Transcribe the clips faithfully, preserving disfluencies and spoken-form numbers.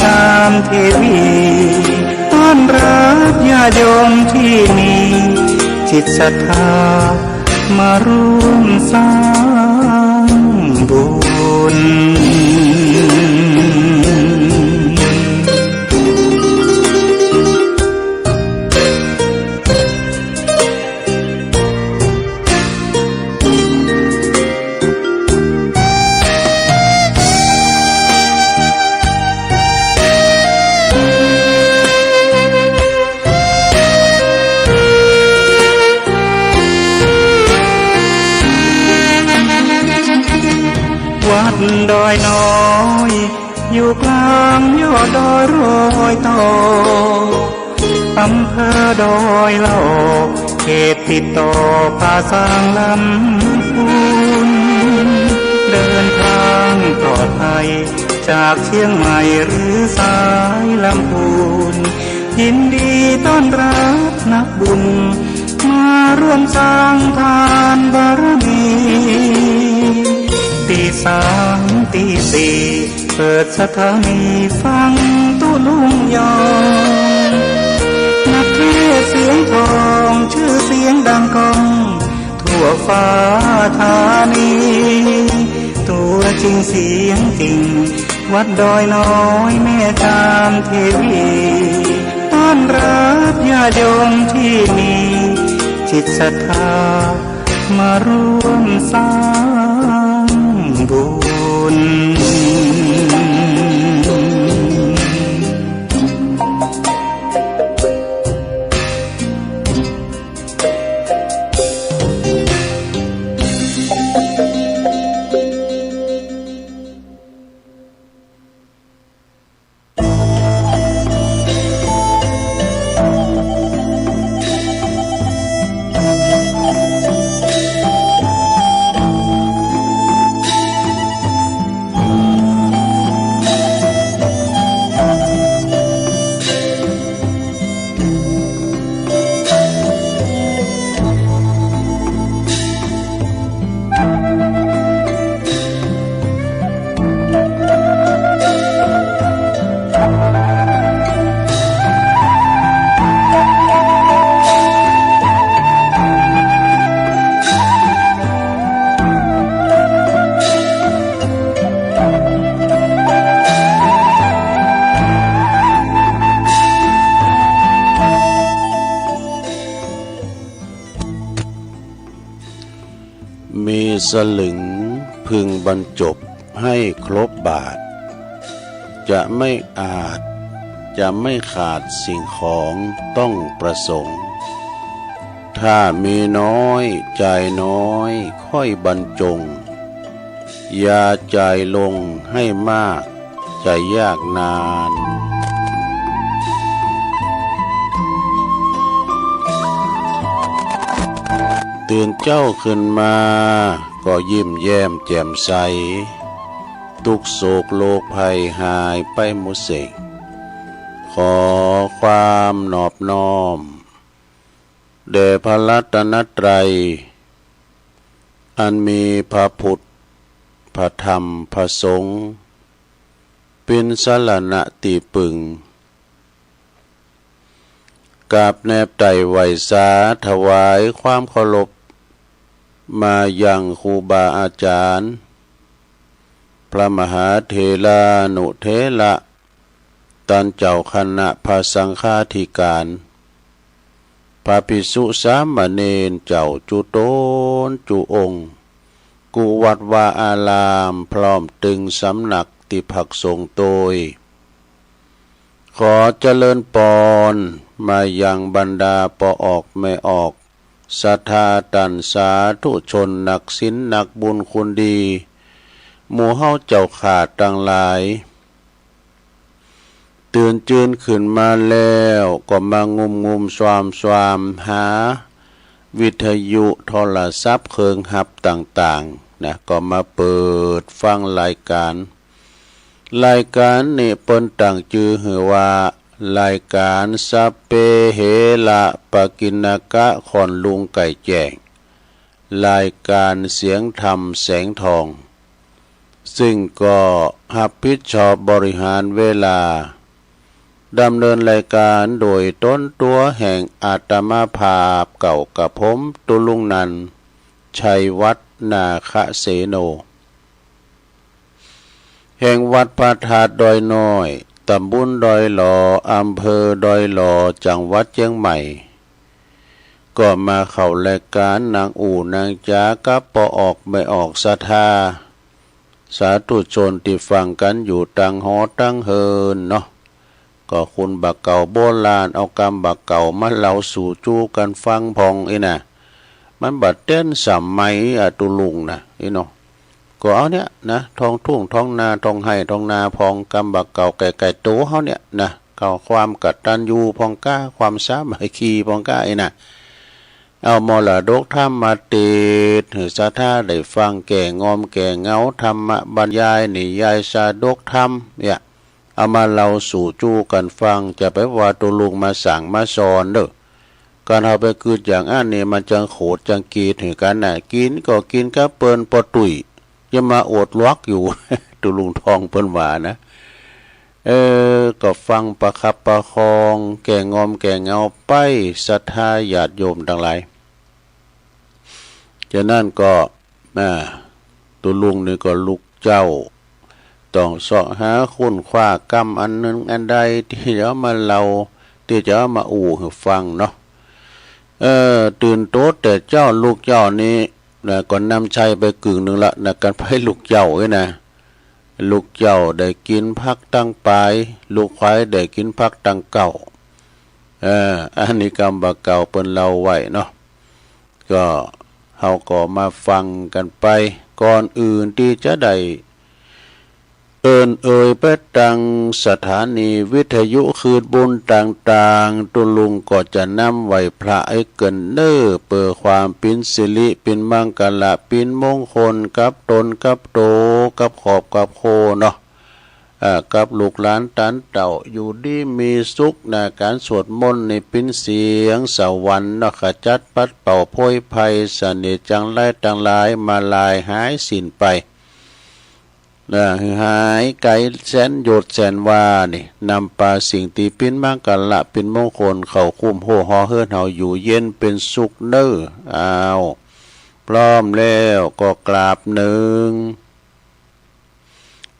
ตามเทวี ต้อนรับญาติโยมที่มีจิตศรัทธา มาร่วมสร้างบุญ วัดดอยน้อย อยู่กลางยอดดอยรอยต่อ อำเภอดอยหล่อ เขตติดต่อป่าซางลำพูน เดินทางปลอดภัย จากเชียงใหม่หรือสายลำพูน ยินดีต้อนรับนักบุญ มาร่วมสร้างทานบารมี ตีสามตีสี่ เปิดสถานีฟังตุลุงยอง นักเทศน์เสียงทอง ชื่อเสียงดังก้อง ทั่วฟ้าธานี ตัวจริงเสียงจริง วัดดอยน้อยแม่จามเทวี ต้อนรับญาติโยมที่มีจิตศรัทธา มาร่วมสร้างบุญ มีสลึงพึงบรรจบให้ครบบาท จะไม่อาจ จะไม่ขาดสิ่งของต้องประสงค์ ถ้ามีน้อยจ่ายน้อยค่อยบรรจง อย่าจ่ายลงให้มาก จะยากนาน ตื่นเจ้าขึ้นมาก็ยิ้มแย้มแจ่มใส ทุกข์โศกโรคภัยหายไปหมดสิ้น ขอความนอบน้อม แด่พระรัตนตรัย อันมีพระพุทธ พระธรรม พระสงฆ์ เป็นสรณะที่พึ่ง กราบแนบไต่ไหว้สาถวายความเคารพ มายังครูบาอาจารย์ พระมหาเถรานุเถระ ต้านเจ้าคณะพระสังฆาธิการ พระภิกษุสามเณรเจ้าจุตนจุองค์ กู้วัดวาอารามพร้อมตึงสำนักที่พักสงฆ์โตย ขอเจริญปอนมายังบรรดาป้อออกแม่ออก ศรัทธาต้านสาธุชนนักศีลนักบุญคุณดี หมู่เฮาเจ้าข้าตังหลาย ตื่นจืนขึ้นมาแล้วก็มางุมงุมซวามซวามหาวิทยุโทรศัพท์เครื่องฮับต่างๆ นะ ก็มาเปิดฟังรายการ รายการนี้เปิ้นตั้งจื่อหื้อว่ารายการสัพเพเหระปกิณณกะ ค่อนลุงไก่แจ้ง รายการเสียงธรรมแสงทอง ซึ่งก็รับผิดชอบบริหารเวลาดำเนินรายการโดยต้นตัวแห่งอาตมาภาพเก่ากับผมตุลุงนันท์ ชัยวัฒน์ นาคเสโน แห่งวัดพระธาตุดอยน้อย ตำบลดอยหล่อ อำเภอดอยหล่อ จังหวัดเชียงใหม่ ก็มาเข้ารายการนางอู้นางจากับปอออกไม่ออกศรัทธา สาธุชนที่ฟังกันอยู่ตังหอตังเฮินเนาะ ก็คุณบ่าเก่าโบราณเอากำบ่าเก่ามาเล่าสู่จู้กันฟังพองอีนะ มันบ่เต้นสมัยอะตุลุงนะอีเนาะ ก็เอาเนี่ยนะ ท้องทุ่งท้องนาท้องไฮ่ท้องนาพองกำบ่าเก่าไก่ไก่โตเฮาเนี่ยนะ เข้าความกตัญญูพองก้า ความสามัคคีพองก้าอีนะ เอามรดกธรรมมาเตดหื้อศรัทธาได้ฟังแก่งอมแก่เหงา ธรรมบรรยายนิยายชาดกธรรมเนี่ย เอามาเล่าสู่จู้กันฟัง จะไปว่าตุลุงมาสั่งมาสอนเด้อ การเอาไปกึดอย่างอันนี้มันจังโขดจังกีดหื้อกันน่ะ กินก็กินกับเปิ้นปอตุย อย่ามาอดลวกอยู่ ตุลุงทองเปิ้นว่านะ เออ ก็ฟังประคับประคองแก่งอมแก่เหงาไป ศรัทธาญาติโยมทั้งหลาย ฉะนั้นก็ อ่า ตุลุงนี่ก็ลูกเจ้า ต้องเสาะหาค้นคว้ากำอันหนึ่งอันใดที่จะเอามาเล่า ที่จะเอามาอู้หื้อฟังเนาะ เออ ตื่นโตแต่เจ้าลูกเจ้านี่นะ ก็นำชัยไปกึ่งหนึ่งละนะ กันไปลูกเจ้าเอ้ยนะ ลูกเจ้าได้กินผักตังปาย ลูกควายได้กินผักตังเก้า เออ อันนี้กำบ่าเก่าเปิ้นเล่าไว้เนาะ ก็เฮาก็มาฟังกันไป ก่อนอื่นที่จะได้เอิ้นเอ่ยไปตังสถานีวิทยุคืนบุญต่างๆ ตุลุงก็จะนำไหว้พระไอ้เกินเน้อ เปื้อความปินสิริปินมังกละปินมงคลกับตนกับโต กับครอบกับครัวเนาะ อ่า กับลูกหลานตานเต้าอยู่ดีมีสุขนะ การสวดมนต์นี่ปินเสียงสวรรค์เนาะ ขจัดปัดเป่าโพยภัยเสน่ห์จังไรต่างหลายมาลายหายสิ้นไปนะ หายไกลแสนโยชน์แสนวานี่ นำปาสิ่งที่ปินมังกละปินมงคลเข้าคุ้มโฮหอเฮือนเฮาอยู่เย็นเป็นสุขเน้อ อ้าว พร้อมแล้วก็กราบหนึ่ง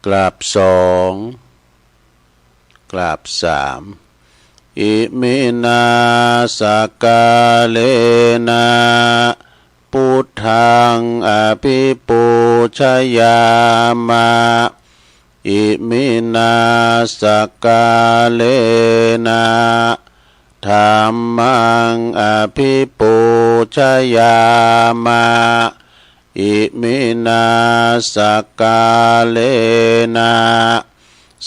กราบสอง กราบสาม อิมินาสกาเลนะ พุทธังอภิปูชยามะ อิมินาสกาเลนะ ธัมมังอภิปูชยามะ อิมินาสกาเลนะ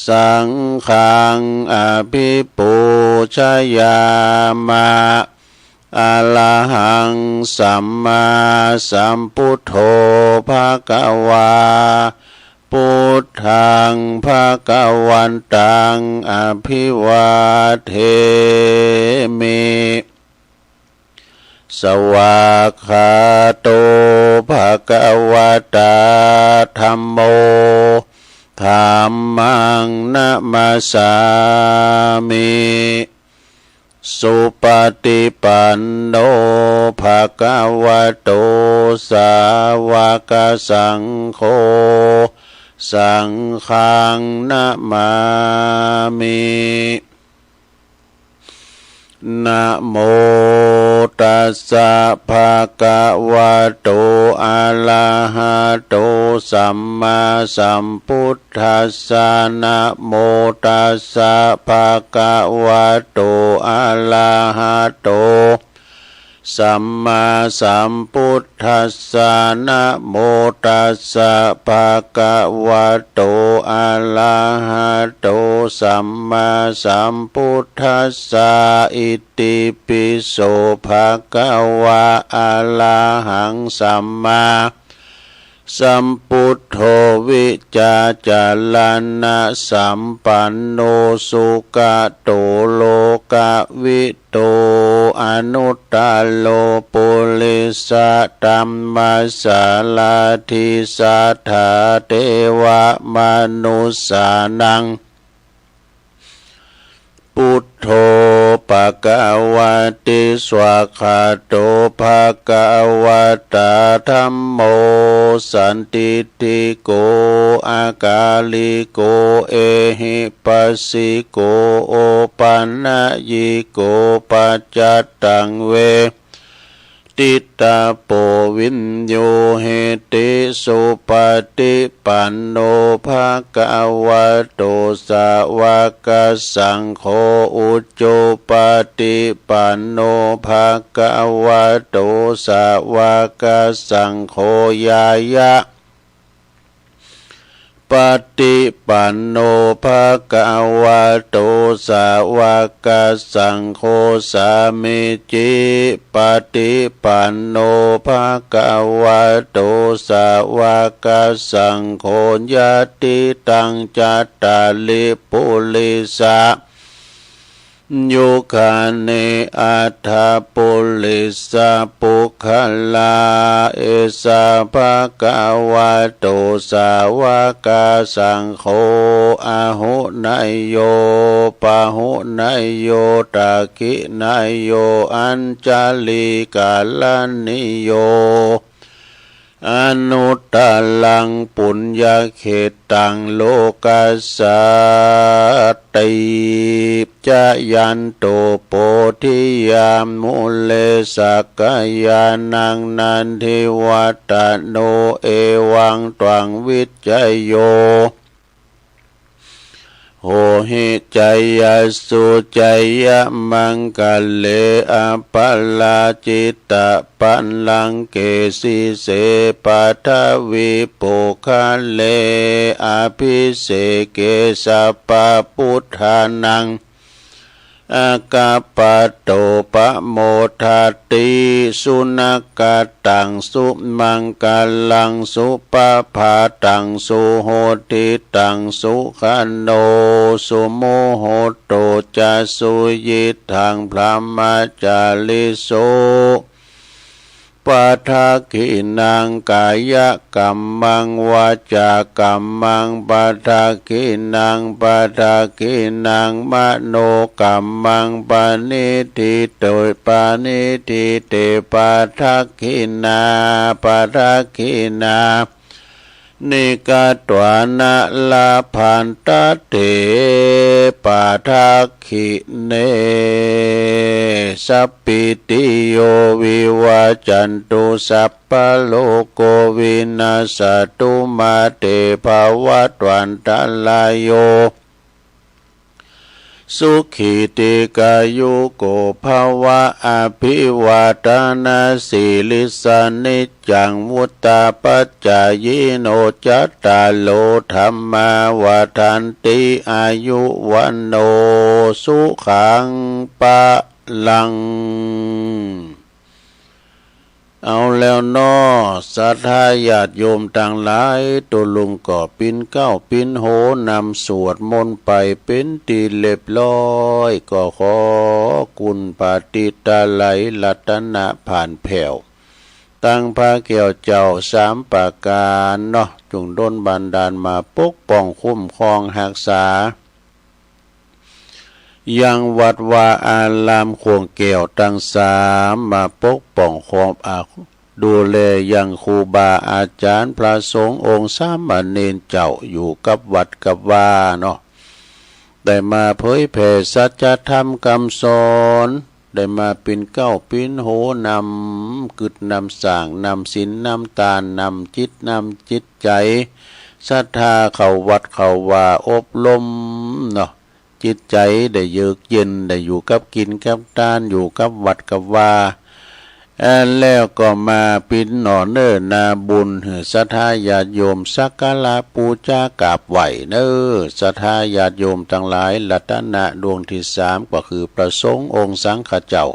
สังฆังอภิปูชยามะ อะระหังสัมมาสัมพุทโธ ภะคะวา พุทธังภะคะวันตัง อภิวาเทมิ สวากขาโต ภะคะวะตา ธัมโม ธัมมังนะมัสสามิ สุปฏิปันโน ภะคะวะโต สาวกสังโฆ สังฆังนะมามิ นะโมตัสสะ ภะคะวะโต อะระหะโต สัมมาสัมพุทธัสสะ นะโมตัสสะ ภะคะวะโต อะระหะโต สัมมาสัมพุทธัสสะ นะโมตัสสะ ภะคะวะโต อะระหะโต สัมมาสัมพุทธัสสะ อิติปิโส ภะคะวะ อะระหังสัมมา sambuddho vijjācaraṇasampanno sugato lokavidū anuttaro purisadammasārathi satthā devamanussānaṃ buddho bhagavāti. Svākkhāto bhagavatā dhammo sandiṭṭhiko akāliko ehipassiko opanayiko paccattaṃ ve ditabbo viññūhīti. Supaṭipanno bhagavato sāvakasaṅgho, ujupaṭipanno bhagavato sāvakasaṅgho, ñāya paṭipanno bhagavato sāvakasaṅgho, sāmīcipaṭipanno bhagavato sāvakasaṅgho, yadidaṃ cattāri purisa yugāni aṭṭha purisapuggalā, esa bhagavato sāvakasaṅgho, āhuneyyo pāhuneyyo dakkhiṇeyyo añjalikaraṇīyo anuttaraṃ puññakkhettaṃ lokassāti. Jayanto bodhiyā mūle sakyānaṃ nandivaḍḍhano, evaṃ tvaṃ vijayo hohi jayassu jayamaṅgale. Aparājitapallaṅke sīse paṭhavipokkhare, abhiseke sabbabuddhānaṃ aggappatto pamodati. Sunakkhattaṃ sumaṅgalaṃ supabhātaṃ suhuṭṭhitaṃ, sukhaṇo sumuhutto ca suyiṭṭhaṃ brahmacārisu. Padakkhiṇaṃ kāyakammaṃ vācākammaṃ padakkhiṇaṃ, padakkhiṇaṃ manokammaṃ paṇidhi te, paṇidhi te padakkhiṇā, padakkhiṇāni katvāna labhantatthe padakkhiṇe. Sabbītiyo vivajjantu, sabbarogo vinassatu, mā te bhavatvantarāyo, sukhī dīghāyuko bhava. Abhivādanasīlissa niccaṃ vuḍḍhāpacāyino, cattāro dhammā vaḍḍhanti, āyu vaṇṇo sukhaṃ balaṃ. เอาแล้วเนาะ ศรัทธาญาติโยมตังหลาย ตุ๊ลุงก็ปิ้นเกล้าปิ้นโหนำสวดมนต์ไปเป๋นตี้เรียบร้อย ก็ขอคุณพระติตะไลยรัตนะผ่านแผ้ว ตังพระแก้วเจ้าสามประก๋านเนาะ จุ่งดลบันดาลมาปกป้องคุ้มครองฮักษา ยังวัดวาอารามข่วงแก้วตังสาม มาปกป้องครอบอา ดูแลยังครูบาอาจารย์พระสงฆ์องค์สามเณรเจ้าอยู่กับวัดกับวาเนาะ ได้มาเผยแผ่สัจธรรมคำสอน ได้มาปิ้นเกล้าปิ้นโหนำกึ๊ดนำสร้างนำศีลนำตานนำจิตนำจิตใจ๋ ศรัทธาเข้าวัดเข้าวาอบรมเนาะ จิตใจ๋ได้เยือกเย็น ได้อยู่กับกิ๋นกับตาน อยู่กับวัดกับวา เอ่อ แล้วก็มาปิ้นหน่อเน่อนาบุญ หื้อศรัทธาญาติโยมสักการะปู๋จากราบไหว้เน่อ ศรัทธาญาติโยมตังหลาย รัตนะดวงตี้สามก็คือพระสงฆ์องค์สังฆเจ้า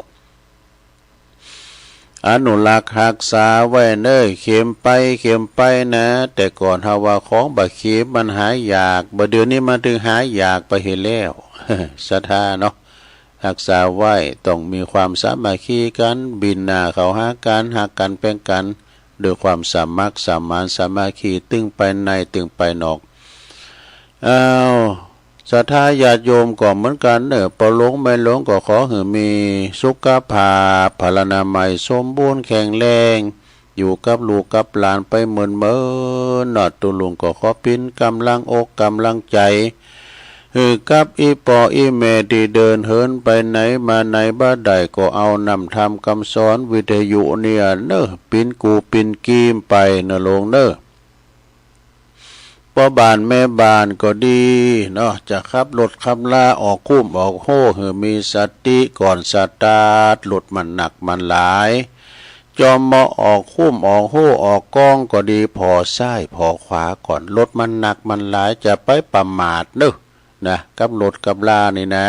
อนุรักษ์ฮักษาไว้เน้อ เข็มไป เข็มไปนะ แต่ก่อนเฮาว่าของบ่าเข็มมันหายาก บ่าเดี๋ยวนี้มันถึงหายากไปเหียแล้ว ศรัทธาเนาะ ฮักษาไว้ ต้องมีความสามัคคีกัน บินหน้าเข้าหากัน ฮักกันแพงกัน ด้วยความสามัคสมานสามัคคี ตึงไปใน ตึงไปนอก อ้าว ศรัทธาญาติโยมก็เหมือนกันเน้อ ป้อหลวงแม่หลวงก็ขอหื้อมีสุขภาพ พลานามัยสมบูรณ์แข็งแรง อยู่กับลูกกับหลานไปเมินๆ เนาะ ตุ๊ลุงก็ขอปิ้นกำลังอกกำลังใจ๋ หื้อกับอี่ป้ออี่แม่ตี้เดินเหินไปไหนมาไหนบ่ได้ ก็เอานำธรรมคำสอนวิทยุเนี่ยเน้อ ปิ้นกู้ปิ้นกีมไปเน้อหลวงเน้อ ป้อบ้านแม่บ้านก็ดีเนาะ จะขับรถขับลาออกคุ้มออกโฮ หื้อมีสติก่อนสตาร์ท รถมันหนักมันหลาย จอมมาออกคุ้มออกโฮออกกองก็ดี ผ่อซ้ายผ่อขวาก่อน รถมันหนักมันหลาย จะไปประมาทเน้อ นะ กับรถกับลานี่นะ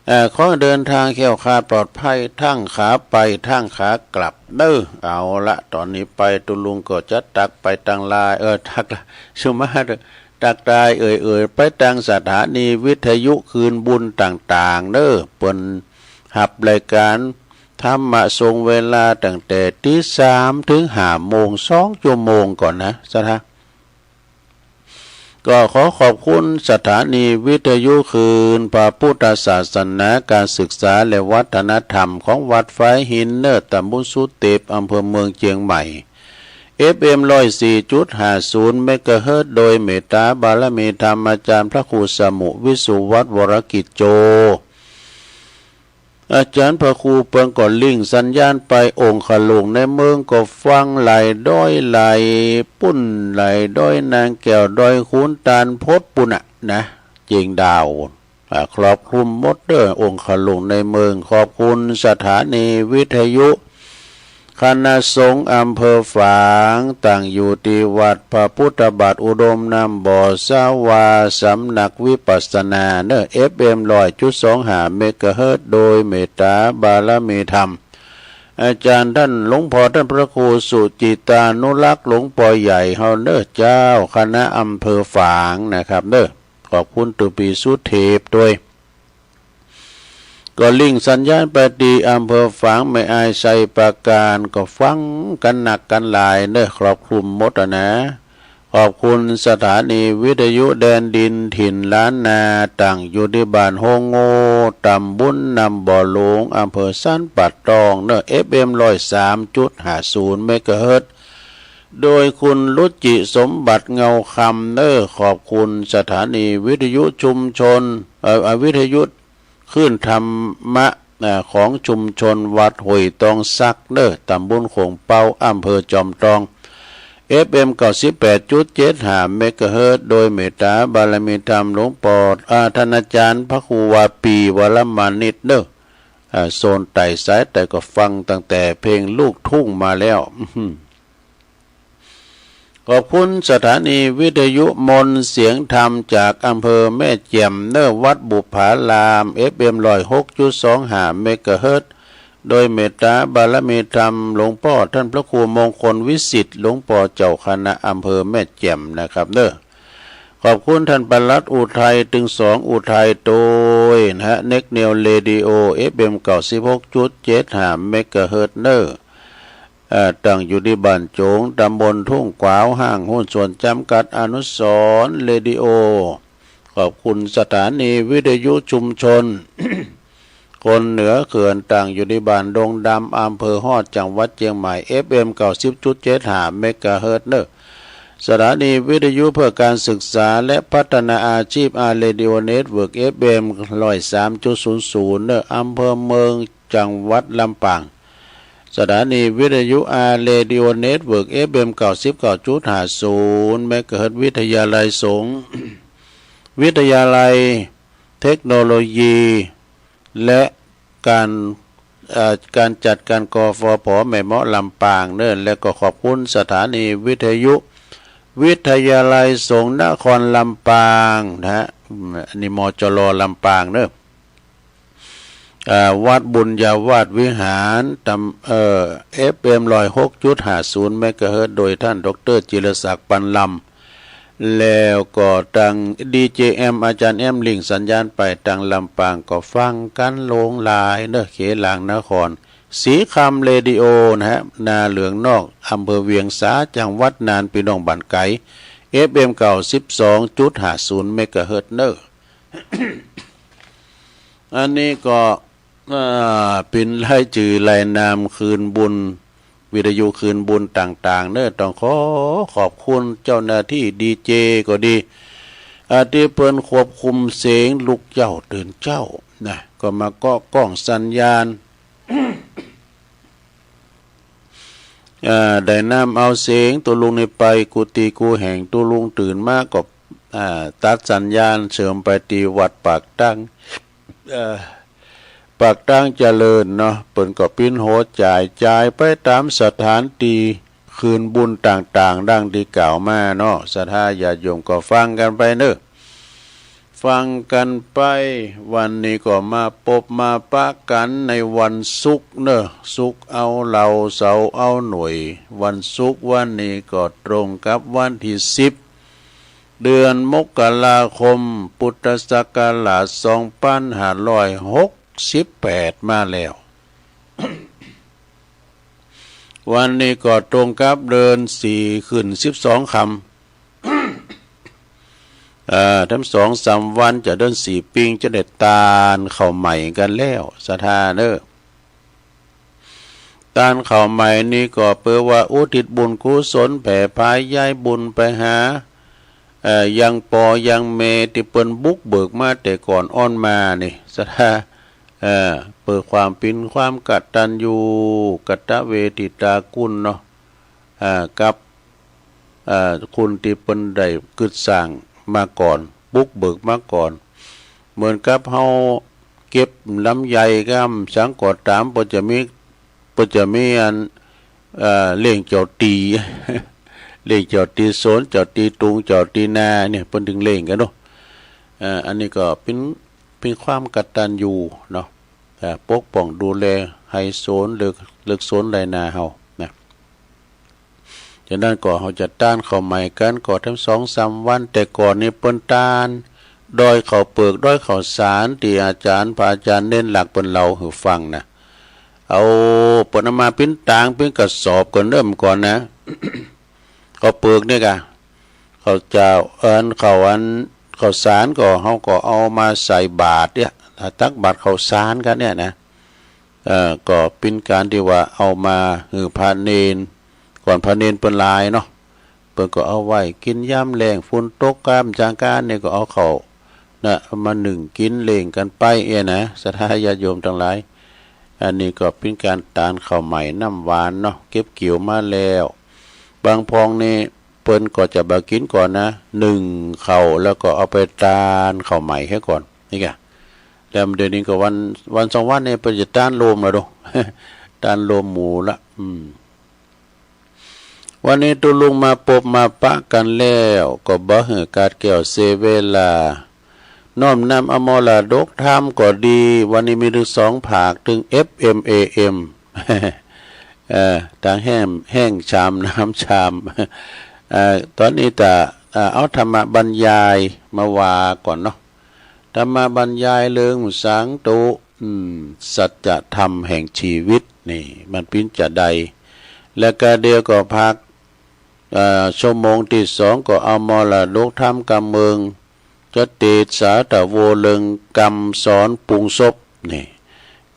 เอ่อ ขอเดินทางแคล้วคลาดปลอดภัย ทั้งขาไป ทั้งขากลับเน้อ เอาละ ต๋อนนี้ไปตุ๊ลุงก็จะตักไปตังลาย เออ ตักละ สุมาเถอะ ตักตายเอ่ยๆ ไปตังสถานีวิทยุคืนบุญต่างๆ เน้อ เปิ้นฮับรายการธรรมะส่งเวลาตั้งแต่ตีสามถึงห้าโมง สองชั่วโมงก่อนนะ ศรัทธา ก็ขอขอบคุณสถานีวิทยุคืนพระพุทธศาสนา การศึกษาและวัฒนธรรมของวัดฝายหินเน้อ ตำบลสุเทพ อำเภอเมืองเชียงใหม่ เอฟเอ็ม ร้อยสี่จุดห้าศูนย์ เมกะเฮิรตซ์ โดยเมตตาบารมีธรรมอาจารย์พระครูสมุห์ วิสุวัฒน์ วรกิจโจ อาจารย์พระครูเปิ้นก็ลิงก์สัญญาณไป องคลุงในเมืองก็ฟัง หลายดอยหลายปุ้น หลายดอยนางแก้ว ดอยขุนตาล พดปุ้นน่ะนะ เจียงดาว อ่า ครอบคลุมหมดเด้อ องคลุงในเมือง ขอบคุณสถานีวิทยุ คณะสงฆ์อำเภอฝาง ตั้งอยู่ที่วัดพระพุทธบาทอุดมน้ำบ่อสาวา สำนักวิปัสสนาเน้อ เอฟเอ็ม ร้อยจุดสองห้า เมกะเฮิรตซ์ โดยเมตตาบารมีธรรม อาจารย์ท่านหลวงพ่อท่านพระครูสุจิตานุรักษ์ หลวงพ่อใหญ่เฮาเน้อเจ้าคณะอำเภอฝางนะครับเน้อ ขอบคุณตุ๊ปีสุเทพด้วย ก็ลิงก์สัญญาณไปตี้อำเภอฝาง แม่อาย ชัยปราการ ก็ฟังกันนักกันหลายเน้อ ครอบคลุมหมดอะนะ ขอบคุณสถานีวิทยุแดนดินถิ่นล้านนา ตั้งอยู่ที่บ้านโฮงโง่ ตำบลน้ำบ่อหลวง อำเภอสันป่าตองเน้อ เอฟเอ็ม ร้อยสามจุดห้าศูนย์ เมกะเฮิรตซ์ โดยคุณรุจิสมบัติเงาคำเน้อ ขอบคุณสถานีวิทยุชุมชน เอ่อ วิทยุคลื่นธรรมะ อ่า ของชุมชนวัดห้วยตองสักเน้อ ตำบลโขงเปา อำเภอจอมทอง เอฟเอ็ม เก้าสิบแปดจุดเจ็ดห้า เมกะเฮิรตซ์ โดยเมตตาบารมีธรรมหลวงพ่อ อ่า ท่านอาจารย์พระครูวาปี วรมานิตเน้อ อ่า โซนใต้สายใต้ก็ฟังตั้งแต่เพลงลูกทุ่งมาแล้ว ขอบคุณสถานีวิทยุมนต์เสียงธรรมจากอำเภอแม่แจ่มเน้อ วัดบุพผาราม เอฟเอ็ม ร้อยหกจุดสองห้า เมกะเฮิรตซ์ โดยเมตตาบารมีธรรมหลวงพ่อท่านพระครูมงคลวิสิทธิ์ หลวงพ่อเจ้าคณะอำเภอแม่แจ่มนะครับเน้อ ขอบคุณท่านปลัดอุทัย ตึงสองอุทัยโดยนะฮะ เน็กเนวเรดิโอ เอฟเอ็ม เก้าสิบหกจุดเจ็ดห้า เมกะเฮิรตซ์เน้อ เอ่อ ตั้งอยู่ที่บ้านโจง ตำบลทุ่งขวาว ห้างหุ้นส่วนจำกัดอนุสรณ์เรดิโอ ขอบคุณสถานีวิทยุชุมชน คนเหนือเขื่อน ตั้งอยู่ที่บ้านดงดำ อำเภอฮอด จังหวัดเชียงใหม่ เอฟเอ็ม เก้าสิบจุดเจ็ดห้า เมกะเฮิรตซ์เน้อ สถานีวิทยุเพื่อการศึกษาและพัฒนาอาชีพ อาร์ เรดิโอ เน็ตเวิร์ก เอฟเอ็ม ร้อยสามจุดศูนย์ศูนย์เน้อ อำเภอเมือง จังหวัดลำปาง สถานีวิทยุ อาร์ เรดิโอ เน็ตเวิร์ก เอฟเอ็ม เก้าสิบเก้าจุดห้าศูนย์ เมกะเฮิรตซ์ วิทยาลัยสงฆ์ วิทยาลัยเทคโนโลยี และการ เอ่อ การจัดการ กฟผ แม่เมาะ ลำปางเน้อ และก็ขอบคุณสถานีวิทยุ วิทยาลัยสงฆ์นครลำปางนะฮะ อืม อันนี้ มจล ลำปางเน้อ อ่า วัดบุญญาวาสวิหาร ตำ เอ่อ เอฟเอ็ม ร้อยหกจุดห้าศูนย์ เมกะเฮิรตซ์ โดยท่านดอกเตอร์จิรศักดิ์ ปันลำ แล้วก็ตัง ดีเจแอม อาจารย์แอม ลิงก์สัญญาณไปตังลำปาง ก็ฟังกันหลงหลายเนอะ เขตหลางนคร สีคำเรดิโอนะฮะ นาเหลืองนอก อำเภอเวียงสา จังหวัดน่าน พี่น้องบ้านไกล เอฟเอ็ม เก้าสิบสองจุดห้าศูนย์ เมกะเฮิรตซ์ เนอะ อันนี้ก็ อ่า เป็นรายจื่อรายนามคืนบุญ วิทยุคืนบุญต่างๆ เนอะ ต้องขอขอบคุณเจ้าหน้าที่ดีเจก็ดี อ่า ที่เปิ้นควบคุมเสียงลุกเย้าตื่นเจ้านะ ก็มาเกาะกล้องสัญญาณ อ่า ได้นำเอาเสียงตุลุงนี่ไปกู้ตี้กู้แห่ง ตุลุงตื่นมาก็ อ่า ตัดสัญญาณเสริมไปตี้วัดปากตั้ง เอ่อ ปากตั้งเจริญเนาะ เปิ้นก็ปิ้นโหดจ่าย จ่ายไปตามสถานตี้คืนบุญต่างๆ ดังตี้กล่าวมาเนาะ ศรัทธาญาติโยมก็ฟังกันไปเนอะ ฟังกันไป วันนี้ก็มาปบมาปะกันในวันศุกร์เนอะ ศุกร์เอาเหล้า เสาร์เอาหน่วย วันศุกร์วันนี้ก็ตรงกับวันที่สิบ เดือนมกราคม พุทธศักราช สองพันห้าร้อยหกสิบแปด มาแล้ว วันนี้ก็ตรงกับเดือนสี่ขึ้นสิบสองค่ำ เอ่อ ทั้งสองสามวันจะเดือนสี่ปิงจะได้ตานข้าวใหม่กันแล้ว ศรัทธาเนอะ ตานข้าวใหม่นี่ก็เปื้อว่าอุทิศบุญกุศลแผ่พายย้ายบุญไปหา เอ่อ ยังปอยังเมตี้เปิ้นบุกเบิกมาแต่ก่อนอ้อนมานี่ ศรัทธา เอ่อ เปื้อความปิ้นความกตัญญู กตเวทิตาคุณเนาะ เอ่อ กับ เอ่อ คุณตี้เปิ้นได้กึ๊ดสร้างมาก่อน บุกเบิกมาก่อน เหมือนกับเฮาเก็บลำไยกำสังก็ต๋าม เปิ้นจะมี เปิ้นจะมีอัน เอ่อ เลี้ยงเจ้าตี้ เลี้ยงเจ้าตี้สวน เจ้าตี้ตุง เจ้าตี้นาเนี่ย เปิ้นถึงเลี้ยงกั๋นเนาะ เอ่อ อันนี้ก็เป๋น เป๋นความกตัญญูเนาะ เอ่อ ปกป้องดูแลไฮ่สวน เลือก เลือกสวนไฮ่นาเฮานะ จากนั้นก็เฮาจะตานข้าวใหม่กั๋นก็ทั้งสองสามวัน แต่ก่อนนี่เปิ้นตานดอยข้าวเปิก ดอยข้าวสาร ตี้อาจ๋ารย์ พระอาจ๋ารย์เณรหลักเปิ้นเล่าหื้อฟังนะ เอา เปิ้นเอามาเป๋นตางเป๋นกระสอบกั๋นเริ่มก่อนนะ ข้าวเปิกเนี่ยกะ ข้าวเจ้า อัน ข้าว อัน ข้าวสารก็ เฮาก็เอามาใส่บาตรเนี่ย ตักบาตรข้าวสารกั๋นเนี่ยนะ เอ่อ ก็เป๋นก๋านตี้ว่าเอามาหื้อพระเณร ก่อนพระเณรเปิ้นหลายเนาะ เปิ้นก็เอาไว้กิ๋นยามแล้ง ฝนตกกำจางก๋านนี่ก็เอาข้าวนะ เอามานึ่งกิ๋นเล่งกั๋นไปเอี้ยนะ ศรัทธาญาติโยมตังหลาย อันนี้ก็เป๋นก๋านตานข้าวใหม่น้ำหวานเนาะ เก็บเกี่ยวมาแล้ว บางพ่องนี่เปิ้นก็จะบ่กิ๋นก่อนนะ นึ่งข้าวแล้วก็เอาไปตานข้าวใหม่หื้อก่อน นี่กะ แล้วเดี๋ยวนี้ก็วัน วันสองวันนี่เปิ้นจะตานโลมแล้วเนาะ ตานโลมหมู่ละ อืม วันนี้ตุลุงมาปบมาปะกั๋นแล้ว ก็บ่หื้อขาดแคลนเสียเวลา น้อมนำเอามรดกธรรมก็ดี วันนี้มีถึงสองภาค ถึง เอฟเอ็ม เอเอ็ม เอ่อ ตางแห้ง แห้งชาม น้ำชาม เอ่อ ต๋อนนี้จะ เอ่อ เอาธรรมบรรยายมาว่าก่อนเนาะ ธรรมบรรยายเรื่องสังตุ อืม สัจธรรมแห่งชีวิตนี่ มันเป๋นจาใด แล้วก็เดี๋ยวก็พัก เอ่อ ชั่วโมงตี้สองก็เอามรดกธรรมกำเมือง จติสาธโว เรื่องกำสอนปรุงศพนี่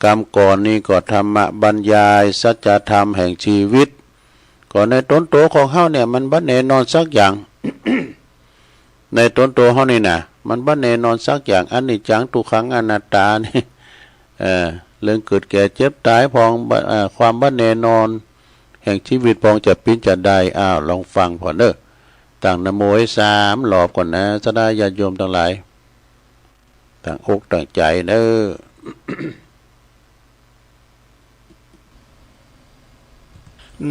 กำก่อนนี่ก็ธรรมบรรยายสัจธรรมแห่งชีวิต ก็ในต๋นตั๋วของเฮาเนี่ยมันบ่แน่นอนสักอย่าง ในต๋นตั๋วเฮานี่นะ มันบ่แน่นอนสักอย่าง อนิจจัง ทุกขัง อนัตตานี่ เอ่อ เรื่องเกิดแก่เจ็บต๋ายพ่อง บ่ เอ่อ ความบ่แน่นอนแห่งชีวิตพ่องจะเป๋นจาใด อ้าว ลองฟังพ่องเน่อ ตั้งนะโมให้สามรอบก่อนนะ ศรัทธาญาติโยมตังหลาย ตั้งอกตั้งใจ๋เน่อ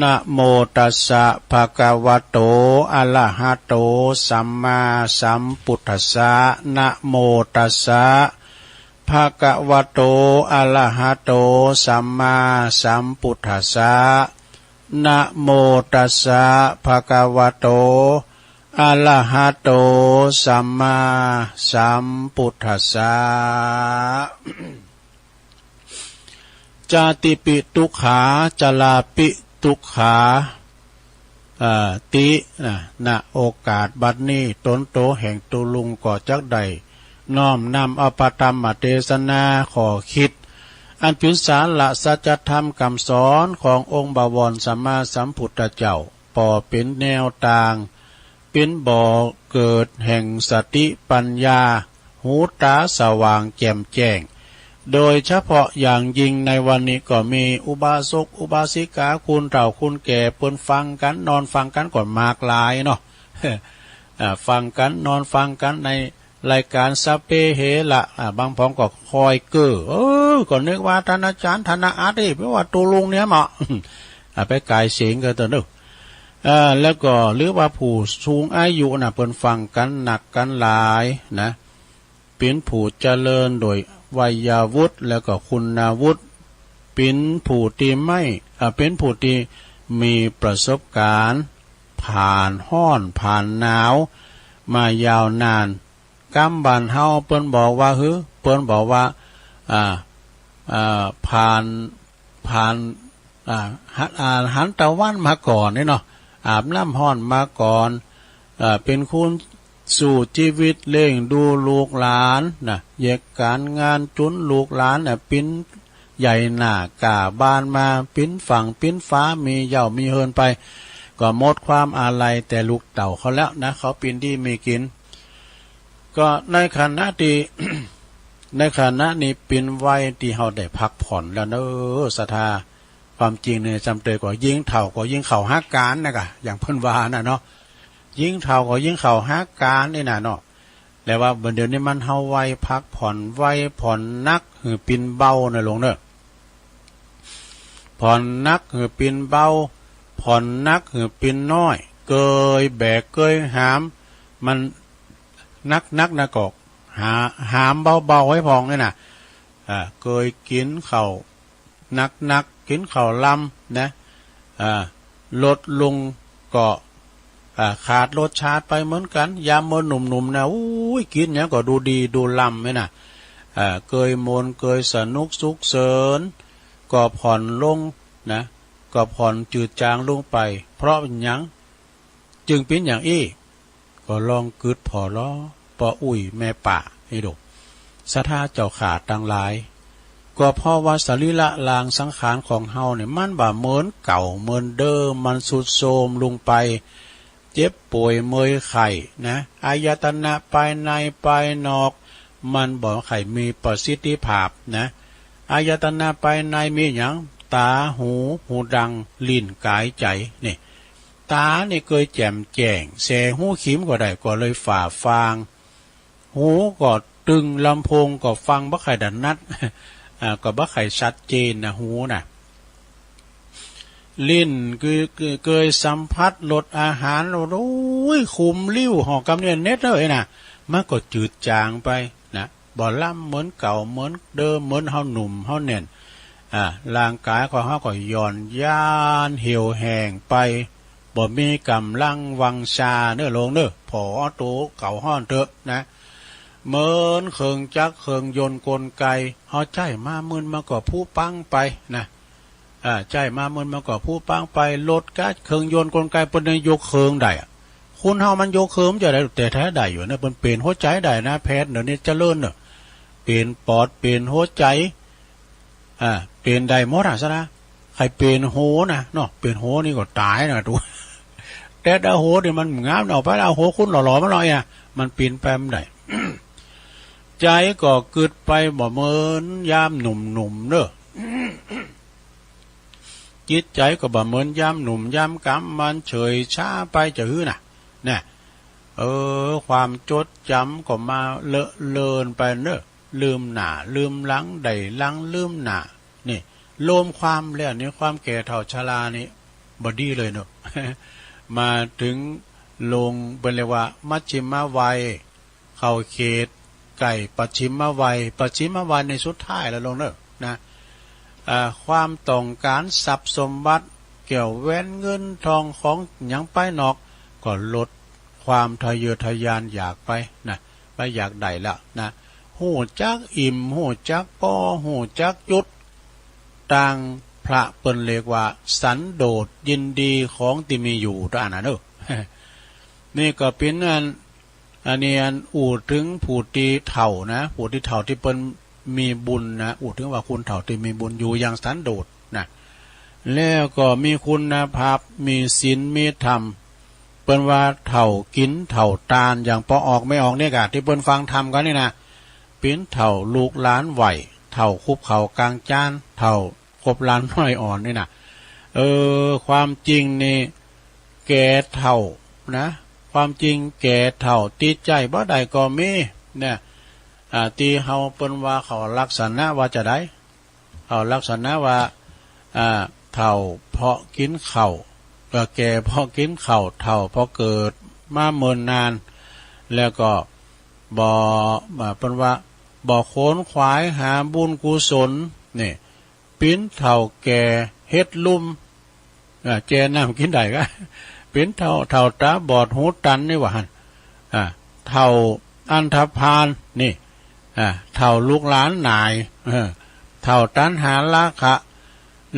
นะโมตัสสะ ภะคะวะโต อะระหะโต สัมมาสัมพุทธัสสะ นะโมตัสสะ ภะคะวะโต อะระหะโต สัมมาสัมพุทธัสสะ นะโมตัสสะ ภะคะวะโต อะระหะโต สัมมาสัมพุทธัสสะ จาติปิ ทุกขา จราปิ ทุกขา เอ่อ ติ นะ ณ โอกาสบัดนี้ ตนโตแห่งตุลุงก็จักได้น้อมนำเอาพระธรรมเตสนาข้อคิด อันเป็นสาระสัจธรรมคำสอนขององค์บวรสัมมาสัมพุทธเจ้า ปอเป็นแนวตาง เป็นบ่อเกิดแห่งสติปัญญา หูตาสว่างแจ่มแจ้ง โดยเฉพาะอย่างยิ่งในวันนี้ก็มีอุบาสกอุบาสิกา คุณเฒ่าคุณแก่ เปิ้นฟังกัน นอนฟังกันก็มากหลายเนาะ อ่า ฟังกัน นอนฟังกันในรายการสัพเพเหระ อ่า บางผองก็คอยเก้อ เออ ก็นึกว่าท่านอาจารย์ ท่านอาอาจารย์ เอ้ย แปลว่าตุลุงเนี่ยเหมาะ อ่า ไปกายเสียงกันเถอะเนอะ เอ่อ แล้วก็หรือว่าผู้สูงอายุนะ เปิ้นฟังกันนักกันหลายนะ เป็นผู้เจริญโดยวัยวุฒิแล้วก็คุณวุฒิ เป็นผู้ที่ไม่ เอ่อ เป็นผู้ที่มีประสบการณ์ ผ่านฮ้อนผ่านหนาวมายาวนาน กำบ้านเฮาเปิ้นบอกว่า หือ เปิ้นบอกว่า อ่า อ่า ผ่าน ผ่าน อ่า หัน อ่า หันตะวันมาก่อนนี่เนาะ อาบน้ำฮ้อนมาก่อน อ่า เป็นคุณสู้ชีวิตเลี้ยงดูลูกหลานนะ แยกการงานจุนลูกหลานน่ะ ปิ้นใหญ่หน้าก้าบานมา ปิ้นฝั่งปิ้นฟ้า มีเหย้ามีเฮินไป ก็หมดความอาลัยแต่ลูกเต้าเขาแล้วนะ เขาปิ้นดีมีกิน ก็ในขณะที่ ในขณะนี้ปิ้นวัยที่เฮาได้พักผ่อนแล้วเนอะ ศรัทธา ความจริงเนี่ย จำเตยก็ยิ่งเฒ่าก็ยิ่งเข้าหาการนะกะ อย่างเปิ้นว่าน่ะเนาะ ยิ่งเฒ่าก็ยิ่งเข้าหาการนี่น่ะเนาะ แต่ว่าบัดเดี๋ยวนี้มันเฮาวัยพักผ่อน วัยผ่อนหนักหือปิ้นเบานะหลวงเนอะ ผ่อนหนักหือปิ้นเบา ผ่อนหนักหือปิ้นน้อย เกยแบกเกยหาม มันหนักๆ นะก็หา หามเบาๆ ไว้พองนี่น่ะ อ่า เกยกินข้าวหนักๆ กินข้าวลำนะ อ่า ลดลงก็ อ่า ขาดรสชาติไปเหมือนกัน ยามเมื่อหนุ่มๆ นะ อุ้ย กินหยังก็ดูดีดูลำนี่น่ะ อ่า เกยมวนเกยสนุกสุขเสริญ ก็ผ่อนลงนะ ก็ผ่อนจืดจางลงไป เพราะหยังจึงปิ้นอย่างอี้ ก็ลองกึ๊ดผ่อลอ ป้ออุ๊ยแม่ป้า ไอ้ดก ศรัทธาเจ้าข้าตังหลาย ก็เพราะว่าสรีระร่างสังขารของเฮาเนี่ย มันบ่เหมือนเก่าเหมือนเดิม มันทรุดโทรมลงไป เจ็บป่วยเมื่อยไข้นะ อายตนะภายในภายนอก มันบ่ใค่มีประสิทธิภาพนะ อายตนะภายในมีหยัง ตา หู หูดัง ลิ้น ก๋าย ใจ๋ นี่ ตานี่เกยแจ่มแจ้ง แสงฮูขิมก็ได้ ก็เลยฝ่าฟาง หูก็ตึง ลำโพงก็ฟังบ่ใค่ถนัด อ่า ก็บ่ใค่ชัดเจนนะ หูนะ ลิ้นคือ คือเกยสัมผัสรสอาหาร โอ้ย ขุมลิ้ว หอกกำเนี่ยเน็ดเลยนะ มันก็จืดจางไปนะ บ่ลำเหมือนเก่าเหมือนเดิม เหมือนเฮาหนุ่มเฮาแน่น อ่า ร่างกายของเฮาก็หย่อนยานเหี่ยวแห้งไป บ่มีกำลังวังชาเน้อหลวงเน้อ ผ่อโตเก่าฮ้อนเต๊อะนะ เหมือนเครื่องจักรเครื่องยนต์กลไก เฮาใจ๊มาเมินมันก็ผุปังไปนะ อ่า ใจ๊มาเมินมันก็ผุปังไป รถก๊าซเครื่องยนต์กลไกเปิ้นยังยกเครื่องได้อะ คนเฮามันยกเครื่องบ่ได้ แต่ถ้าได้อยู่นะ เปิ้นเป๋นหัวใจ๋ได้นะ แพทย์เดี๋ยวนี้เจริญเนอะ เป๋นปอด เป๋นหัวใจ๋ อ่า เป๋นได้หมดอะ ซะนะ ใค่เป๋นหูนะเนาะ เป๋นหูนี่ก็ต๋ายนะ ดู แต่ถ้าหูนี่มันงามเนาะ ไปเอาหูคนหล่อๆ มาหน่อยอะ มันปิ้นไปบ่ได้ ใจ๋ก็กึ๊ดไปบ่เหมือนยามหนุ่มๆ เน้อ จิตใจ๋ก็บ่เหมือนยามหนุ่มยามกำ มันเฉยช้าไปจะหื้อน่ะ นะ เออ ความจดจ๋ำก็มาเลอะเลือนไปเน้อ ลืมหน้าลืมหลัง ได้หลังลืมหน้า นี่ รวมความแล้วนี่ ความแก่เฒ่าชรานี่บ่ดีเลยเนาะ มาถึงลง เปิ้นเรียกว่ามัชฌิมวัย เข้าเขต ไก่ปัจฉิมวัย ปัจฉิมวัยในสุดท้ายแล้วลงเนอะนะ อ่า ความต้องการทรัพย์สมบัติ แก้วแหวนเงินทองของหยังไปนอก ก็ลดความทะเยอทะยานอยากไปนะ ไปอยากได้แล้วนะ ฮู้จักอิ่ม ฮู้จักปอ ฮู้จักหยุด ต่างพระเปิ้นเรียกว่าสันโดษยินดีของที่มีอยู่ ตัวอันนั้นเนอะ นี่ก็เป็นอัน อันนี้อันอู้ถึงผู้ที่เฒ่านะ ผู้ที่เฒ่าที่เปิ้นมีบุญนะ อู้ถึงว่าคนเฒ่าที่มีบุญอยู่อย่างสันโดษนะ แล้วก็มีคุณภาพ มีศีล มีธรรม เปิ้นว่าเฒ่ากินเฒ่าตาน อย่างปอออกแม่ออกเนี่ยกะ ที่เปิ้นฟังธรรมกันนี่นะ เป็นเฒ่าลูกหลานไหว เฒ่าคุบเข่ากลางจาน เฒ่าคบหลานน้อยอ่อนนี่นะ เออ ความจริงนี่ แก่เฒ่านะ ความจริงแก่เฒ่า ติดใจ๋บ่ได้ก็มีเนี่ย อ่า ที่เฮาเปิ้นว่าเขาลักษณะว่าจะได้ เขาลักษณะว่า อ่า เฒ่าเพราะกินข้าว ก็แก่เพราะกินข้าว เฒ่าเพราะเกิดมาเมินนาน แล้วก็บ่ อ่า เปิ้นว่าบ่ขวนขวายหาบุญกุศล นี่ เป็นเฒ่าแก่เฮ็ดลุ่ม อ่า แจน้ำกินได้กะ เป็นเฒ่า เฒ่าตาบอดหูตันนี่หว่าหั่น อ่า เฒ่าอันธพาลนี่ อ่า เฒ่าลูกหลานหน่าย เออ เฒ่าตัณหาราคะ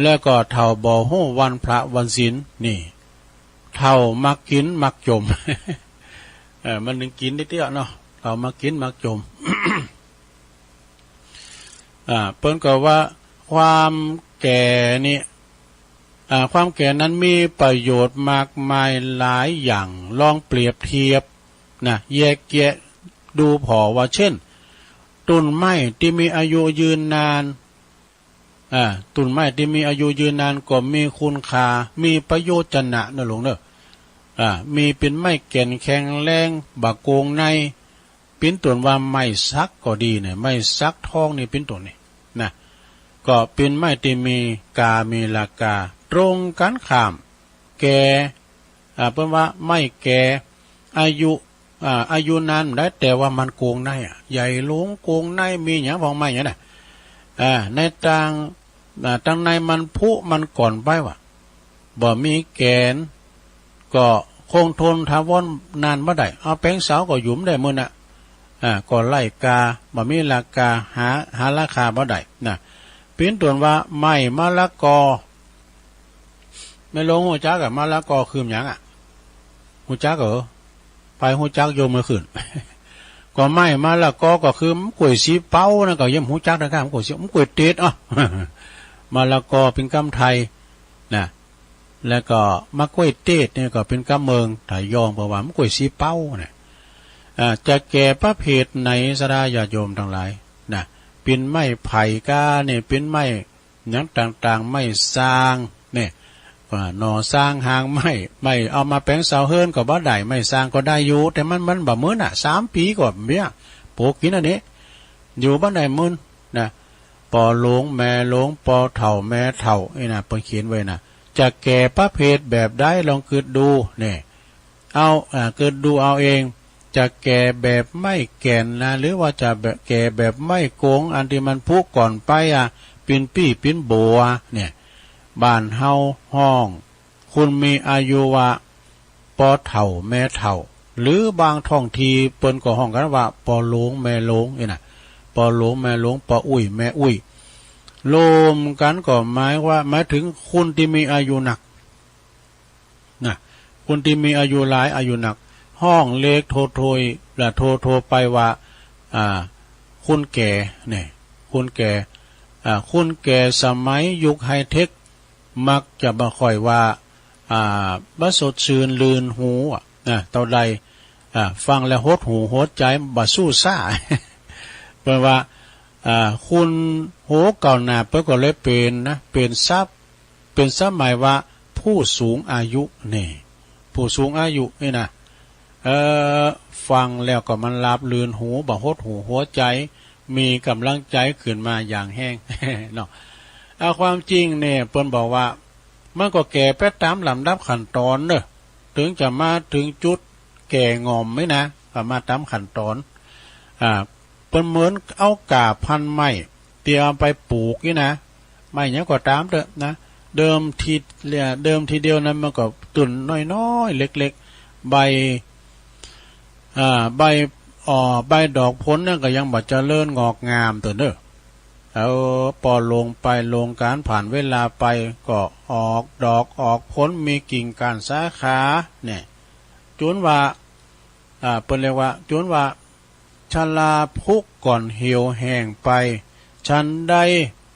แล้วก็เฒ่าบ่ฮู้วันพระวันศีล นี่ เฒ่ามักกินมักจม เออ มันถึงกินนิดเดียวเนาะ เฒ่ามักกินมักจม อ่า เปิ้นก็ว่าความแก่นี่ อ่า ความแก่นั้นมีประโยชน์มากมายหลายอย่าง ลองเปรียบเทียบนะ แยกแยะดูผ่อว่า เช่น ต้นไม้ที่มีอายุยืนนาน อ่า ต้นไม้ที่มีอายุยืนนานก็มีคุณค่า มีประโยชน์จะนะเนอะหลวงเนอะ อ่า มีเป็นไม้แก่นแข็งแรง บ่โกงใน เป็นต้นว่าไม้สักก็ดีเนี่ย ไม้สักทองนี่เป็นต้นนี่นะ ก็เป็นไม้ที่มีกา มีราคา ตรงกันข้าม แก่ อ่า เปิ้นว่าไม้แก่ อายุ อ่า อายุนานได้ แต่ว่ามันโกงในอะ ใหญ่หลวงโกงใน มีหยังพองไม้เนี่ยนะ อ่า ในตาง อ่า ตางในมันผุมันก่อนไปว่ะ บ่มีแก่น ก็คงทนถาวรนานบ่ได้ เอาแปงเสาก็หยุมได้มื้อน่ะ อ่า ก็ไร้ค่า บ่มีราคา หา หาราคาบ่ได้นะ เป็นต้นว่าไม้มะละกอ แม่หลวงฮู้จักอะ มะละกอคือหยังอะ ฮู้จักเหรอ ไปฮู้จักโยมเมื่อคืน ก็ไม้มะละกอก็คือมะกล้วยสีเปานะ ก็ยังฮู้จักนะครับ มะกล้วยสี มะกล้วยเตด อ๋อ มะละกอเป็นกำไทยนะ แล้วก็มะกล้วยเตดเนี่ยก็เป็นกำเมืองไทยยอง เพราะว่ามะกล้วยสีเปาเนี่ย อ่า จะแก่ประเภทไหน ศรัทธาญาติโยมทั้งหลายนะ เป็นไม้ไผ่กาเนี่ย เป็นไม้ หยังต่างๆ ไม้ซางเนี่ย อ่า หน่อซางหางไม้ ไม้เอามาแปงเสาเฮือนก็บ่ได้ ไม้ซางก็ได้อยู่ แต่มัน มันบ่มื้นน่ะ สามปีก็เบี้ย ปลูกกินอันนี้ อยู่บ่ได้มื้นนะ ปอหลวงแม่หลวง ปอเฒ่าแม่เฒ่า นี่นะ เปิ้นเขียนไว้นะ จะแก่ประเภทแบบใดลองคิดดูเนี่ย เอา อ่า คิดดูเอาเอง จะแก่แบบไม้แก่นนะ หรือว่าจะแบบ แก่แบบไม้โกง อันที่มันผุก่อนไปอะ เป็นปี้เป็นบัวเนี่ย บ้านเฮาฮ้อง คนมีอายุว่า ปอเฒ่าแม่เฒ่า หรือบางท้องที่เปิ้นก็ฮ้องกันว่า ปอหลวงแม่หลวง นี่นะ ปอหลวงแม่หลวง ปออุ้ยแม่อุ้ย รวมกันก็หมายว่า หมายถึงคนที่มีอายุนัก นะ คนที่มีอายุหลาย อายุนัก ฮ้องเลขโทรโทร และโทรโทรไปว่า อ่า คนแก่เนี่ย คนแก่ อ่า คนแก่สมัยยุคไฮเทค มักจะบ่ค่อยว่า อ่า บ่สดชื่นลื่นหูอะ นะ เต้าใด อ่า ฟังแล้วหดหู่หัวใจ บ่สู้ซ่า เปิ้นว่า อ่า คนโหเก่าหน้า เปิ้นก็เลยเปลี่ยนนะ เปลี่ยนศัพท์ เป็นสมัยว่าผู้สูงอายุนี่ ผู้สูงอายุนี่นะ เอ่อ ฟังแล้วก็มันราบรื่นหู บ่หดหู่หัวใจ มีกำลังใจขึ้นมาอย่างแฮง เนาะ เอาความจริงเนี่ย เปิ้นบอกว่า มันก็แก่ไปตามลำดับขั้นตอนเนอะ ถึงจะมาถึงจุดแก่ง่อมไหมนะ ก็มาตามขั้นตอน อ่า เปิ้นเหมือนเอาก่าพันธุ์ไม้ ที่เอาไปปลูกนี่นะ ไม้หยังก็ต๋ามเต๊อะนะ เดิมที เดิมทีเดียวนั้นมันก็ต้นน้อยๆ เล็กๆ ใบ อ่า ใบ อ่อ ใบดอกผลนั่นก็ยังบ่เจริญงอกงามเต๊อะเนอะ เออ ปอลงไปลงก๋านผ่านเวลาไป ก็ออกดอกออกผล มีกิ่งก้านสาขา เนี่ย จ๋นว่า อ่า เปิ้นเรียกว่า จ๋นว่า ชราผุก่อนเหี่ยวแห้งไป ฉันใด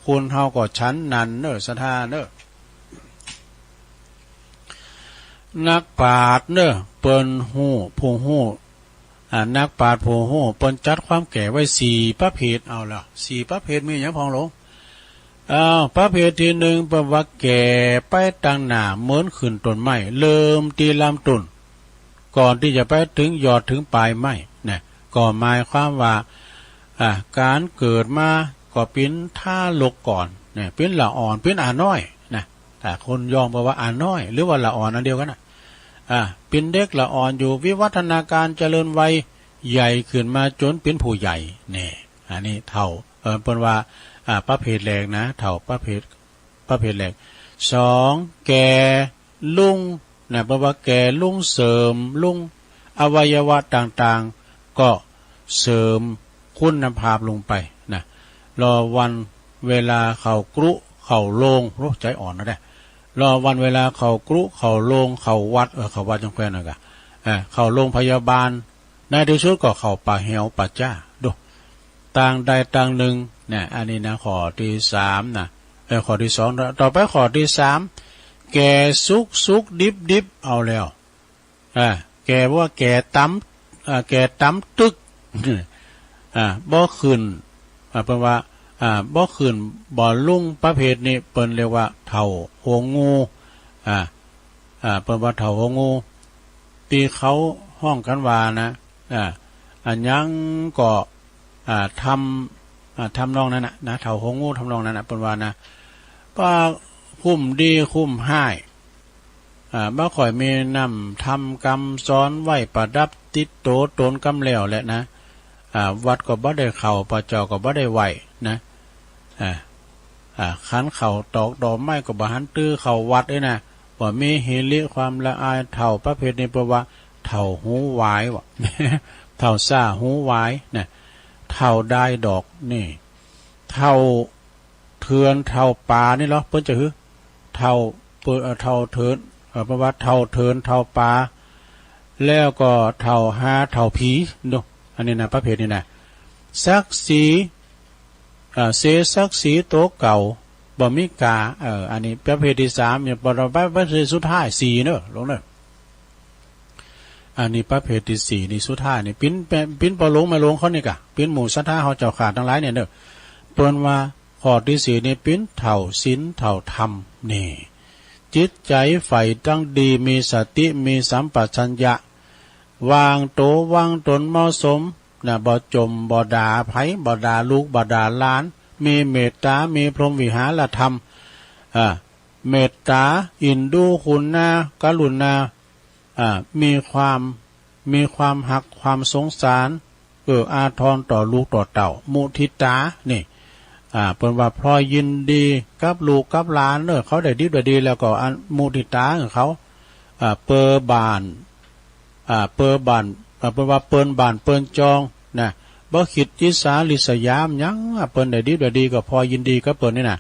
คนเฮาก็ฉันนั้นเนอะ ศรัทธาเนอะ นักปราชญ์เนอะ เปิ้นฮู้ ผู้ฮู้ อ่า นักปราชญ์ผู้ฮู้ เปิ้นจัดความแก่ไว้สี่ประเภท เอาละ สี่ประเภทมีหยังพ่องหลวง อ้าว ประเภทที่หนึ่ง เปิ้นว่าแก่ไปตังหน้าเหมือนขึ้นต้นไม้ เริ่มตี้ลำต้น ก่อนตี้จะไปถึงยอดถึงปลายไม้นะ ก็หมายความว่า อ่า ก๋านเกิดมาก็เป๋นทารกก่อนนะ เป๋นละอ่อน เป๋นอาน้อยนะ อ่า คนยองบอกว่าอาน้อย หรือว่าละอ่อนอันเดียวกั๋นนะ อ่า เป๋นเด็กละอ่อนอยู่ วิวัฒนาการเจริญวัย ใหญ่ขึ้นมาจ๋นเป๋นผู้ใหญ่ เนี่ย อันนี้เฒ่า เออ เปิ้นว่า อ่า ประเภทแรกนะ เฒ่าประเภท ประเภทแรก สอง แก่ลุงนะ เปิ้นว่าแก่ลุง เสื่อมลุง อวัยวะต่างๆ ก็เสื่อมคุณภาพลงไปนะ รอวันเวลาเข้ากรุเข้าโรง โอ้ ใจ๋อ่อนนะเนี่ย รอวันเวลาเข้ากรุเข้าโรงเข้าวัด เออ เข้าวัดจังแควนนะกะ เออ เข้าโรงพยาบาล ในตี้สุดก็เข้าป่าเหวป่าจ๊า ดู ต่างใดต่างหนึ่งนะ อันนี้นะ ข้อตี้สามนะ เออ ข้อตี้สอง ต่อไปข้อตี้สาม แก่สุกสุกดิบดิบ เอาแล้ว อ่า แก่ว่าแก่ต๋ำ อ่า แก่ต๋ำตึก อ่า บ่ขึ้น อ่า เปิ้นว่า อ่า บ่ขึ้นบ่ลุ่ง ประเภทนี้เปิ้นเรียกว่าเฒ่าหัวงู อ่า อ่า เปิ้นว่าเฒ่าหัวงู ตี้เขาฮ้องกั๋นว่านะ อ่า อะหยังก็ อ่า ทำ อ่า ทำนองนั้นน่ะนะ เฒ่าหัวงูทำนองนั้นน่ะ เปิ้นว่านะ ว่าคุ้มดีคุ้มฮ้าย อ่า บ่ค่อยมีน้ำธรรมกำสอนไว้ประดับติดโตตนกำแล้วแหละนะ อ่า วัดก็บ่ได้เข้า พระเจ้าก็บ่ได้ไหว้นะ อ่า อ่า ขันเข้าตอกดอกไม้ก็บ่หันตื้อเข้าวัดเอ้ยนะ บ่มีหิริความละอาย เฒ่าประเภทนี้เปิ้นว่าเฒ่าหูหวายวะ เฒ่าซ่าหูหวายนะ เฒ่าดายดอกนี่ เฒ่าเถื่อนเฒ่าป่านี่เหรอ เปิ้นจะหือ เฒ่า เปิ้น เอ่อ เฒ่าเถื่อน เอ่อ เปิ้นว่าเฒ่าเถื่อนเฒ่าป่า แล้วก็เฒ่าฮาเฒ่าผี ดู อันนี้นะ ประเภทนี้นะ ศักดิ์ศรี อ่า เสียศักดิ์ศรีโตเก่า บ่มีกา เออ อันนี้ประเภทตี้สาม เนี่ย บ่ บ่ บ่ สุดท้ายสี่เนอะ หลวงเนอะ อันนี้ประเภทตี้สี่นี่สุดท้ายนี่ เป๋น เป๋น เป๋นป้อหลวงแม่หลวงเขานี่กะ เป๋นหมู่ศรัทธาเฮาเจ้าข้าตังหลายเนี่ยเนอะ เปิ้นว่าข้อตี้สี่นี่เป๋นเฒ่าศีลเฒ่าธรรมนี่ จิตใจ๋ใฝ่ตังดี มีสติ มีสัมปชัญญะ วางโตวางตนเหมาะสมนะ บ่จ่มบ่ด่าใผ บ่ด่าลูกบ่ด่าหลาน มีเมตต๋า มีพรหมวิหารธรรม อ่า เมตต๋า เอ็นดู กรุณา กรุณา อ่า มีความ มีความฮักความสงสาร เอื้ออาทรต่อลูกต่อเต้า มุทิตา นี่ อ่า เปิ้นว่าพลอยยินดีกับลูกกับหลานเนอะ เขาได้ดิบได้ดีแล้วก็อันมุทิตาของเขา อ่า เปอบ้าน อ่า เปอบ้าน อ่า เปิ้นว่าเปิ้นบ้านเปิ้นจองนะ บ่คิดอิจฉาริษยาหยัง อ่า เปิ้นได้ดิบได้ดีก็พลอยยินดีกับเปิ้นนี่นะ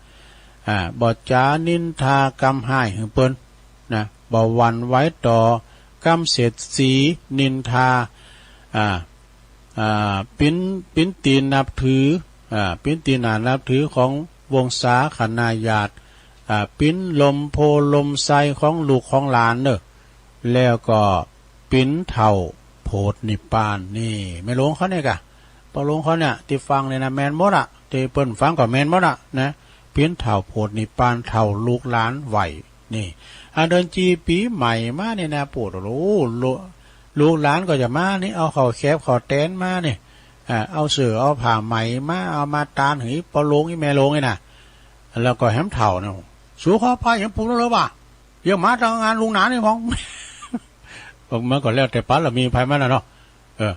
อ่า บ่จ๋านินทากำฮ้ายหื้อเปิ้นนะ บ่หวั่นไหวต่อกำเสียดสีนินทา อ่า อ่า เป๋น เป๋นตี้นับถือ อ่า เป๋นตี้น่านับถือของวงศาคณาญาติ อ่า เป๋นลมโพลมไทรของลูกของหลานเนอะ แล้วก็เป๋นเฒ่าโผดนิพพาน นี่ แม่หลวงเขาเนี่ยกะ ป้อหลวงเขาเนี่ย ตี้ฟังเนี่ยนะ แม่นหมดอะ ตี้เปิ้นฟังก็แม่นหมดอะนะ เป๋นเฒ่าโผดนิพพาน เฒ่าลูกหลานไหว นี่ อันเดินจีปี๋ใหม่มาเนี่ยนะ โผด โอ้โห ลูก ลูกหลานก็จะมานี่ เอาข้าวแคบข้าวแตนมานี่ อ่า เอาเสื้อเอาผ้าใหม่มา เอามาตานหื้อป้อหลวงอีแม่หลวงนี่นะ แล้วก็แหมเฒ่าเนี่ย สูขอไปยังปลูกแล้วหรือเปล่า ยังมาทางงานลุงหนานี่พ้อง มันก็แล้วแต่ปะละมีไผมันน่ะเนาะ เออ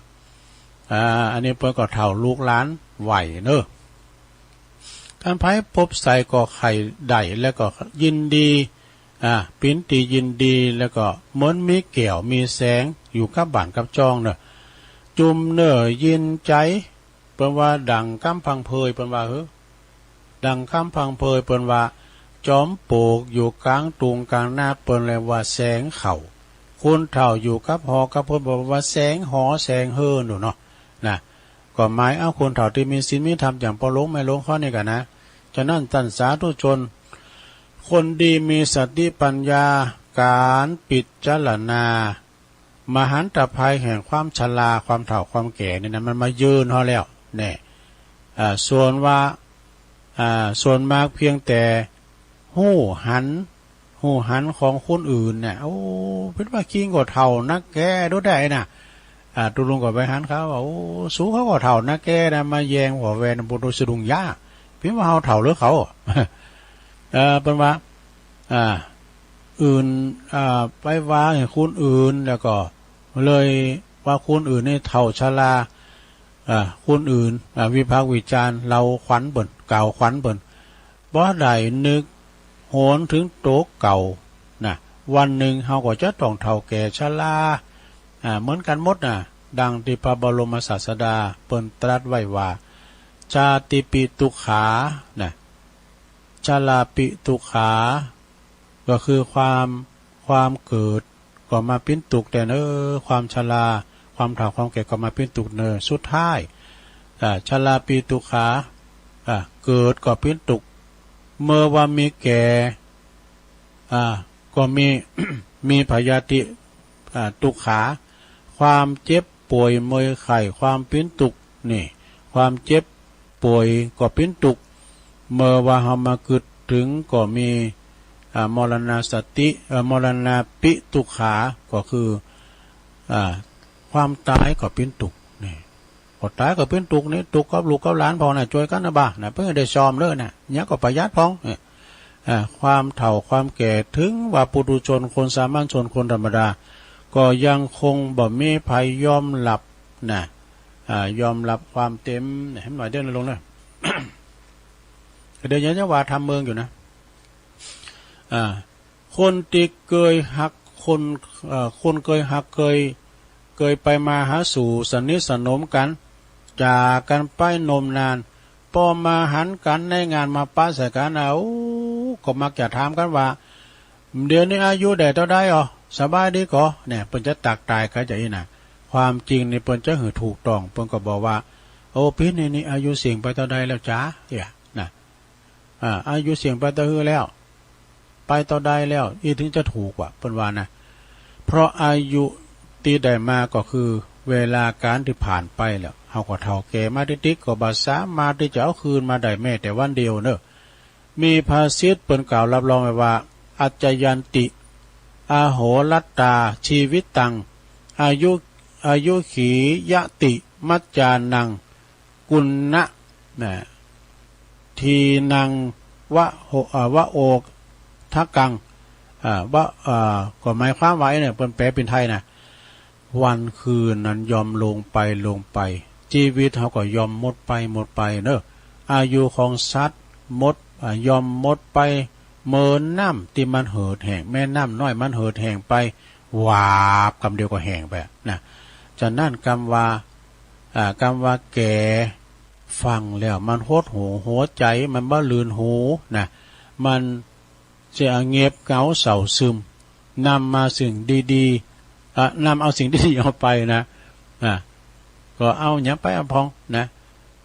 อ่า อันนี้เปิ้นก็เฒ่าลูกหลานไหวเนอะ คันใผพบใส่ก็ใค่ได้ แล้วก็ยินดี อ่า ปินตี้ยินดี แล้วก็เหมือนมีแก้วมีแสงอยู่กับบ้านกับจองเนอะ จุ่มเน่อยินใจ๋ เปิ้นว่าดั่งกำพังเพย เปิ้นว่า เฮ้อ ดั่งกำพังเพย เปิ้นว่า จอมปลวกอยู่กลางตุงกลางนา เปิ้นเรียกว่าแสงเขา คนเฒ่าอยู่กับหอกับเฮือน เปิ้นว่าแสงหอแสงเฮือนนู่นเนาะ นะ ก็หมายเอาคนเฒ่าตี้มีศีลมีธรรมอย่างป้อหลวงแม่หลวงเขานี่กั๋นนะ ฉะนั้นต้านสาธุชน คนดีมีสติปัญญา ก๋านพิจารณา มหันตภัยแห่งความชรา ความเฒ่าความแก่นี่นะ มันมาเยือนเฮาแล้ว แน่ อ่า ส่วนว่า อ่า ส่วนมากเพียงแต่ฮู้หัน ฮู้หันของคนอื่นเนี่ย โอ้ เปิ้นว่าคิงก็เฒ่านักแก่ดูได้นะ อ่า ตุ๊ลุงก็ไปหันเขา ว่า โอ้ สูเขาก็เฒ่านักแก่นะ มาแย่งผัวแหวน บ่ฮู้สะดุ้งยา เปิ้นว่าเฮาเฒ่าหรือเขา เออ เปิ้นว่า อ่า อื่น อ่า ไปว่าให้คนอื่น แล้วก็เลยว่าคนอื่นนี่เฒ่าชรา อ่า คนอื่น อ่า วิพากษ์วิจารณ์ เล่าขวัญเปิ้น กล่าวขวัญเปิ้น บ่ได้นึกหวนถึงตั๋วเก่า นะ วันหนึ่งเฮาก็จะต้องเฒ่าแก่ชรา อ่า เหมือนกั๋นหมดนะ ดังตี้พระบรมศาสดาเปิ้นตรัสไว้ว่า ชาติปิตุกขา นะ ชราปิตุกขา ก็คือความ ความเกิดก็มาเป๋นตุ๊กข์แต๊เน่อ ความชรา ความเฒ่าความแก่ก็มาเป๋นตุ๊กข์เน่อ สุดท้าย อ่า ชราปิตุกขา อ่า เกิดก็เป๋นตุ๊กข์ เมื่อว่ามีแก่ อ่า ก็มี มีพยาธิ อ่า ตุกขา ความเจ็บป่วยเมื่อยไข้ ความเป๋นตุ๊กข์ นี่ ความเจ็บป่วยก็เป๋นตุ๊กข์ เมื่อว่าเฮามาคิดถึงก็มี อ่า มรณสติ เอ่อ มรณปิตุกขา ก็คือ อ่า ความต๋ายก็เป๋นตุ๊กข์ นี่ ก็ต๋ายก็เป๋นตุ๊กข์นี่ ตุ๊กข์กับลูกกับหลานพ่องนะ จ้วยกั๋นนะบ่า นะ เปิ้นได้ซ่อมเลยนะ เยียะก็ประหยัดพ่อง เนี่ย อ่า ความเฒ่าความแก่ ถึงว่าปุถุชน คนสามัญชน คนธรรมดา ก็ยังคงบ่มีใผยอมรับนะ อ่า ยอมรับความเต็ม เนี่ย เห็นบ่าเดี๋ยวนี้ลุงเน่อ เดี๋ยวนี้จะว่าธรรมเมืองอยู่นะ อ่า คนตี้เกยฮัก คน เอ่อ คนเกยฮัก เกย เกยไปมาหาสู่ สนิทสนมกั๋น จากกั๋นไปนมนาน ปอมาหันกั๋นในงาน มาปะใส่กั๋นนะ โอ้ ก็มักจะถามกั๋นว่า เดี๋ยวนี้อายุได้เต้าใดอ๋อ สบายดีก่อ เนี่ย เปิ้นจะตักตายกั๋นจะอี้นะ ความจริงนี่เปิ้นจะหื้อถูกต้อง เปิ้นก็บอกว่า โอ้ ปี๋นี้นี่อายุเสี้ยงไปเต้าใดแล้วจ๊า เนี่ย นะ อ่า อายุเสี้ยงไปเต้าหื้อแล้ว ไปเต้าใดแล้ว อี้ถึงจะถูกว่ะ เปิ้นว่านะ เพราะอายุตี้ได้มาก็คือเวลาก๋านตี้ผ่านไปแล้ว เฮาก็เฒ่าแก่มาติ๊กๆ ก็บ่สามารถตี้จะเอาคืนมาได้แม้แต่วันเดียวเน่อ มีภาษิตเปิ้นกล่าวรับรองไว้ว่า อัจจยันติ อโหรัตตา ชีวิตัง อายุ อายุขียติ มัจจานัง กุณณะ นะ ทีนัง วะโห อ่า วะโอทกัง อ่า วะ อ่า ก็หมายความว่าไอ้เนี่ย เปิ้นแปลเป๋นไทยนะ วันคืนนั้นย่อมลงไป ลงไป ชีวิตเฮาก็ย่อมหมดไป หมดไปเน่อ อายุของสัตว์หมด อ่า ย่อมหมดไป เหมือนน้ำตี้มันเหือดแห้ง แม่น้ำน้อยมันเหือดแห้งไป วาบ กำเดียวก็แห้งไปนะ ฉะนั้นกำว่า อ่า กำว่าแก่ ฟังแล้วมันหดหู่หัวใจ๋ มันบ่ลื่นหูนะ มันจะเงียบเหงาเศร้าซึม นำมาสิ่งดีๆ อ่ะ นำเอาสิ่งดีๆ ออกไปนะ อ่ะ ก็เอาหยังไปอำพองนะ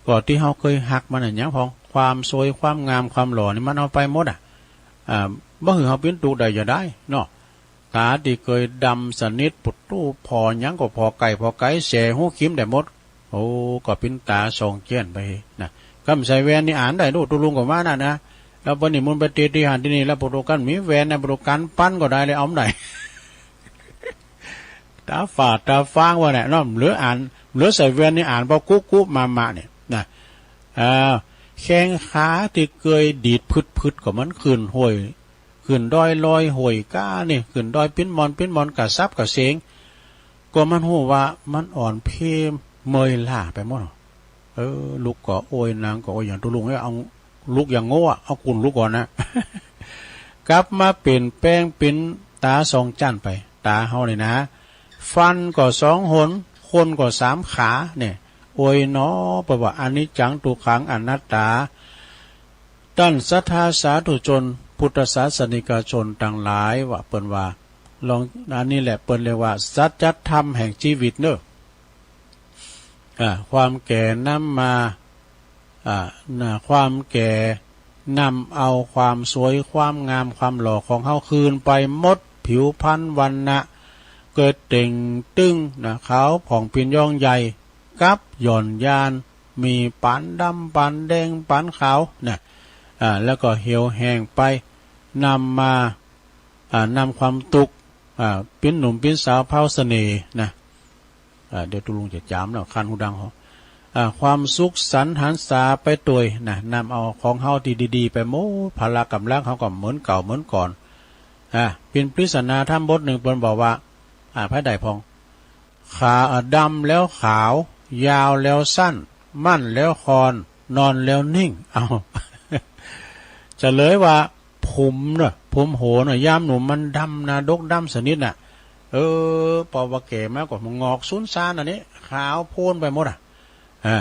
ก็ตี้เฮาเกยฮักมันน่ะหยังพอง ความสวย ความงาม ความหล่อนี่มันเอาไปหมดอ่ะ อ่า บ่หื้อเฮาเป๋นตุ๊กข์ได้จะได้เนาะ ต๋าตี้เกยดำสนิท ปุดตู้ผ่อหยังก็ผ่อไก๋ ผ่อไก๋ แสหูคิมได้หมด โอ้ ก็เป๋นต๋าส่องแจ้งไปนะ กำใส่แว่นนี่อ่านได้ดู ตุ๊ลุงก็ว่านั่นนะ แล้วปะนี่มันไปตี้ตี้หั้นตี้นี่ แล้วปุดตู้กั๋นมีแว่นนะ ปุดตู้กั๋นปั้นก็ได้เลย เอาได้ ต๋าฝาดต๋าฟางว่าเนี่ยเนาะ เหลืออ่าน เหลือใส่แว่นนี่อ่าน พอกุ๊กกุ๊กมามาเนี่ยนะ อ่า แข้งขาตี้เกยดีดพึดพึดก็มันขึ้นห้วย ขึ้นดอยลอยห้วยก้านี่ ขึ้นดอยปิ้นมอนปิ้นมอนกระสับกระเสง ก็มันฮู้ว่ามันอ่อนเพลีย เมื่อยล้าไปหมด เออ ลุกก็โอย นั่งก็โอย อย่างตุลุงเนี่ย เอาลุกอย่างโง่อะ เอากุ่นลุกก่อนนะ กลับมาเปลี่ยนแปลงเป็นต๋าสองจั้นไป ต๋าเฮานี่นะ ฟันก็สองหน คนก็สามขาเนี่ย โอยหนอ แปลว่าอนิจจัง ทุกขัง อนัตตา ต้านศรัทธาสาธุชน พุทธศาสนิกชนตังหลายว่า เปิ้นว่า ลอง อันนี้แหละเปิ้นเรียกว่า สัจธรรมแห่งชีวิตเนอะ อ่า ความแก่นำมา อ่า นะ ความแก่นำเอาความสวย ความงาม ความหล่อของเฮาคืนไปหมด ผิวพรรณวรรณะ เกิดเต่งตึงนะ ขาวผ่อง ปิ้นย่องใหญ่ กับหย่อนยาน มีปานดำ ปานแดง ปานขาวนะ อ่า แล้วก็เหี่ยวแห้งไป นำมา อ่า นำความทุกข์ อ่า ปิ้นหนุ่มปิ้นสาว เผาเสน่ห์นะ อ่า เดี๋ยวตุลุงจะจ๋ามแล้ว คันหูดังเหรอ อ่า ความสุขสันต์หันษาไปตวยนะ นำเอาของเฮาที่ดีๆ ไปหมด พละกำลังเฮาก็เหมือนเก่าเหมือนก่อน อ่า ปิ้นปริศนาธรรมบทหนึ่ง เปิ้นบอกว่า อ่า ภายใดพ่อง ขา อ่า ดำแล้วขาว ยาวแล้วสั้น มั่นแล้วคลอน นอนแล้วนิ่ง เอา เฉลยว่า ผมเนอะ ผมโหนเนอะ ยามหนุ่มมันดำนะ ดกดำสนิทน่ะ เออ พอว่าแก่มาก็งอกสูญซานอันนี้ ขาวโพลนไปหมดอ่ะ อ่า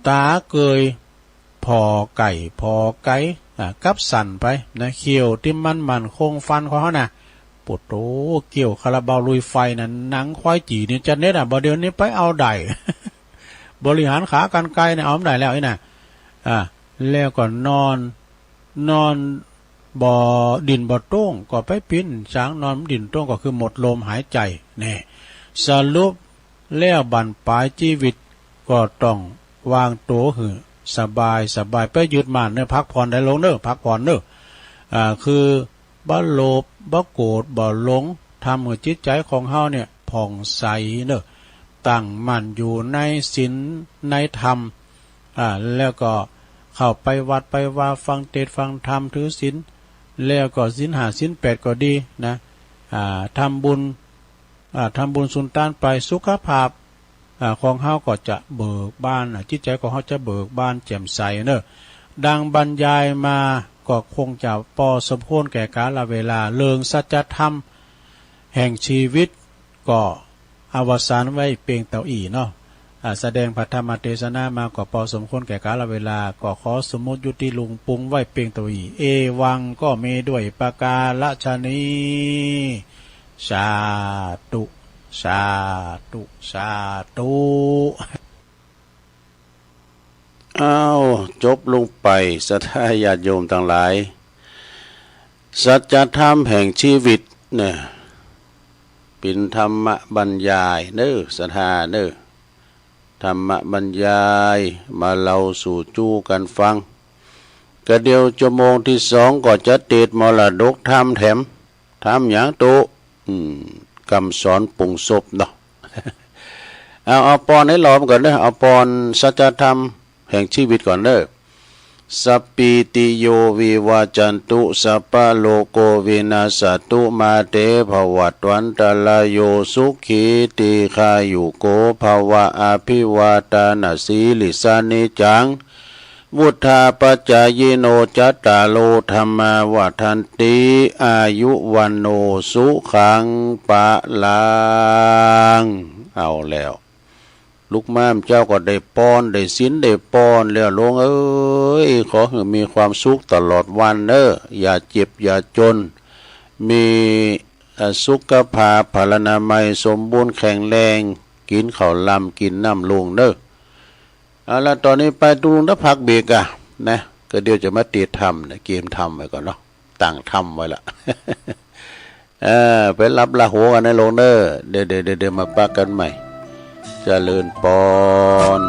ต๋าเกย ผ่อไก่ ผ่อไก่ อ่า กับสั่นไปนะ เขี้ยวที่มันมั่นคงฟันของเขาน่ะ ปวดโต เขี้ยวคาราบาวลุยไฟน่ะ หนังควายจี่นี่จะเน็ตอ่ะ บ่เดี๋ยวนี้ไปเอาได้ บริหารขากรรไกรเนี่ย เอาไม่ได้แล้วไอ้น่ะ อ่า แล้วก็นอน นอนบ่ดิ้นบ่โต้ง ก็ไปปิ้นสาง นอนดิ้นโต้งก็คือหมดลมหายใจ นี่ สรุปแล้วบั้นปลายชีวิตก็ต้องวางตัวหื้อสบายสบาย ไปยึดมั่นเนอะ พักผ่อนได้ลงเนอะ พักผ่อนเนอะ อ่า คือบ่โลภ บ่โกรธ บ่หลง ทำให้จิตใจของเฮาเนี่ยผ่องใสเนอะ ตั้งมั่นอยู่ในศีลในธรรม อ่า แล้วก็เข้าไปวัดไปวา ฟังเทศน์ฟังธรรม ถือศีล แล้วก็ศีลห้าศีลแปดก็ดีนะ อ่า ทำบุญ อ่า ทำบุญสุนทานไป สุขภาพ อ่า ของเฮาก็จะเบิกบาน อ่า จิตใจของเฮาจะเบิกบานแจ่มใสเนอะ ดังบรรยายมาก็คงจะพอสมควรแก่กาลเวลา เรื่องสัจธรรมแห่งชีวิต ก็อวสานไว้เพียงเต้าอี้เนาะ อ่า แสดงพระธรรมเทศนามาก็พอสมควรแก่กาลเวลา ก็ขอสมมุติยุติลงปรุงไว้เพียงเต้าอี้ เอวังก็มีด้วยประการฉะนี้ สาธุ สาธุ สาธุ อ้าว จบลงไป ศรัทธาญาติโยมทั้งหลาย สัจธรรมแห่งชีวิตเนี่ย เป็นธรรมบรรยายเนอะ ศรัทธาเนอะ ธรรมบรรยาย มาเล่าสู่จู้กันฟัง ก็เดี๋ยวชั่วโมงที่สองก็จะเทศน์มรดกธรรมแถม ธรรมหยังตุ๊ อืม กำสอนปรุงศพเนาะ เอา เอาปอนให้หลอมก่อนเนอะ เอาปอนสัจธรรมแห่งชีวิตก่อนเนอะ สัพพีติโยวิวัจจันตุ สัพพะโรโควินัสสะตุ มาเตภวัตวันตะรายโย สุขีทีฆายุโกภะวะ อะภิวาทานะสีลิสสะ นิจจัง วุฑฒาปจายิโน จัตตาโร ธัมมา วัฑฒันติ อายุ วัณโณ สุขัง พะลัง เอาแล้ว ลูกม้ามเจ้าก็ได้ปอน ได้ศีล ได้ปอนแล้ว หลวงเอ้ย ขอให้มีความสุขตลอดวันเนอะ อย่าเจ็บ อย่าจน มี เอ่อ สุขภาพ พลานามัย สมบูรณ์แข็งแรง กินข้าวลำ กินน้ำลุงเนอะ เอาละ ตอนนี้ไปตุลุงนะ พักเบรกอ่ะ นะ ก็เดี๋ยวจะมาเตรียมธรรมนะ เกมธรรมไว้ก่อนเนาะ ตั้งธรรมไว้ละ เออ ไปหลับละหัวกันนะหลวงเนอะ เดี๋ยว เดี๋ยว เดี๋ยว เดี๋ยวมาปะกันใหม่ เจริญปอน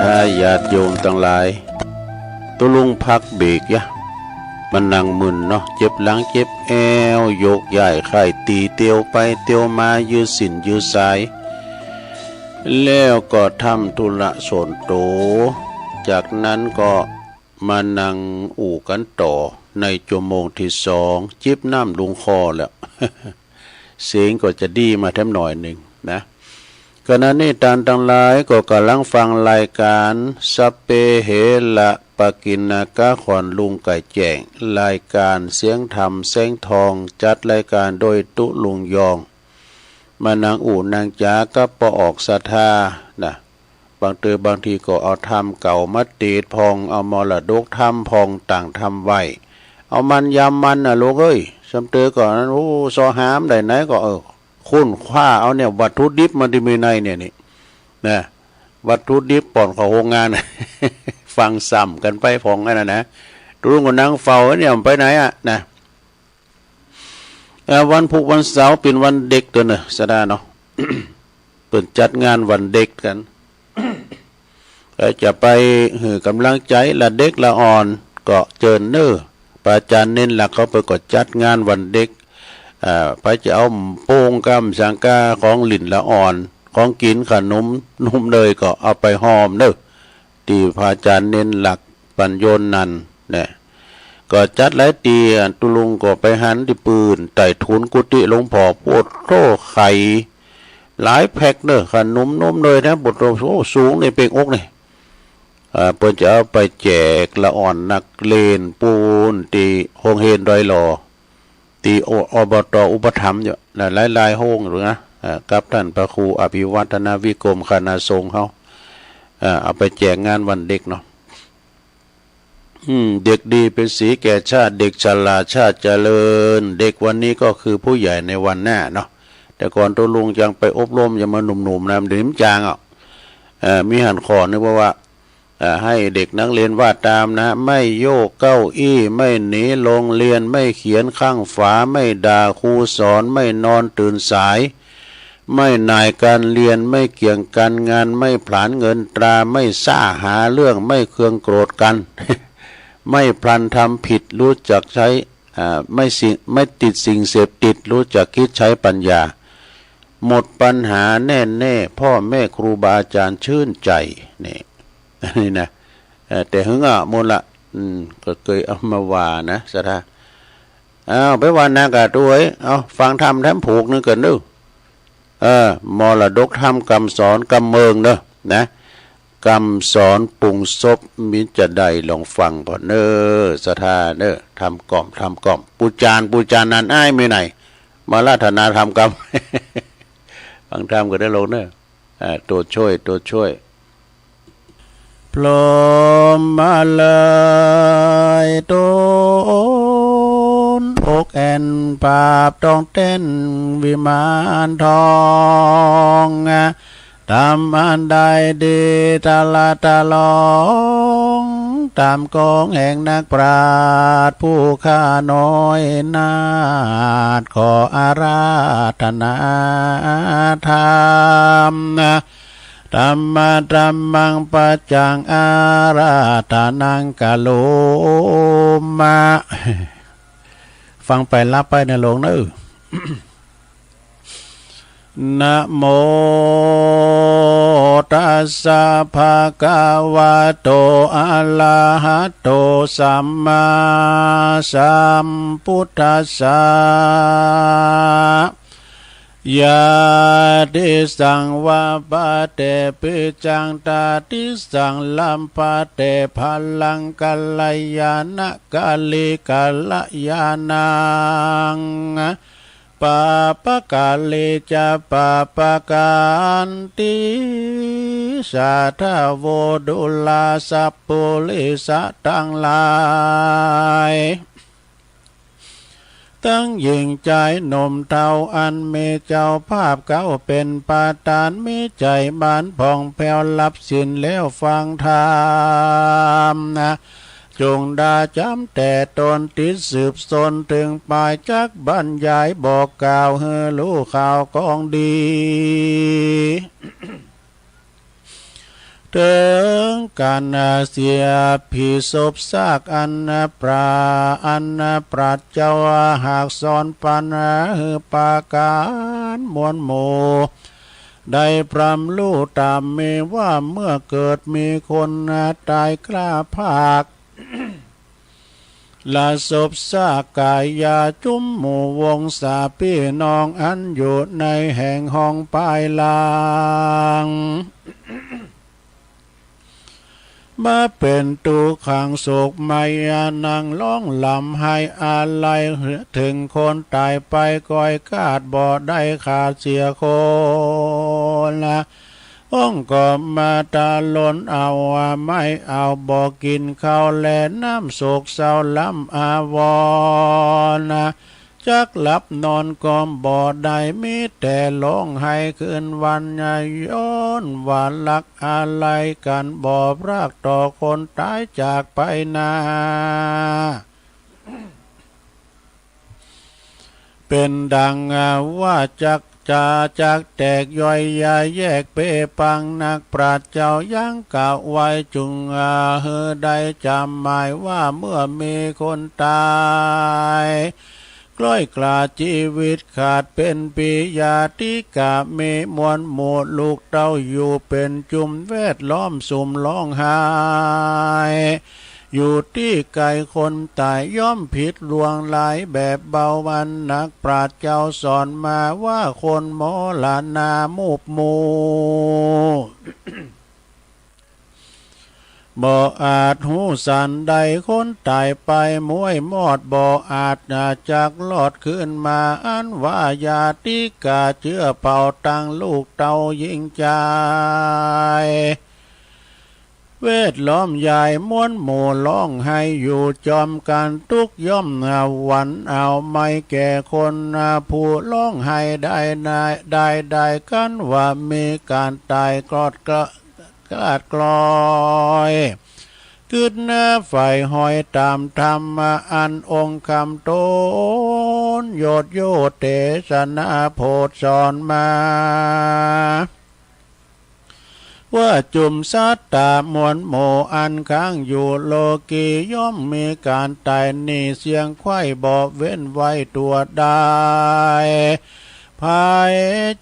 ถ้าญาติโยมตังหลาย ตุ๊ลุงพักเบรกยะ มันนั่งมึนเนาะ เจ็บหลังเจ็บแอว โยกย้ายค่ายตี เตียวไปเตียวมา ยืดสิ้นยืดสาย แล้วก็ทำธุระส่วนตัว จากนั้นก็มานั่งอู้กันต่อ ในชั่วโมงที่สอง จิบน้ำลงคอแล้ว เสียงก็จะดีมาแถมหน่อยหนึ่งนะ ขณะนี้ท่านทั้งหลายก็กำลังฟังรายการ สัพเพเหระปกิณณกะ ของลุงไก่แจ้ง รายการเสียงธรรมแสงทอง จัดรายการโดยตุ๊ลุงยอง มานั่งอู้นั่งจ๋ากับป้อออกศรัทธานะ บางเทื่อบางทีก็เอาธรรมเก่ามาติดพ่อง เอามรดกธรรมพ่อง ต่างธรรมไว้ เอามันยำมันนะลูกเอ้ย สำเทื่อก่อนนั้น โอ้ ซอหามได้ไหนก็ เออ ค้นคว้าเอาเนี่ย วัตถุดิบมันที่มีในเนี่ยนี่นะ วัตถุดิบป่อนของโรงงาน ฟังซ้ำกันไปพ่องอันนั้นนะ ตุ๊ลุงก็นั่งเฝ้าเนี่ย มันไปไหนอะนะ เอ่อ วันพุธวันเสาร์เป็นวันเด็กตัวเนอะ สะดาเนาะ เปิ้นจัดงานวันเด็กกัน เอ่อ จะไปหื้อกำลังใจละเด็กละอ่อน ก็เจิญเนอะ พระอาจารย์เน้นหลักเขาไปก็จัดงานวันเด็ก เอ่อ ไปจะเอาโป่งกำสังกา ของหลิ้นละอ่อน ของกินขนมนมเนยก็เอาไปหอมเนอะ ที่พระอาจารย์เน้นหลักปัญโยนนันท์เนี่ย ก็จัดหลายตี ตุ๊ลุงก็ไปหันที่ปืน ใต้ถุนกุฏิหลวงพ่อ โอ้โธ่ ไข่หลายแพ็คเนอะ ขนมนมเนยนะ โอ้โธ่ สูงนี่เป่งอกนี่ เอ่อ เปิ้นจะเอาไปแจกละอ่อนนักเรียนปูน ที่โฮงเฮียนดอยหล่อ ที่ อ- อบต.อุปถัมภ์อยู่นะ หลายๆ โฮงอยู่นะ เอ่อ กับท่านพระครูอภิวัฒนวิกรม คณะสงฆ์เขา เอ่อ เอาไปแจกงานวันเด็กเนาะ อืม เด็กดีเป็นสีแก่ชาติ เด็กฉลาดชาติเจริญ เด็กวันนี้ก็คือผู้ใหญ่ในวันหน้าเนาะ แต่ก่อนตุ๊ลุงยังไปอบรมยังมาหนุ่มๆ นะ เดี๋ยวนี้มันจางอ่ะ เอ่อ มีหันข้อนึงบอกว่า เอ่อ ให้เด็กนักเรียนว่าตามนะ ไม่โยกเก้าอี้ ไม่หนีโรงเรียน ไม่เขียนข้างฝา ไม่ด่าครูสอน ไม่นอนตื่นสาย ไม่หน่ายการเรียน ไม่เกี่ยงการงาน ไม่ผลาญเงินตรา ไม่ซ่าหาเรื่อง ไม่เคืองโกรธกัน ไม่พลันทำผิด รู้จักใช้ อ่า ไม่สิ่ง- ไม่ติดสิ่งเสพติด รู้จักคิดใช้ปัญญา หมดปัญหาแน่แน่ พ่อแม่ครูบาอาจารย์ชื่นใจ นี่ อันนี้นะ เอ่อ แต่หึงอ่ะ มนละ อืม ก็เคยเอามาว่านะ ศรัทธา อ้าว ไปว่านักอ่ะ ตัวเอ้ย เอา ฟังธรรมแถมผูกนึงกันเด้อ เออ มรดกธรรม กำสอน กำเมิงเด้อ นะ กำสอนปรุงศพ มีจะได้ลองฟังพอเน้อ ศรัทธาเน้อ ทำก่อม ทำก่อม ปูจาน ปูจานนันอ้ายมีไหน มาราธนาทำกำ ฟังธรรมก็ได้ลงเน้อ อ่า ตัวช่วย ตัวช่วย พร้อมมาเลยตน อกแอ่นปราบต้องเต้นวิมานทอง ทำอันใดดีทะละทะลอง ตามกองแห่งนักปราชญ์ผู้ข้าน้อยนาถ ขออาราธนาธรรม ธัมมะธัมมังปัจจังอาราธนังกะโลมะ ฟังไปรับไปนะโลงเน้อ นะโมตัสสะภะคะวะโต อะระหะโต สัมมาสัมพุทธัสสะ ญาติสังวาปะเต ปิจังตาติสังลัมปะเต พลังกัลยาณะกาลิกัลยาณัง ปาปะกาลิจะปาปะกันติ สาธาโว ดูราสัพปุริสะตังหลาย ตึงหญิงจายหนุ่มเฒ่า อันมีเจ้าภาพเก่าเป๋นประธาน มีใจ๋บานผ่องแผ้ว รับศีลแล้วฟังธรรมนะ จงดาจ๋ำแต่ตน ติดสืบสนเถิงปาย จักบรรยายบอกกล่าวหื้อฮู้ข่าวของดี เถิงกันเสียผีศพซากอันปรา อันปราดเจ้าหากสอนปันหือปาการมวลหมู่ ได้พรำรู้ตามมีว่าเมื่อเกิดมีคนตายกล้าภาค ละศพซากกายาจุมหมู่วงศาพี่น้องอันอยู่ในแห่งห้องปายลาง มาเป็นตุขังโศกไมยานังร้องลำไห้อาลัยถึงคนตายไปก้อยกาดบ่ได้ขาดเสียคนละ องค์ก็มาตาลนเอาไม่เอาบ่กินข้าวและน้ำโศกเศร้าลำอาวรณ์ จักหลับนอนก็บ่ได้มีแต่ร้องไห้คืนวันย้อนว่ารักอาลัยกันบ่พรากต่อคนตายจากไปนา เป็นดังว่าจักจะจักแตกย่อยยาแยกเปปังนักปราชญ์เจ้ายังกล่าวไว้จุงหือได้จำหมายว่าเมื่อมีคนตาย กล้อยกลาชีวิตขาดเป็นปียาติกะมีมวลหมู่ลูกเต้าอยู่เป็นจุมแวดล้อมสุมร้องไห้ อยู่ตี้ไกลคนตายย่อมผิดลวงหลายแบบเบาวันนักปราชญ์เจ้าสอนมาว่าคนมรณามูบหมู่ บ่อาจฮู้สันใดคนตายไปม้วยมอดบ่อาจจักรอดคืนมาอันว่าญาติกาเจื้อเผ่าตังลูกเต้ายิงจาย แวดล้อมยายมวลหมู่ร้องไห้อยู่จอมกันทุกข์ย่อมหวันเอาไม่แก่คนผู้ร้องไห้ได้ได้ได้ได้กันว่ามีการตายกลอดกระ กลาดกลอย กึดหน้าฝ่ายหอยตามธรรมะอันองค์คำต้นโยดโยเตสนาโพดสอนมา ว่าจุมสัตตามวลหมู่อันค้างอยู่โลกีย่อมมีการตายหนีเสียงไขว้บ่เว้นไว้ตัวได้ ภาย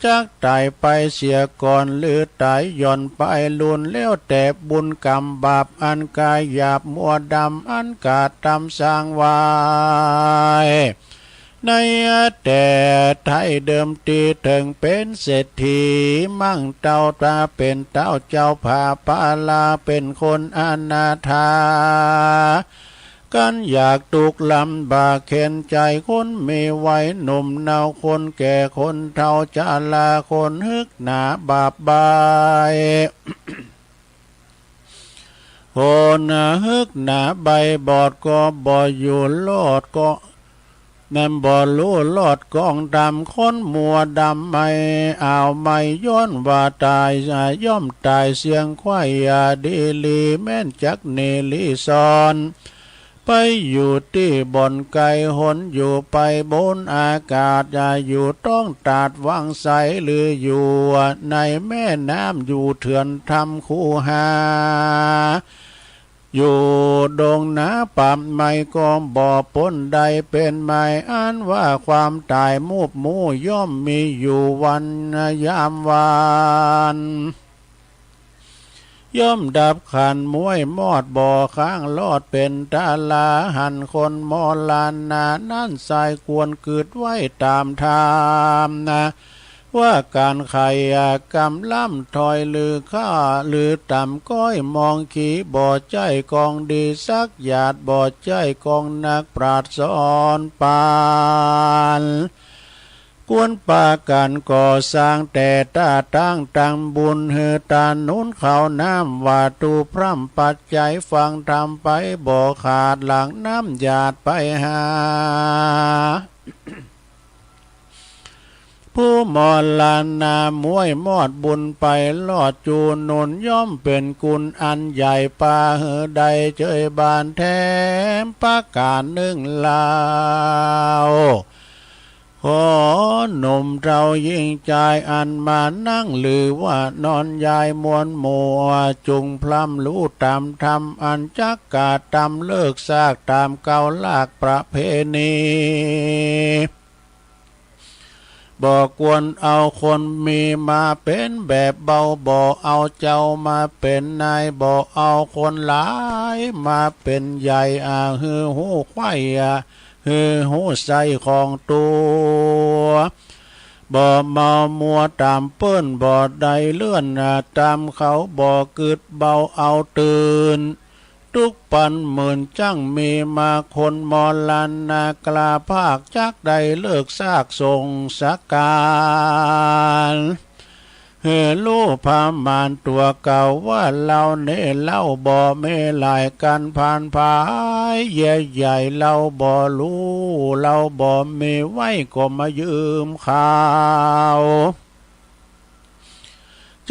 จักตายไปเสียก่อนหรือตายหย่อนไปลุนแล้วแต่บุญกรรมบาปอันกายหยาบมัวดำอันกาดทำสร้างไว้ ในแต่ไทยเดิมทีเถิงเป็นเศรษฐีมั่งเต้าตาเป็นเต้าเจ้าผาปาลาเป็นคนอนาถา กันอยากทุกข์ลำบากเข็ญใจคนมีวัยหนุ่มเนาคนแก่คนเฒ่าชราคนฮึกหนาบาปบาย คนฮึกหนาใบบอดก็บ่อยู่รอดก็ นั้นบ่รู้รอดกองดำคนมัวดำไม่เอาไม่ย้อนว่าตายย่อมตายเสียงไขว้อย่าดีหลีแม่นจักหนีหลีซ่อน ไปอยู่ตี้บ่อนไกลหนอยู่ไปบนอากาศอย่าอยู่ต้องตาดวังใสหรืออยู่ในแม่น้ำอยู่เถื่อนทำคูหา อยู่ดงหนาป่าไม้ก็บ่ปนได้เป็นไม้อันว่าความตายมูบหมู่ย่อมมีอยู่วันยามวัน ย่อมดับขันม้วยมอดบ่อข้างรอดเป็นตาลาหันคนมรณานั้นสายควรกึดไว้ตามธรรมนะ ว่าการไขยกรรมล่ำถอยหรือข้าหรือต่ำก้อยมองขีบ่ใจ้กองดีสักหยาดบ่ใจ้กองนักปราชญ์สอนปาน ควรปากันก่อสร้างแต่ตาตั้งตังบุญหือตาหนุนเขาน้ำว่าตูพร่ำปัจจัยฟังธรรมไปบ่ขาดหลังน้ำหยาดไปหา ผู้มรณาม้วยมอดบุญไปรอดจูหนุนย่อมเป็นกุณอันใหญ่ปาหือใดเจยบานแถมประการหนึ่งลาว ขอหนุ่มเฒ่าหญิงชายอันมานั่งหรือว่านอนยายมวลหมู่ จงพร่ำรู้ตามธรรมอันจักกระทำเลิกซากตามเก่าหลักประเพณี บ่ควรเอาคนมีมาเป็นแบบเบา บ่เอาเจ้ามาเป็นนาย บ่เอาคนหลายมาเป็นใหญ่ อาหือหูไขว้อาหือหูใส่ของตัว บ่เมามัวตามเปิ้น บ่ได้เลื่อนตามเขา บ่กึดเบาเอาตื่น ทุกปันหมื่นจั่งมีมาคนมรณะกล้าภาคจักได้เลิกซากสงสการ หื้อรู้ประมาณตัวเก่าว่าเฮานี้เฮาบ่มีหลายกันผ่านภาย แย่ใหญ่เฮาบ่รู้ เฮาบ่มีไว้ก็มายืมเขา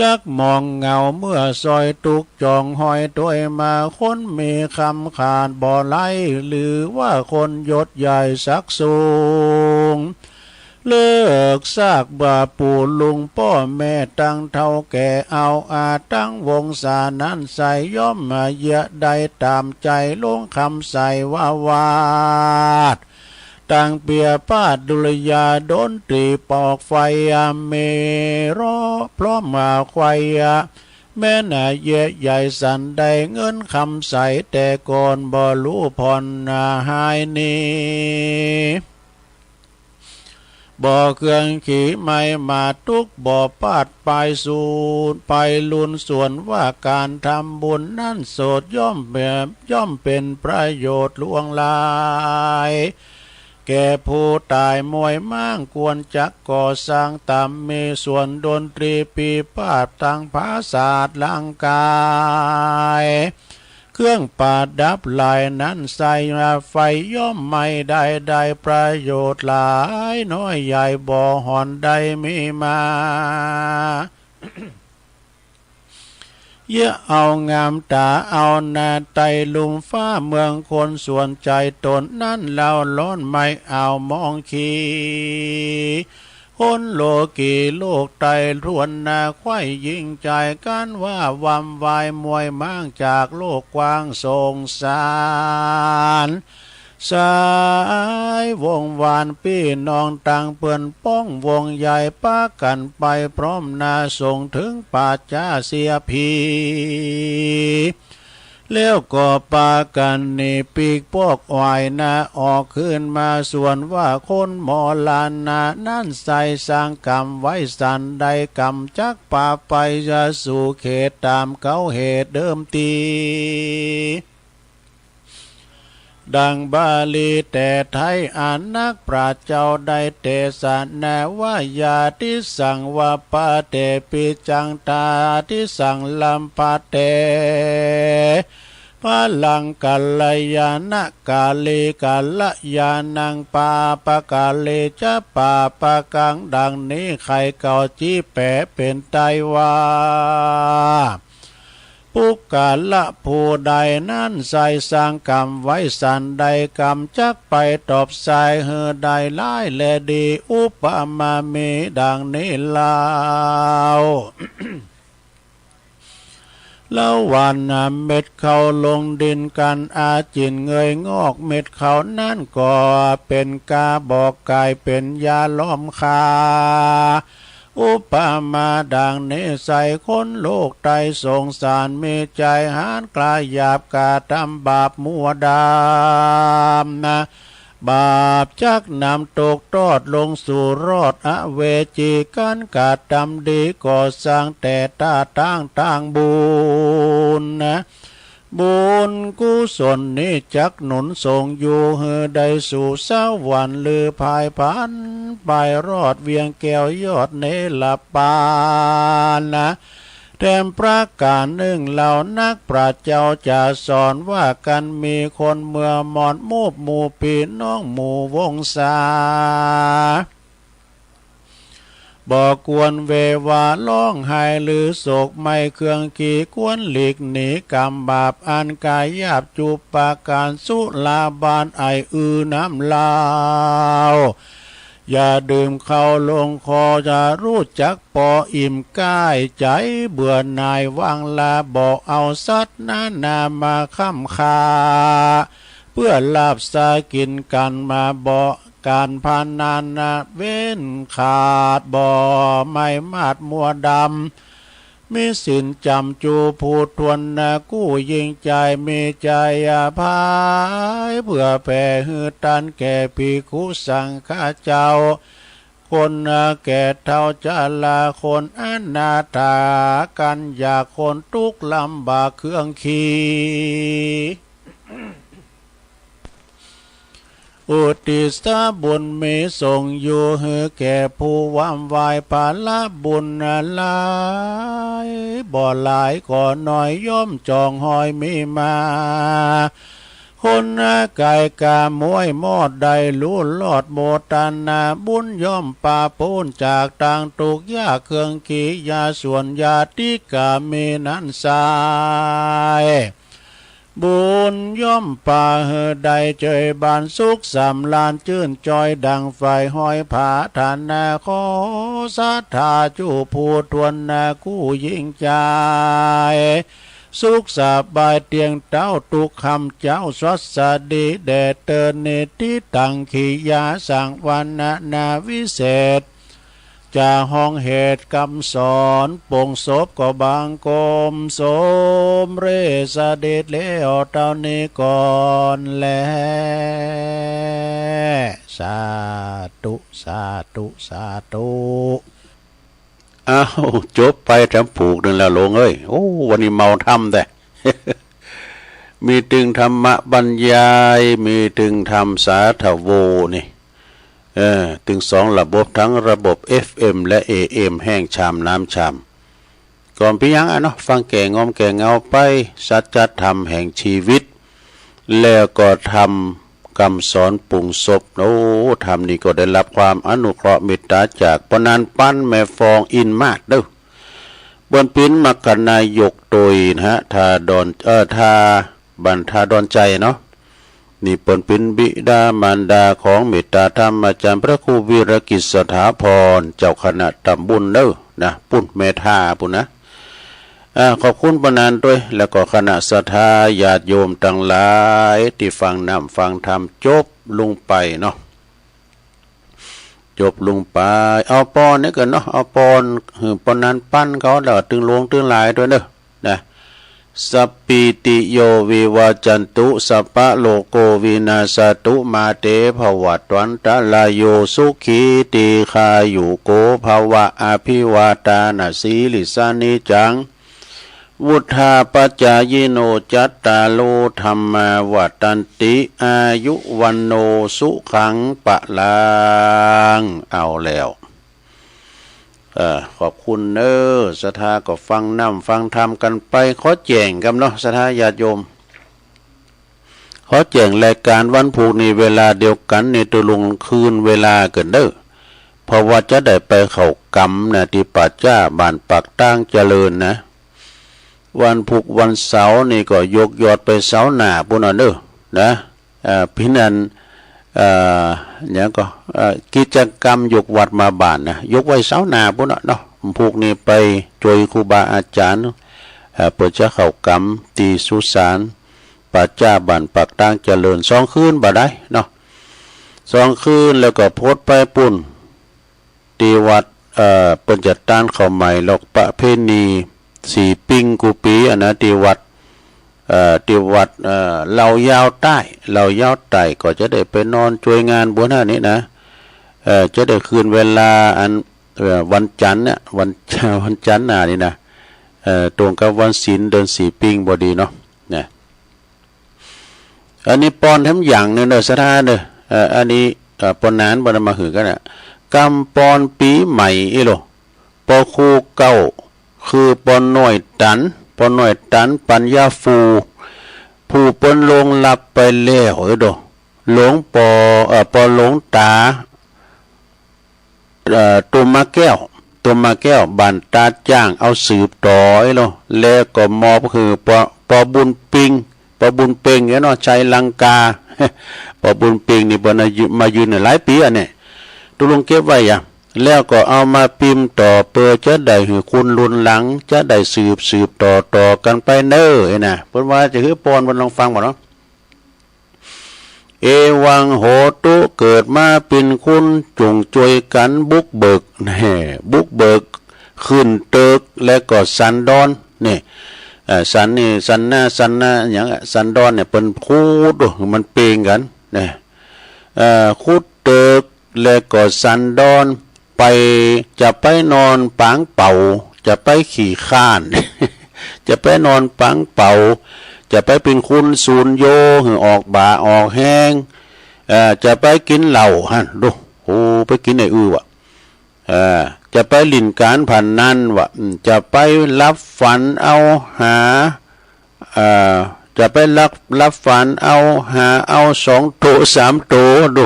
จักมองเงาเมื่อซอยทุกข์จองหอยตวยมา คนมีคำขาดบ่ไหล หรือว่าคนยศใหญ่ศักดิ์สูง เลิกซากบ่าปู่ลุงป้อแม่ตั้งเฒ่าแก่เอาอาตั้งวงศานั้นใส่ย่อมมาเยียะได้ตามใจลงคำใส่ว่าวาด ตั้งเปียปาดดุริยาดนตรีปอกไฟเมร้อพร้อมมาไขว้ แม่นเยียะใหญ่สันได้เงินคำใสแต่ก่อนบ่รู้ผ่อนหายหนี้ บ่เครื่องขี่ไม้มาทุกข์ บ่ปาดปลายสูนปลายลุน ส่วนว่าการทำบุญนั้นโสดย่อมแบบย่อมเป็นประโยชน์หลวงหลาย แก่ผู้ตายมวยม้างควรจักก่อสร้างตามมีส่วนดนตรีปีปาดทางภาษาร่างกาย เครื่องประดับหลายนั้นใส่ไฟย่อมไหม้ได้ ได้ประโยชน์หลายน้อยใหญ่บ่หอนได้มีมา เยียะเอางามตาเอาหน้าไต่ลุ่มฟ้าเมืองคนส่วนใจตนนั้นเฮาร้อนไม่เอามองขี คนโลกีโลกไตรวนนาไขว้ยิงใจกันว่าวำวายมวยม้างจากโลกกว้างสงสาร สายวงวานปี้น้องตังเปื่อนป้องวงใหญ่ปากันไปพร้อมหน้าส่งถึงป่าจ้าเสียผี แล้วก็ปากันหนีปีกปอกอายหน้าออกคืนมาส่วนว่าคนมรณะนั้นใส่สร้างกรรมไว้สันได้กรรมจักปาไปจะสู่เขตตามเก่าเหตุเดิมที ดังบาลีแต่ไทยอันนักปราชญ์เจ้าได้เตสนาว่า ญาติสังวปาเตปิจังตาติสังลัมปะเต พลังกัลยาณกาลีกัลยาณังปาปกาลีจะปาปกัง ดังนี้ใครเก่าจี้แปลเป็นไตยว่า ปุคคละผู้ใดนั้นใส่สร้างกรรมไว้สันได้กรรมจักไปตอบสายหื้อได้หลายและดี อุปมามีดังนี้เล่า ละหว่านเม็ดข้าวลงดินกันอาจินเงยงอกเม็ดข้าวนั้นก็เป็นกาบอกกายเป็นยาล้อมคา อุปมาดังนี้ใส่คนโลกไตรสงสารมีใจหานกล้าหยาบกาทำบาปมัวดำนะ บาปจักนำตกทอดลงสู่รอดอเวจี การกระทำดีก็สร้างแต่ท่าทางทางบุญนะ บุญกุศลนี้จักหนุนส่งอยู่หื้อได้สู่สวรรค์หรือพายพันไปรอดเวียงแก้วยอดเนรปานนะ แถมประการหนึ่งเหล่านักปราชญ์เจ้าจะสอนว่ากันมีคนเมื่อมอดหมู่หมู่พี่น้องหมู่วงศา บ่ควรเววาร้องไห้หรือโศกไม่เครื่องขีควรหลีกหนีกรรมบาปอันกายหยาบจุปปาการสุราบานไออือน้ำเหล้า อย่าดื่มเคล้าลงคอ อย่ารู้จักปออิ่มกาย ใจเบื่อหน่ายวางละ บ่เอาสัตว์นานามาค้ำค่า เพื่อลาบสากินกันมา บ่การพนันนะ เว้นขาด บ่ไม่มาดมัวดำ มีศีลจำจูผู้ทวนนะ กู้ยิ่งใจมีใจอภัย เพื่อแผ่หื้อตานแก่ภิกขุสังฆเจ้า คนแก่เฒ่าชรา คนอนาถา กันยาก คนทุกข์ลำบากเครื่องขี อุทิศบุญมีส่งอยู่หื้อแก่ผู้วำวาย ผละบุญหลายบ่หลายก็น้อย ย่อมจองหอยมีมา คนกายกามวยมอดได้รู้รอด โมทนาบุญย่อมปาพ้นจากทางทุกข์ยากเครื่องขี ยาส่วนญาติกามีนั้นสาย บุญย่อมปาหื้อได้เจยบานสุขสำราญ จื้นจอยดังไฟห้อยผาฐานะ ขอศรัทธาจูผู้ทวนนะ กู้ยิ่งใจ สุขสบายเตียงเต้าทุกค่ำเจ้า สวัสดีแด่เตินนิธิตังขียาสังวรรณนาวิเศษ จะห้องเหตุกำสอนปลงศพก็บังคมสมเร็จเสด็จแล้วเท่านี้ก่อนแล สาธุ สาธุ สาธุ อ้าว จบไปแถมผูกหนึ่งแล้วหลวงเอ้ย โอ้ วันนี้เมาธรรมแท้ มีตึงธรรมบรรยาย มีตึงธรรมสาธโวนี่ เออ ตึงสองระบบ ทั้งระบบ เอฟเอ็ม และ เอเอ็ม แห้งชามน้ำชาม ก่อนเปียงอะเนาะ ฟังแก่งอมแก่เงาไป สัจธรรมแห่งชีวิต แล้วก็ธรรมกำสอนปลงศพ โอ้ ธรรมนี้ก็ได้รับความอนุเคราะห์เมตตาจากป้อนันปันแม่ฟองอินมาศเด้อ เปิ้นเป๋นมรรคนายกโตยนะฮะ ท่าดอน เอ่อ ท่า บ้านท่าดอนใจเนาะ นี่เปิ้นเป๋นบิดามารดาของเมตตาธรรมอาจารย์พระครูวีรกิจสถาพร เจ้าคณะตำบลเด้อนะ ปุ้นแม่ท่าปุ้นนะ อ่า ขอบคุณป้อนันด้วย แล้วก็คณะศรัทธาญาติโยมตังหลาย ตี้ฟังน้ำฟังธรรมจบลงไปเนาะ จบลงไป เอาปอนนี่ก่อนเนาะ เอาปอนหื้อป้อนันปันเขา แล้วตึงหลวงตึงหลายด้วยเด้อนะ สัพพีติโยวิวัจจันตุ สัพพะโรโควินาสสะตุ มาเตภวัตวันตะราโย สุขีทีฆายุโกภวะ อภิวาทานะสีลิสสะ นิจจัง วุฑฒาปจายิโน จัตตาโรธัมมา วัฑฒันติ อายุ วัณโณ สุขัง พลัง เอาแล้ว เอ่อ ขอบคุณเน้อ ศรัทธาก็ฟังน้ำฟังธรรมกันไป ขอแจ้งกำเนาะ ศรัทธาญาติโยม ขอแจ้งรายการวันพุธนี้เวลาเดียวกันนี่ ตกลงคืนเวลากันเน้อ เพราะว่าจะได้ไปเข้ากรรมนะ ตี้ป่าจ๊าบ้านปากตางเจริญนะ วันพุธวันเสาร์นี่ก็ยกยอดไปเสาร์หน้าปุ้นเอาเน้อ นะ เอ่อ เป๋นอัน เอ่อ หยังก็ เอ่อ กิจกรรมยกวัดมาบ้านนะ ยกไว้เสาร์หน้าปุ้นเอาเนาะ พุธนี้ไปจ้วยครูบาอาจ๋ารย์ เอ่อ เปิ้นจะเข้ากรรมตี้สุสานป่าจ๊าบ้านปากตางเจริญ สองคืนบ่าดายเนาะ สองคืน แล้วก็โผดไปปุ้น ตี้วัด เอ่อ เปิ้นจะต้านเข้าใหม่ แล้วประเพณีสีปิ้งกู้ปี๋อะนะ ตี้วัด เอ่อ ตี้วัด เอ่อ เหล่ายาวใต้ เหล่ายาวใต้ ก็จะได้ไปนอนจ้วยงานบุญอันนี้นะ เอ่อ จะได้คืนเวลาอัน เอ่อ วันจันทร์เนี่ย วัน วันจันทร์หน้านี่นะ เอ่อ ตรงกับวันศีลเดือนสี่ปิ้งพอดีเนาะ นะ อันนี้ปอนแถมอย่างหนึ่งเด้อ ศรัทธาเด้อ เอ่อ อันนี้ เอ่อ ปอนนานบ่ได้มาหือกันน่ะ กำปอนปี๋ใหม่อีโล ปอครูเก่า คือปอน้อยตัน ปอน้อยตัน ปัญญาฟู ผู้เปิ้นล่วงลับไปแล้วเอ้ยโด หลวงปอ เอ่อ ปอหลวงตา เอ่อ ตุ่มมะแก้ว ตุ่มมะแก้ว บ้านตาดจ้าง เอาสืบต่อเอ้ยโล แล้วก็มอบหื้อปอ ปอบุญปิง ปอบุญเพ็งเนี่ยเนาะ ชัยลังกา ปอบุญเพ็งนี่เปิ้นอายุ มายืนเนี่ยหลายปี๋อันเนี่ย ตกลงเก็บไว้อะ แล้วก็เอามาพิมพ์ต่อเปื่อจะได้หื้อคนรุ่นหลัง จะได้สืบสืบต่อต่อกันไปเน่อ ไอ้นะ เปิ้นว่าจะหื้อปอนเปิ้นลองฟังบ่เนาะ เอวังโหตุ เกิดมาเป็นคนจงช่วยกันบุกเบิก แน่ บุกเบิก ขึ้นตึก และก็สันดอน นี่ เอ่อ สันนี่ สันนา สันนา อย่างอะ สันดอนเนี่ย เปิ้นขุดดู มันเป่งกัน นะ เอ่อ ขุดตึก และก็สันดอน ไป จะไปนอนปางเป่า จะไปขี้ข้าน จะไปนอนปางเป่า จะไปเป็นคนสูนโย หื้อออกบ่าออกแฮง เอ่อ จะไปกินเหล้า หั่น ดู โอ้ ไปกินไอ้อื้อวะ เอ่อ จะไปหลิ้นก๋านพนันวะ อืม จะไปหลับฝันเอาหา เอ่อ จะไปหลับ หลับฝันเอาหาเอาสองโตสามโต ดู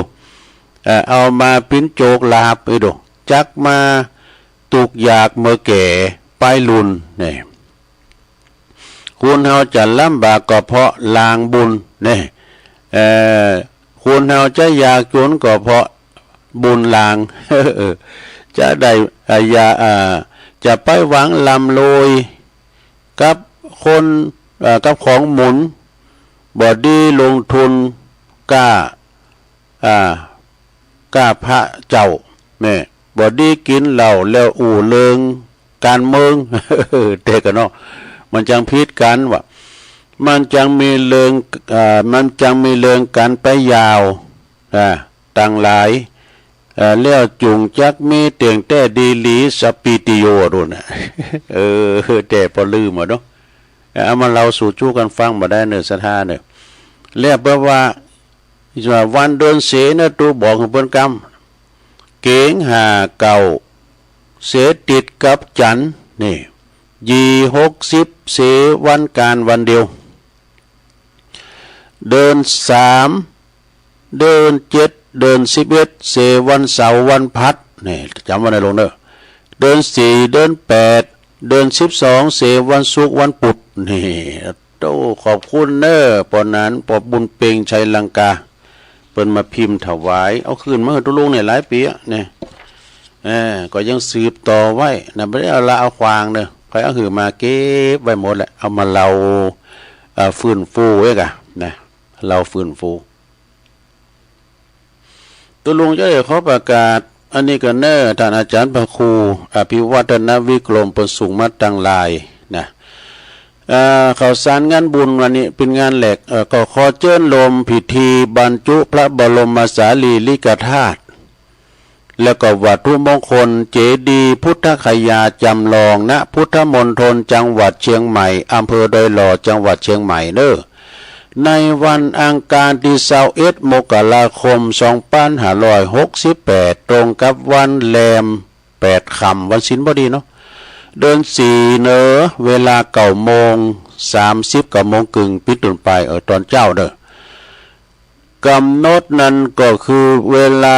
เอ่อ เอามาปิ้นโจกลาบ ไอ้ดู จักมาตุกข์ยากเมื่อแก่ปลายรุ่น นี่ คนเฮาจะลำบากก็เพราะลางบุญ นี่ เอ่อ คนเฮาจะยากจนก็เพราะบุญลาง จะได้ อ่า อย่า อ่า จะไปหวังร่ำรวย กับคน เอ่อ กับของหมุน บ่ดีลงทุนกล้า อ่า กล้าพระเจ้า แม่ บ่ดีกินเหล้าแล้วอู้เรื่องการเมือง แต่ก็เนาะ มันจังผิดกันวะ มันจังมีเรื่อง เอ่อ มันจังมีเรื่องกันไปยาว อ่า ตังหลาย เอ่อ แล้วจุงจักมีเตียงแต่ดีหลีสปีติโยดูนะ เออ แต่ปอลืมอ่ะเนาะ เอามาเล่าสู่จู้กันฟังบ่ได้เนอะ ศรัทธาเนอะ แล้วแปลว่า วันเดือนเสเนอะ ตูบอกให้เปิ้นกำ เก๋งห้าเก้า เสติดกับจันทร์ นี่ ยี่หกสิบ เสวันการวันเดียว เดือนสาม เดือนเจ็ด เดือนสิบเอ็ด เสวันเสาร์วันพัด นี่ จำไว้นะลุงเนอะ เดือนสี่ เดือนแปด เดือนสิบสอง เสวันศุกร์วันพุธ นี่ โต้ ขอบคุณเนอะ ปอนั้น ปอบุญเพ็ง ชัยลังกา เปิ้นมาพิมพ์ถวาย เอาคืนมาหื้อตุ๊ลุงเนี่ยหลายปีอะ เนี่ย เออ ก็ยังสืบต่อไว้นะ บ่ได้เอาละเอาขว้างเนอะ ใผเอาหื้อมาเก็บไว้หมดแหละ เอามาเล่า เอ่อ ฟื้นฟูไว้กะ นะ เล่าฟื้นฟู ตุ๊ลุงจะได้ขอประกาศ อันนี้ก็เนอะ ท่านอาจารย์พระครู อภิวัฒนวิกรม เปิ้นส่งมาตังไลน์นะ เอ่อ ข่าวสารงานบุญวันนี้เป๋นงานแหลก เอ่อ ก็ขอเจิญโฮมพิธีบรรจุพระบรมสารีริกธาตุ แล้วก็วัตถุมงคลเจดีย์พุทธคยาจำลอง ณ พุทธมณฑลจังหวัดเชียงใหม่ อำเภอดอยหล่อ จังหวัดเชียงใหม่เนอะ ในวันอังคารที่ซาวเอ็ด มกราคม สองพันห้าร้อยหกสิบแปด ตรงกับวันแรมแปดค่ำ วันศีลพอดีเนาะ เดือนสี่เนอะ เวลาเก้าโมงสามสิบ เก้าโมงครึ่ง ปิดต้นไป เออ ตอนเจ๊าเนอะ กำหนดนั้นก็คือเวลา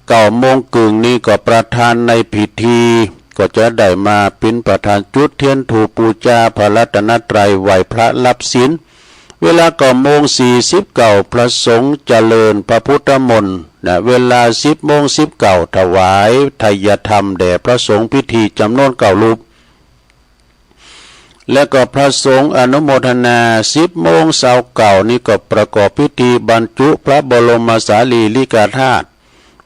เก้าโมงครึ่งนี้ก็ประธานในพิธี ก็จะได้มาเป็นประธานจุดเทียนธูปบูชาพระรัตนตรัย ไหว้พระรับศีล เวลาเก้าโมงสี่สิบเก้า พระสงฆ์เจริญพระพุทธมนต์นะ เวลาสิบโมงสิบเก้า ถวายไทยธรรมแด่พระสงฆ์พิธีจำนวนเก้ารูป และก็พระสงฆ์อนุโมทนา สิบโมงซาวเก้านี้ก็ประกอบพิธีบรรจุพระบรมสารีริกธาตุ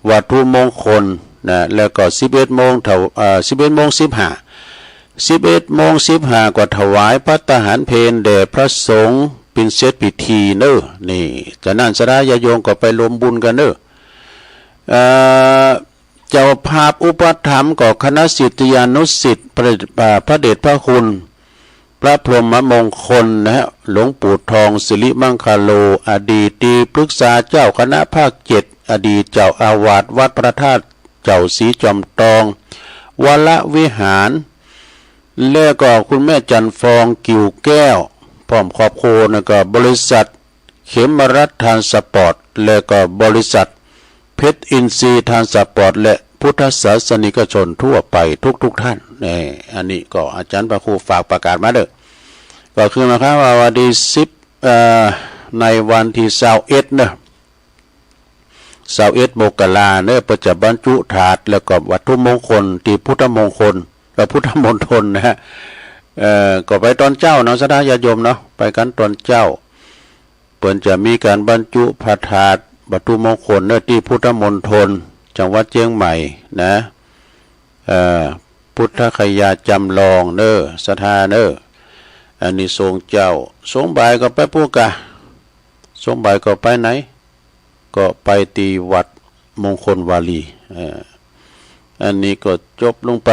วัตถุมงคลนะ แล้วก็สิบเอ็ดโมงถว- เอ่อ สิบเอ็ดโมงสิบห้า สิบเอ็ดโมงสิบห้า ก็ถวายภัตตาหารเพลแด่พระสงฆ์เป๋นเสร็จพิธีเนอะ นี่ จากนั้นศรัทธาญาติโยมก็ไปร่วมบุญกันเนอะ เอ่อ เจ้าภาพอุปถัมภ์ก็คณะศิษยานุศิษย์พระเดช- อ่า พระเดชพระคุณ พระพรหมมงคลนะฮะ หลวงปู่ทอง สิริมังคโล อดีตที่ปรึกษาเจ้าคณะภาคเจ็ด อดีตเจ้าอาวาสวัดพระธาตุเจ้าศรีจอมทอง วรวิหาร และก็คุณแม่จันทร์ฟอง กิ่วแก้ว พร้อมครอบครัว แล้วก็บริษัท เขมรัฐทรานสปอร์ต และก็บริษัทเพชรอินทรีย์ทรานสปอร์ต และพุทธศาสนิกชนทั่วไปทุกๆท่าน นี่ อันนี้ก็อาจารย์พระครูฝากประกาศมาเด้อ ก็คือหมายความว่าวันที่สิบ เอ่อ ในวันที่ซาวเอ็ดเนอะ ซาวเอ็ดมกราเนอะ เปิ้นจะบรรจุธาตุแล้วก็วัตถุมงคลที่พุทธมงคล เอ่อ พุทธมณฑลนะฮะ เอ่อ ก็ไปตอนเจ๊าเนาะ ศรัทธาญาติโยมเนาะ ไปกันตอนเจ๊า เปิ้นจะมีการบรรจุพระธาตุวัตถุมงคลเนอะ ที่พุทธมณฑล จังหวัดเชียงใหม่นะ เอ่อ พุทธคยาจำลองเนอะ ศรัทธาเนอะ อันนี้ส่งเจ๊า ส่งบ่ายก็ไปปู้กะ ส่งบ่ายก็ไปไหน ก็ไปที่วัดมงคลวารี เอ่อ อันนี้ก็จบลงไป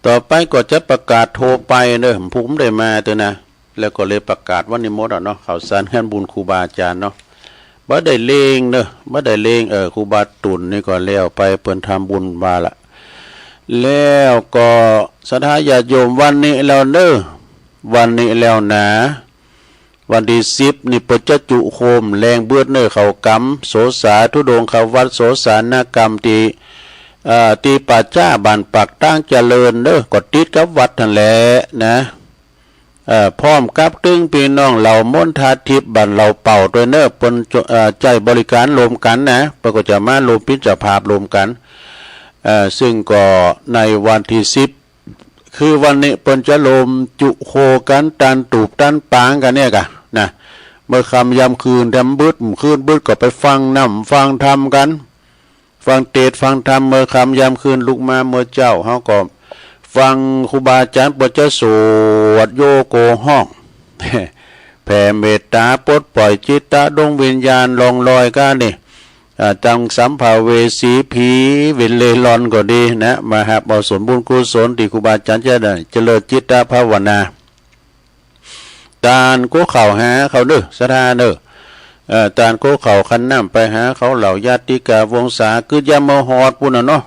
ต่อไปก็จะประกาศโทรไปเนอะ ผมได้มาเถอะนะ แล้วก็เลยประกาศวันนี้หมดอ่ะเนาะ ข่าวสารงานบุญครูบาอาจารย์เนาะ บ่ได้เลงเนอะ บ่ได้เลง เออ ครูบาตุ่นนี่ก็แล้วไป เปิ้นทำบุญมาละ แล้วก็ศรัทธาญาติโยมวันนี้แล้วเนอะ วันนี้แล้วนะ วันที่สิบนี่เปิ้นจะจุโฮมแรงเบิดเนอะ เข้ากรรม โสสาธุดงค์เข้าวัด โสสานกรรมที่ เอ่อ ที่ป่าจ๊าบ้านปากตางเจริญเนอะ ก็ติดกับวัดนั่นแหละนะ เอ่อ พร้อมกับตึงพี่น้องเหล่ามณฑาทิพย์บ้านเหล่าเป่าด้วยเนอะ เปิ้นจะ เอ่อ ใจ๊บริการรวมกันนะ เปิ้นก็จะมาร่วมเป็นเจ้าภาพรวมกัน เอ่อ ซึ่งก็ในวันที่สิบ คือวันนี้เปิ้นจะรวมจุโฮกัน ตานตูบตานปางกันเนี่ยกะนะ เมื่อค่ำยามคืนทำบึด คืนบึดก็ไปฟังน้ำฟังธรรมกัน ฟังเตสน์ฟังธรรม เมื่อค่ำยามคืน ลุกมาเมื่อเจ๊า เฮาก็ฟังครูบาอาจารย์เปิ้นจะสวดโยโกห้อง แผ่เมตตาปลดปล่อยจิตตะดวงวิญญาณล่องลอยกันนี่ อ่า ตังสัมภเวสี ผีวิญเล่ร่อนก็ดีนะ มาฮับเอาส่วนบุญกุศลที่ครูบาอาจารย์จะได้เจริญจิตตภาวนา ตานโกเข่าหาเขาเนอะ ศรัทธาเนอะ เอ่อ ตานโกเข่าขันน้ำไปหาเขาเหล่าญาติกาวงศา กึ๊ดยามเมื่อฮอดปู้นน่ะเนาะ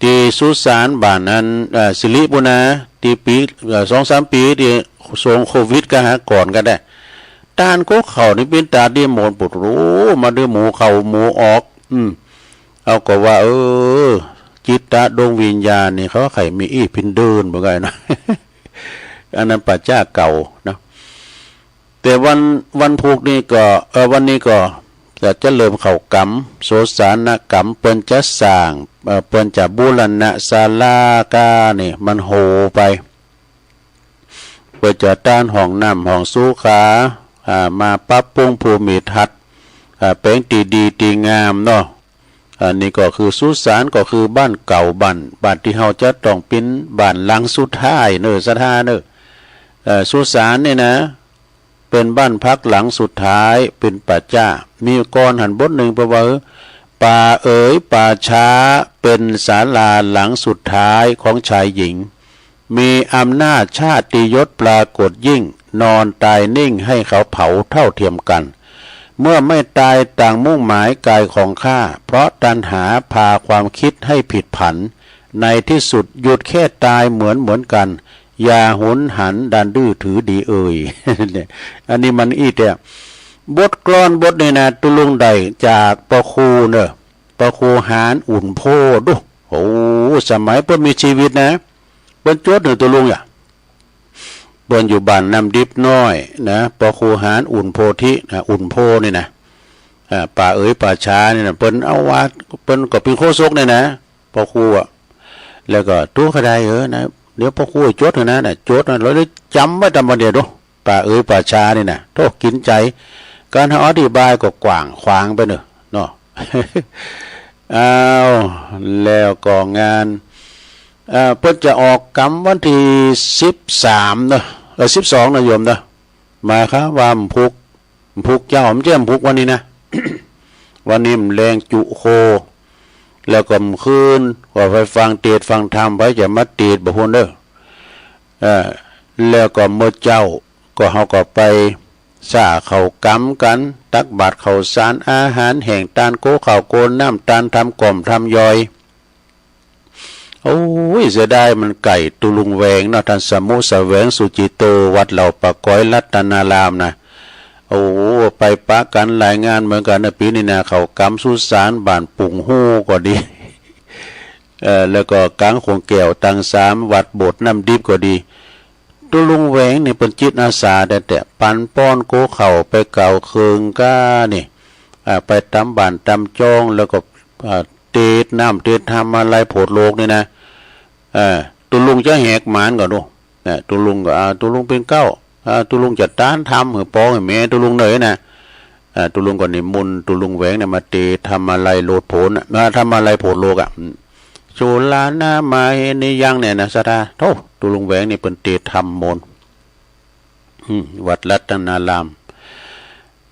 ที่สุสานบ้านนั้น เอ่อ สิริปู้นนา ที่ปี เอ่อ สองสามปีที่สวงโควิดก็หาก่อนก็ได้ ตานโกเข่านี่เป็นตาดีโมนปุดรู้ มาดื้อหมูเข้าหมูออก อืม เอาก็ว่า เออ จิตตะดวงวิญญาณนี่เขาใครมีอี้พินเดินเหมือนกันนะ อันนั้นป่าจ๊าเก่านะ แต่วัน วันพุธนี่ก็ เอ่อ วันนี้ก็จะ จะเริ่มเข้ากรรม โสสานกรรม เปิ้นจะสร้าง เอ่อ เปิ้นจะบูรณะศาลาก้านี่ มันโหไป เปิ้นจะตานห้องน้ำห้องสุขา อ่า มาปรับปรุงภูมิทัศน์ อ่า แป๋งตี้ดีตี้งามเนาะ อันนี้ก็คือสุสานก็คือบ้านเก่าบ้าน บ้านที่เฮาจะต้องเป็นบ้านหลังสุดท้ายเนอะ ศรัทธาเนอะ เอ่อ สุสานนี่นะ เป็นบ้านพักหลังสุดท้าย เป็นป่าจ๊า มีกลอนหันบทหนึ่งเปิ้นว่า ป่าเอ๋ยป่าช้า เป็นศาลาหลังสุดท้ายของชายหญิง มีอำนาจชาติยศปรากฏยิ่ง นอนตายนิ่งให้เขาเผาเท่าเทียมกัน เมื่อไม่ตายต่างมุ่งหมายกายของข้า เพราะตัณหาพาความคิดให้ผิดผัน ในที่สุดหยุดแค่ตายเหมือนเหมือนกัน อย่าหุนหันด้านดื้อถือดีเอ่ย เนี่ย อันนี้มันอี้แต๊ บทกลอนบทนี้นะ ตุ๊ลุงได้จากพระครูเนอะ พระครูหานอุ่นโพธิ์ดู โอ้ สมัยเปิ้นมีชีวิตนะ เปิ้นจดเนอะตุ๊ลุงอ่ะ เปิ้นอยู่บ้านน้ำดิบน้อยนะ พระครูหานอุ่นโพธินะ อุ่นโพธิ์นี่นะ อ่า ป่าเอ๋ยป่าช้านี่นะ เปิ้นเอาว่า เปิ้นก็เป็นโฆษกนี่นะ พระครูอ่ะ แล้วก็ตัวก็ได้เออนะ เดี๋ยวพระครูจดให้นะ นะ จดนะ เราได้จำไว้ตามวันเดียวดู ป่าเอ๋ยป่าช้านี่นะ โธ่ กินใจ การอธิบายก็กว้างขวางไปเนอะ เนาะ อ้าว แล้วก็งาน เอ่อ เปิ้นจะออกกรรมวันที่สิบสามเนอะ เออ สิบสองนะโยมเนอะ หมายความว่ามันพุก มันพุกเจ๊า มันเจ๊ามันพุกวันนี้นะ วันนี้มันแรงจุโค แล้วก็มันคืน ก็ไปฟังเตสน์ฟังธรรม ไปจะมาเตสน์บ่ฮู้เด้อ เอ่อ แล้วก็เมื่อเจ๊า ก็เฮาก็ไปสร้างเข้ากรรมกัน ตักบาตรข้าวสารอาหารแห้ง ตานโกข้าวโกน้ำ ตานทำก้อมทำย่อย โอ้ย เสียดายมันไก่ตุ๊ลุงแหวงเนาะ ท่านสมุทรแสวงสุจิตโต วัดเหล่าปะกอยรัตนารามนะ โอ้ ไปปะกันหลายงานเหมือนกันนะ ปีนี้นะ เข้ากรรมสุสานบ้านปุงฮู้ก็ดี เอ่อ แล้วก็กลางขวงแก้วตังสาม วัดโบสถ์น้ำดิบก็ดี ตุ๊ลุงแหวงนี่เปิ้นจิตอาสาแต๊ๆ ปันป้อนโกข้าวไปเก่าเคิงก้านี่ อ่า ไปต๋ามบ้านต๋ามจอง แล้วก็ อ่า เตดน้ำเตดธรรมาลัยโผดโลกนี่นะ เออ ตุ๊ลุงจะแหกหมานก่อนดู เนี่ย ตุ๊ลุงก็ อ่า ตุ๊ลุงเป๋นเก๊า อ่า ตุ๊ลุงจะตานธรรมหื้อปอหื้อแม่ตุ๊ลุงเลยนะ อ่า ตุ๊ลุงก็นิมนต์ตุ๊ลุงแหวงเนี่ยมาเตดธรรมาลัยโลดโผนน่ะ มาธรรมาลัยโผดโลกอ่ะ อืม สุรานามาเฮนิยังเนี่ยนะ ศรัทธา โธ่ ตุ๊ลุงแหวงนี่เปิ้นเตดธรรมโมน อืม วัดรัตนาราม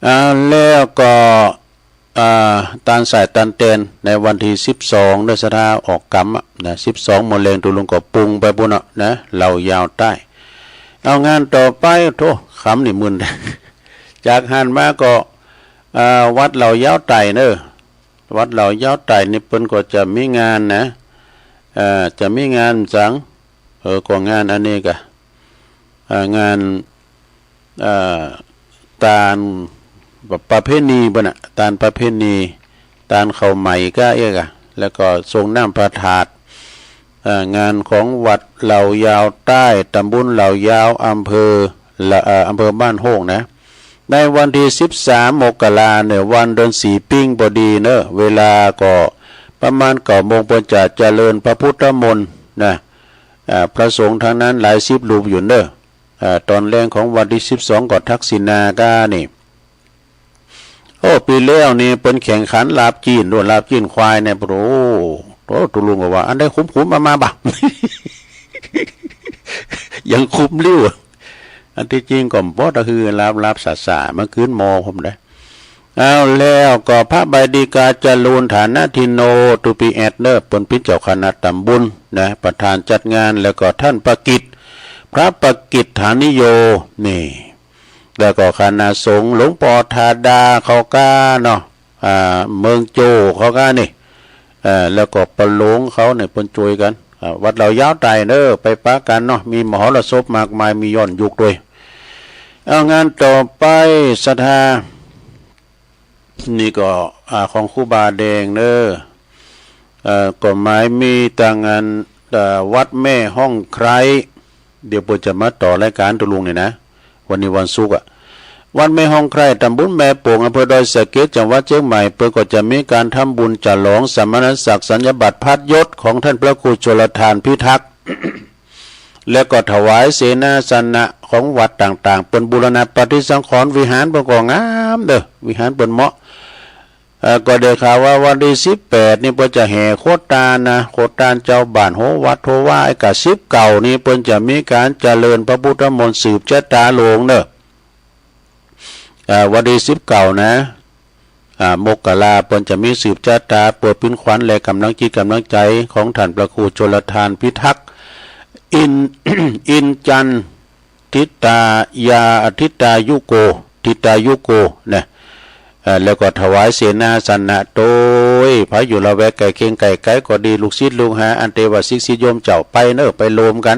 อ่า แล้วก็ อ่า ตานสายตานแตนในวันที่สิบสองเด้อ ศรัทธา ออกกำอะนะ สิบสองโมงแลงตุ๊ลุงก็ปุงไปปุ้นเนาะนะ เหล่ายาวใต้ เอางานต่อไป โธ่ คำนี่มึน จากหั้นมาก็ อ่า วัดเหล่ายาวใต้เนอะ วัดเหล่ายาวใต้นี่เปิ้นก็จะมีงานนะ เอ่อ จะมีงานสัง เออ ก็งานอันนี้กะ อ่า งาน อ่า ตานประเพณีเปิ้นน่ะ ตานประเพณี ตานข้าวไหม้กะเอี้ยกะ แล้วก็ส่งน้ำพระธาตุ อ่า งานของวัดเหล่ายาวใต้ ตำบลเหล่ายาว อำเภอละ เอ่อ อำเภอบ้านโฮงนะ ในวันที่สิบสามมกราเนี่ย วันเดือนสี่ปิ้งพอดีเนอะ เวลาก็ประมาณเก้าโมง เปิ้นจะเจริญพระพุทธมนต์นะ อ่า พระสงฆ์ทั้งนั้นหลายสิบรูปอยู่เนอะ อ่า ตอนแลงของวันที่สิบสองก็ทักษิณากานี่ โอ้ ปีแล้วนี่เปิ้นแข่งขันลาบจีนด้วย ลาบจีนควายเนี่ย โอ้โห ตุ๊ลุงก็ว่า อันใดขุมๆ เอามาบ่ะ ยังขุมลิ้ว อันตี้จริงก็บ่ตะฮือ ลาบ ลาบสาๆ มาคืนหม้อผมได้ เอาแล้วก็พระใบดีกาจรูน ฐานะทินโน ตุปีแอดเนอร์ เปิ้นเป๋นเจ้าคณะตำบลนะ ประธานจัดงาน แล้วก็ท่านประกิต พระประกิตฐานิโย นี่ แล้วก็คณะสงฆ์หลวงปอธาดาเขากาเนาะ อ่า เมืองโจ้เขากานี่ เอ่อ แล้วก็ปะหลงเขาเนี่ยเปิ้นจ้วยกั๋น อ่า วัดเหล่ายาวใต้เนอ ไปปะกั๋นเนาะ มีมหรสพมากมาย มีย้อนยุคด้วย เอางานต่อไป ศรัทธา นี่ก็ อ่า ของครูบาแดงเนอ เอ่อ ก็หมายมีตางาน เอ่อ วัดแม่ห้องไคร้ เดี๋ยวเปิ้นจะมาต่อรายการตุ๊ลุงนี่นะ วันนี้วันศุกร์อะ วัดแม่ห้องไคร้ ตำบลแม่โป่ง อำเภอดอยสะเก็ด จังหวัดเชียงใหม่ เปิ้นก็จะมีการทำบุญฉลองสมณศักดิ์สัญญบัตรพัดยศของท่านพระครูชลทานพิทักษ์ แล้วก็ถวายเสนาสนะของวัดต่างๆ เปิ้นบูรณะปฏิสังขรณ์วิหาร เปิ้นก็งามเด้อ วิหารเปิ้นเหมาะ เอ่อ ก็ได้ข่าวว่าวันที่สิบแปดนี่เปิ้นจะแห่โคตานนะ โคตานเจ้าบ้านโฮวัดโฮวา ไอ้กะสิบเก้านี่เปิ้นจะมีการเจริญพระพุทธมนต์สืบชะตาหลวงเนอะ เอ่อ วันที่สิบเก้านะ อ่า มกรา เปิ้นจะมีสืบชะตา เปื้อเป๋นขวัญและกำลังจิตกำลังใจของท่านพระครูชลทานพิทักษ์ อิน อินจันทร์ ทิตายา ทิตายุโก ทิตายุโก นะ เอ่อ แล้วก็ถวายเสนาสนะโตย ไผอยู่ละแวกใกล้เคียงใกล้ไกลก็ดี ลูกศิษย์ลูกหา อันเตว่าศิษย์โยมเจ้าไปเนอะ ไปรวมกั๋น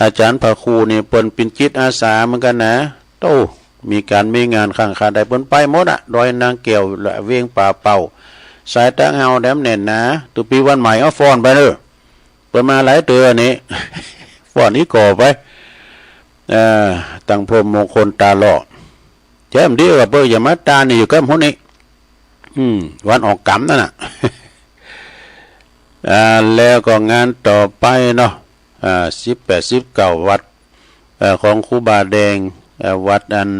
อาจารย์พระครูนี่เปิ้นเป๋นจิตอาสาเหมือนกั๋นนะ โต้ มีก๋านมีงานข้างคาใดเปิ้นไปหมดอะ ดอยนางแก้วละ เวียงป่าเป้า สายตางเฮาแหลมแน่นหนา ตุ๊ปีวันใหม่เอาฟ้อนไปเนอะ เปิ้นมาหลายเตื้อนี่ ฟ้อนอีกก่อไป เอ่อ ตั้งพรหมมงคลตาหล่อ แจ่มดีกว่าเปิ้นอย่ามาตานี่อยู่กับหมู่นี่ อืม วันออกกรรมนั่นน่ะ อ่า แล้วก็งานต่อไปเนาะ อ่า สิบแปด สิบเก้า วัด เอ่อ ของครูบาแดง เอ่อ วัดอัน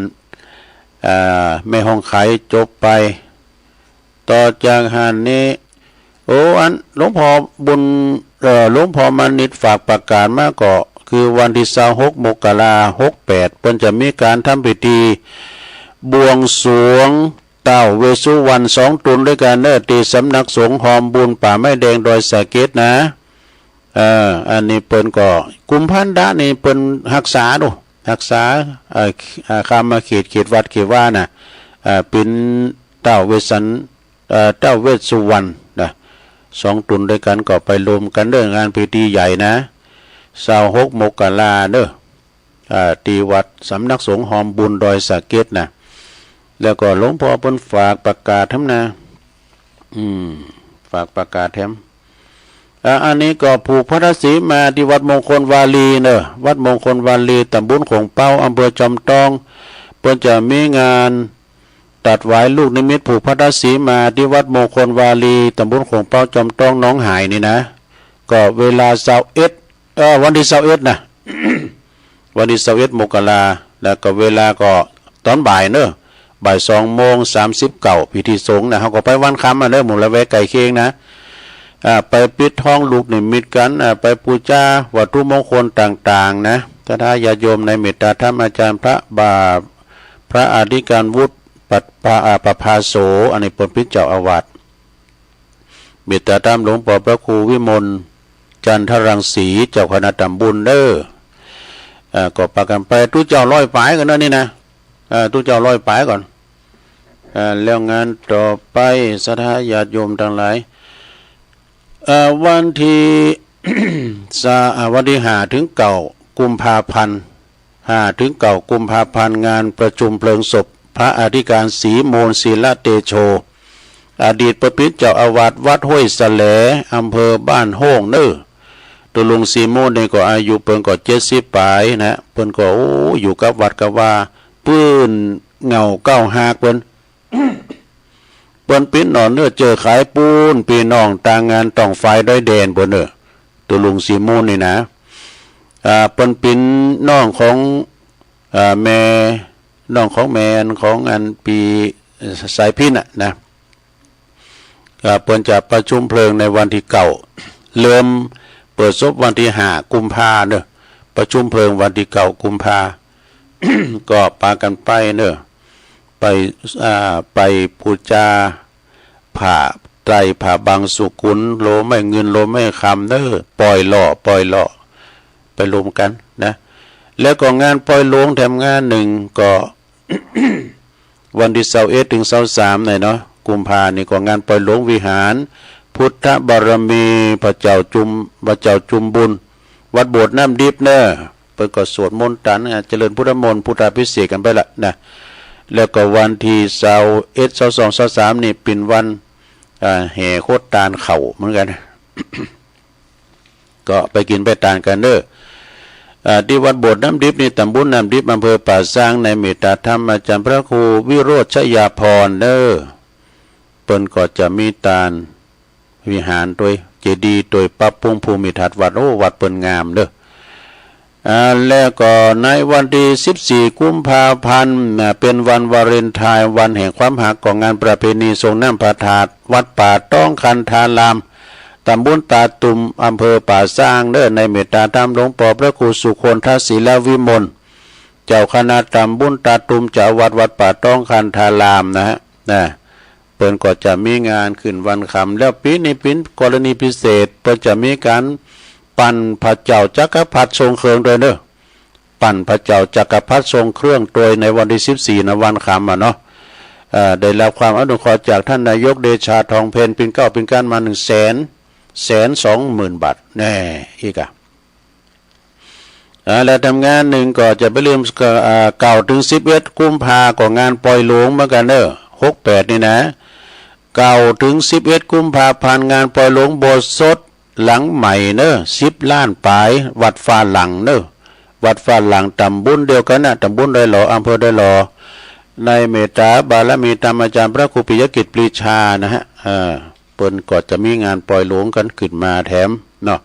อ่า แม่ห้องไคร้จบไป ต่อจากหั้นนี้ โอ้ อันหลวงพ่อบุญ เอ่อ หลวงพ่อมานิตฝากประกาศมาก็คือวันที่ซาวหกมกราหกแปด เปิ้นจะมีการทำพิธีบวงสรวง ท้าวเวสสุวรรณสองตนด้วยกั๋นเนอะ ตี้สำนักสงฆ์ฮอมบุญป่าไม้แดงดอยสะเก็ดนะ เอ่อ อันนี้เปิ้นก็กุมภาพันธ์นี่เปิ้นฮักษาดู ฮักษา เอ่อ เอ่อ คามเขต เขตวัดเขตวาน่ะ เอ่อ เป๋นท้าวเวสสัน เอ่อ ท้าวเวสสุวรรณนะ สองตนด้วยกั๋นก็ไปรวมกั๋นเด้องานพิธีใหญ่นะ ซาวหกมกราเด้อ อ่า ตี้วัดสำนักสงฆ์ฮอมบุญดอยสะเก็ดนะ แล้วก็หลวงพ่อเปิ้นฝากประกาศแถมนะ อืม ฝากประกาศแถม อ่า อันนี้ก็ผูกพันธสีมาตี้วัดมงคลวารีเนอะ วัดมงคลวารี ตำบลโขงเป๊า อำเภอจอมตอง เปิ้นจะมีงาน ตัดไว้ลูกนิมิตผูกพัทธสีมาที่วัดมงคลวารี ตำบลโขงเป๊า จอมต้อง หนองหายนี่นะ ก็เวลาซาวเอ็ด เอ่อ วันที่ซาวเอ็ดนะ วันที่ซาวเอ็ดมกรา แล้วก็เวลาก็ตอนบ่ายเนอะ บ่ายสองโมงสามสิบเก้า พิธีสงฆ์นะ เฮาก็ไปวันค่ำอะเนอะ หมู่ละแวกใกล้เคียงนะ อ่า ไปปิดทองลูกนิมิตกัน อ่า ไปปูจาวัตถุมงคลต่างๆ นะ ศรัทธาญาติโยมในเมตตาธรรมอาจารย์พระบา พระอธิการวุฒิ ปัดปะ อ่า ประภาโส อันนี้เปิ้นปิดเจ้าอาวาส เมตตาธรรมหลวงปอพระครูวิมล จันทรังสี เจ้าคณะตำบุญเด้อ อ่า ก็ปากันไป ตุ๊เจ้าร้อยปายก่อนเนอะนี่นะ อ่า ตุ๊เจ้าร้อยปายก่อน อ่า แล้วงานต่อไป ศรัทธาญาติโยมทั้งหลาย เอ่อ วันที่ สา อ่า วันที่ห้าถึงเก้ากุมภาพันธ์ ห้าถึงเก้ากุมภาพันธ์ งานประชุมเพลิงศพพระอธิการศรีมูลศิลเตโช อดีตเปิ้นปิดเจ้าอาวาสวัดห้วยสะแหล อำเภอบ้านโฮ่งเนอ ตุ๊ลุงศรีมูลนี่ก็อายุเปิ้นก็เจ็ดสิบปายนะ เปิ้นก็ โอ้ อยู่กับวัดกับวา ปื้นเหงาเก้าหากเปิ้น เปิ้นปิ้นหนอนเนื้อเจอขายปูน ปี้น้องต่างงานต้องฝ่ายด้อยแดนเปิ้นเนอ ตุ๊ลุงศรีมูลนี่นะ อ่า เปิ้นปิ้นน้องของ อ่า แม่ น้องของแม่ของอันปี้สายพินน่ะนะ อ่า เปิ้นจะประชุมเพลิงในวันที่เก้า เริ่มเปิดศพวันที่ห้ากุมภาเนอะ ประชุมเพลิงวันที่เก้ากุมภา ก็ปากันไปเนอะ ไป อ่า ไปปูจา ผ้าไตร ผ้าบังสุกุล โลไม้เงิน โลไม้คำเนอะ ปล่อยหล่อ ปล่อยหล่อ ไปรวมกันนะ แล้วก็งานปล่อยหลวงแถมงานหนึ่งก็ วันที่ซาวเอ็ดถึงซาวสามหน่อยเนาะ กุมภานี่ก็งานปล่อยหลวงวิหาร พุทธบารมี พระเจ้าจุม พระเจ้าจุมบุญ วัดโบสถ์น้ำดิบเนอะ เปิ้นก็สวดมนต์ตัน อ่า เจริญพุทธมนต์ พุทธาภิเษกกันไปละนะ แล้วก็วันที่ซาวเอ็ด ซาวสอง ซาวสามนี่เป็นวัน อ่า แห่โคตรตานเข่าเหมือนกัน ก็ไปกินไปตานกันเด้อ อ่า ที่วัดโบสถ์น้ำดิบนี่ ตำบลน้ำดิบ อำเภอป่าซาง ในเมตตาธรรมอาจารย์พระครูวิโรจน์ชยาภรณ์เด้อ เปิ้นก็จะมีตานวิหารตวย เจดีย์ตวย ปรับปรุงภูมิทัศน์วัด โอ้ วัดเปิ้นงามเด้อ อ่า แล้วก็ในวันที่สิบสี่กุมภาพันธ์ อ่า เป็นวันวาเลนไทน์ วันแห่งความฮัก ก็งานประเพณีส่งน้ำพระธาตุ วัดป่าต้องคันธาราม ตำบลตาตุ่ม อำเภอป่าซางเด้อ ในเมตตาธรรมหลวงปอพระครูสุคนทศิลวิมล เจ้าคณะตำบลตาตุ่ม เจ้าอาวาสวัดป่าต้องคันธารามนะฮะ นะ เปิ้นก็จะมีงานขึ้นวันค่ำ แล้วปีนี้เป็นกรณีพิเศษ เปิ้นจะมีการปั่นพระเจ้าจักรพรรดิทรงเครื่องตวยเด้อ ปั่นพระเจ้าจักรพรรดิทรงเครื่องตวยในวันที่สิบสี่นะ วันค่ำอะเนาะ เอ่อ ได้รับความอนุเคราะห์จากท่านนายกเดชาทองเพ็ญ ปีนเกล้าปีนก้านมาหนึ่งแสน แสนสองหมื่นบาท แน่ อีกอะ อ่า และแถมงานหนึ่งก็จะไปเริ่ม อ่า เก้าถึงสิบเอ็ดกุมภาก็งานปล่อยหลวงเหมือนกันเนอะ หกแปดนี่นะ เก้าถึงสิบเอ็ดกุมภาพันธ์ งานปล่อยหลวงโบสถ์สดหลังใหม่เนอะ สิบล้านปาย วัดฟ้าหลังเนอะ วัดฟ้าหลัง ตำบลเดียวกันนะ ตำบลดอยหล่อ อำเภอดอยหล่อ ในเมตตาบารมีธรรมอาจารย์พระครูปิยกิจปรีชานะฮะ เออ เปิ้นก็จะมีงานปล่อยหลวงกันขึ้นมาแถมเนาะ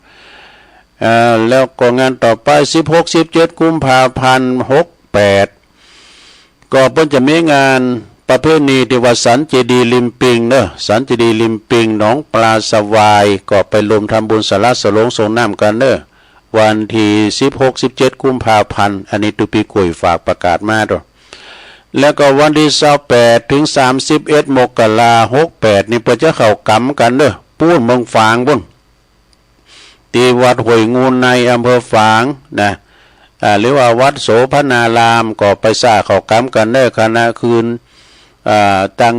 เอ่อ แล้วก็งานต่อไป สิบหก สิบเจ็ดกุมภาพันธ์ หกแปด ก็เปิ้นจะมีงานประเพณีที่วัดสันเจดีย์ริมปิงเนอะ สันเจดีย์ริมปิง หนองปลาสวาย ก็ไปรวมทำบุญสาระสลงส่งน้ำกันเนอะ วันที่สิบหก สิบเจ็ดกุมภาพันธ์ อันนี้ตุ๊ปีกุยฝากประกาศมาตวย แล้วก็วันที่ซาวแปดถึงสามสิบเอ็ดมกรา หกแปดนี่เปิ้นจะเข้ากรรมกันเนอะ ปู้นเมืองฝางปู้น ที่วัดห้วยงูใน อำเภอฝางนะ อ่า หรือว่าวัดโสภณาราม ก็ไปซ่าเข้ากรรมกันเนอะ คณะคืน อ่า ตั้ง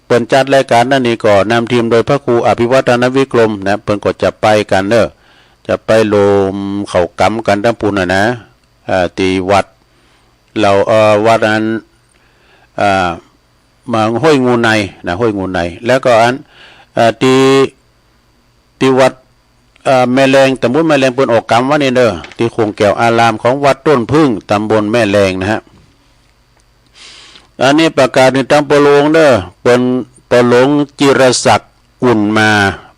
เปิ้นจัดรายการนั่นนี่ก็นำทีมโดยพระครูอภิวัฒนวิกรมนะ เปิ้นก็จะไปกันเนอะ จะไปรวมเข้ากรรมกันตังปู้นน่ะนะ อ่า ที่วัด เรา เอ่อ วัดอัน อ่า มาห้วยงูในนะ ห้วยงูใน แล้วก็อัน อ่า ที่ ที่วัด อ่า แม่แลง ตำบลแม่แลง เปิ้นออกกรรมวันนี้เด้อ ที่โขงแก้วอารามของวัดต้นผึ้ง ตำบลแม่แลงนะฮะ อันนี้ประกาศในตามปอหลวงเด้อ เปิ้นปอหลวงจิรศักดิ์ อุ่นมา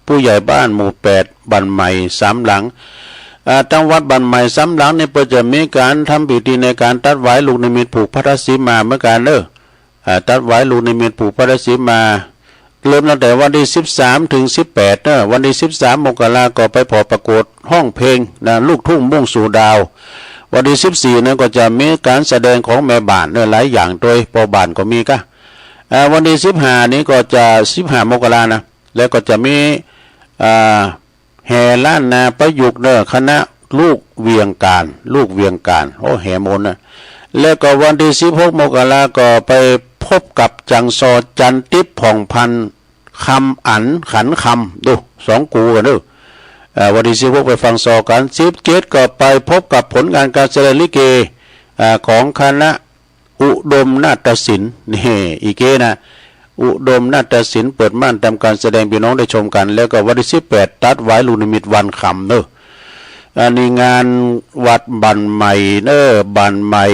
ผู้ใหญ่บ้านหมู่แปด บ้านใหม่สามหลัง อ่า ทางวัดบ้านใหม่สามหลังนี่ เปิ้นจะมีการทำพิธีในการตัดหวายลูกนิมิตผูกพัทธสีมาเหมือนกันเด้อ อ่า ตัดหวายลูกนิมิตผูกพัทธสีมา เริ่มตั้งแต่วันที่สิบสามถึงสิบแปดเนอะ วันที่สิบสามมกราก็ไปผ่อประกวดฮ้องเพลงนะ ลูกทุ่งมุ่งสู่ดาว วันที่สิบสี่นั้นก็จะมีการแสดงของแม่บ้านเนอะ หลายอย่างโดยพ่อบ้านก็มีกะ อ่า วันที่สิบห้านี้ก็จะ สิบห้ามกรานะ แล้วก็จะมี อ่า แห่ล้านนาประยุกต์เนอะ คณะลูกเวียงการ ลูกเวียงการ โอ้ แห่มนต์นะ แล้วก็วันที่สิบหกมกราก็ไปพบกับจังซอจันติบผ่องพันธ์ คำอั๋นขันคำ ดู สองกูกันเด้อ อ่า วันที่สิบหกไปฟังซอกัน สิบเจ็ดก็ไปพบกับผลงานการแสดงลิเก อ่า ของคณะ อุดมนาฏศิลป์ นี่ อีเก้นะ อุดมนาฏศิลป์ เปิดม่านทำการแสดง พี่น้องได้ชมกัน แล้วก็วันที่สิบแปด ตัดหวายลูกนิมิตวันคำเนอะ อันนี้งานวัดบ้านใหม่เนอะ บ้านใหม่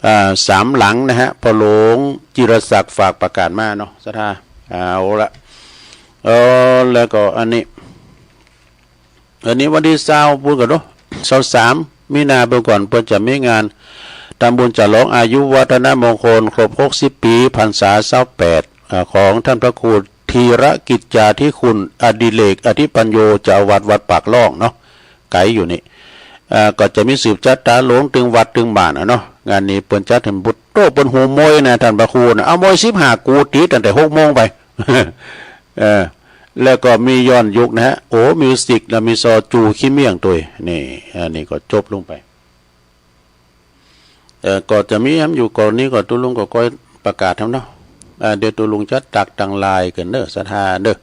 อ่า สามหลังนะฮะ ปอหลวงจิรศักดิ์ฝากประกาศมาเนาะ ศรัทธา เอาละ เออ แล้วก็อันนี้ อันนี้วันที่ซาว พูดก่อนเนาะ ซาวสาม มีนา เบิ่งก่อน เปิ้นจะมีงานทำบุญฉลองอายุวัฒนมงคลครบหกสิบปี พรรษาซาวแปด อ่า ของท่านพระครูธีรกิจจาธิคุณ อดิเรกอธิปัญโญ เจ้าอาวาสวัดปากล่องเนาะ ไกลอยู่นี่ อ่า ก็จะมีสืบชะตาหลวงตึงวัดตึงบ้านอะเนาะ งานนี้เปิ้นจัดให้บุญโต เปิ้นหูมวยนะ ท่านพระครูนะ เอามวยสิบห้ากูตีตั้งแต่หกโมงไป เออ แล้วก็มีย้อนยุคนะฮะ โอ้ มิวสิก แล้วมีซอจูขี้เมี่ยงตวย นี่ อันนี้ก็จบลงไป เอ่อ ก็จะมีแหมอยู่กรณีก็ตุ๊ลุงก็ก้อยประกาศแหมเนาะ อ่า เดี๋ยวตุ๊ลุงจะตักตังลายกันเด้อ ศรัทธาเด้อ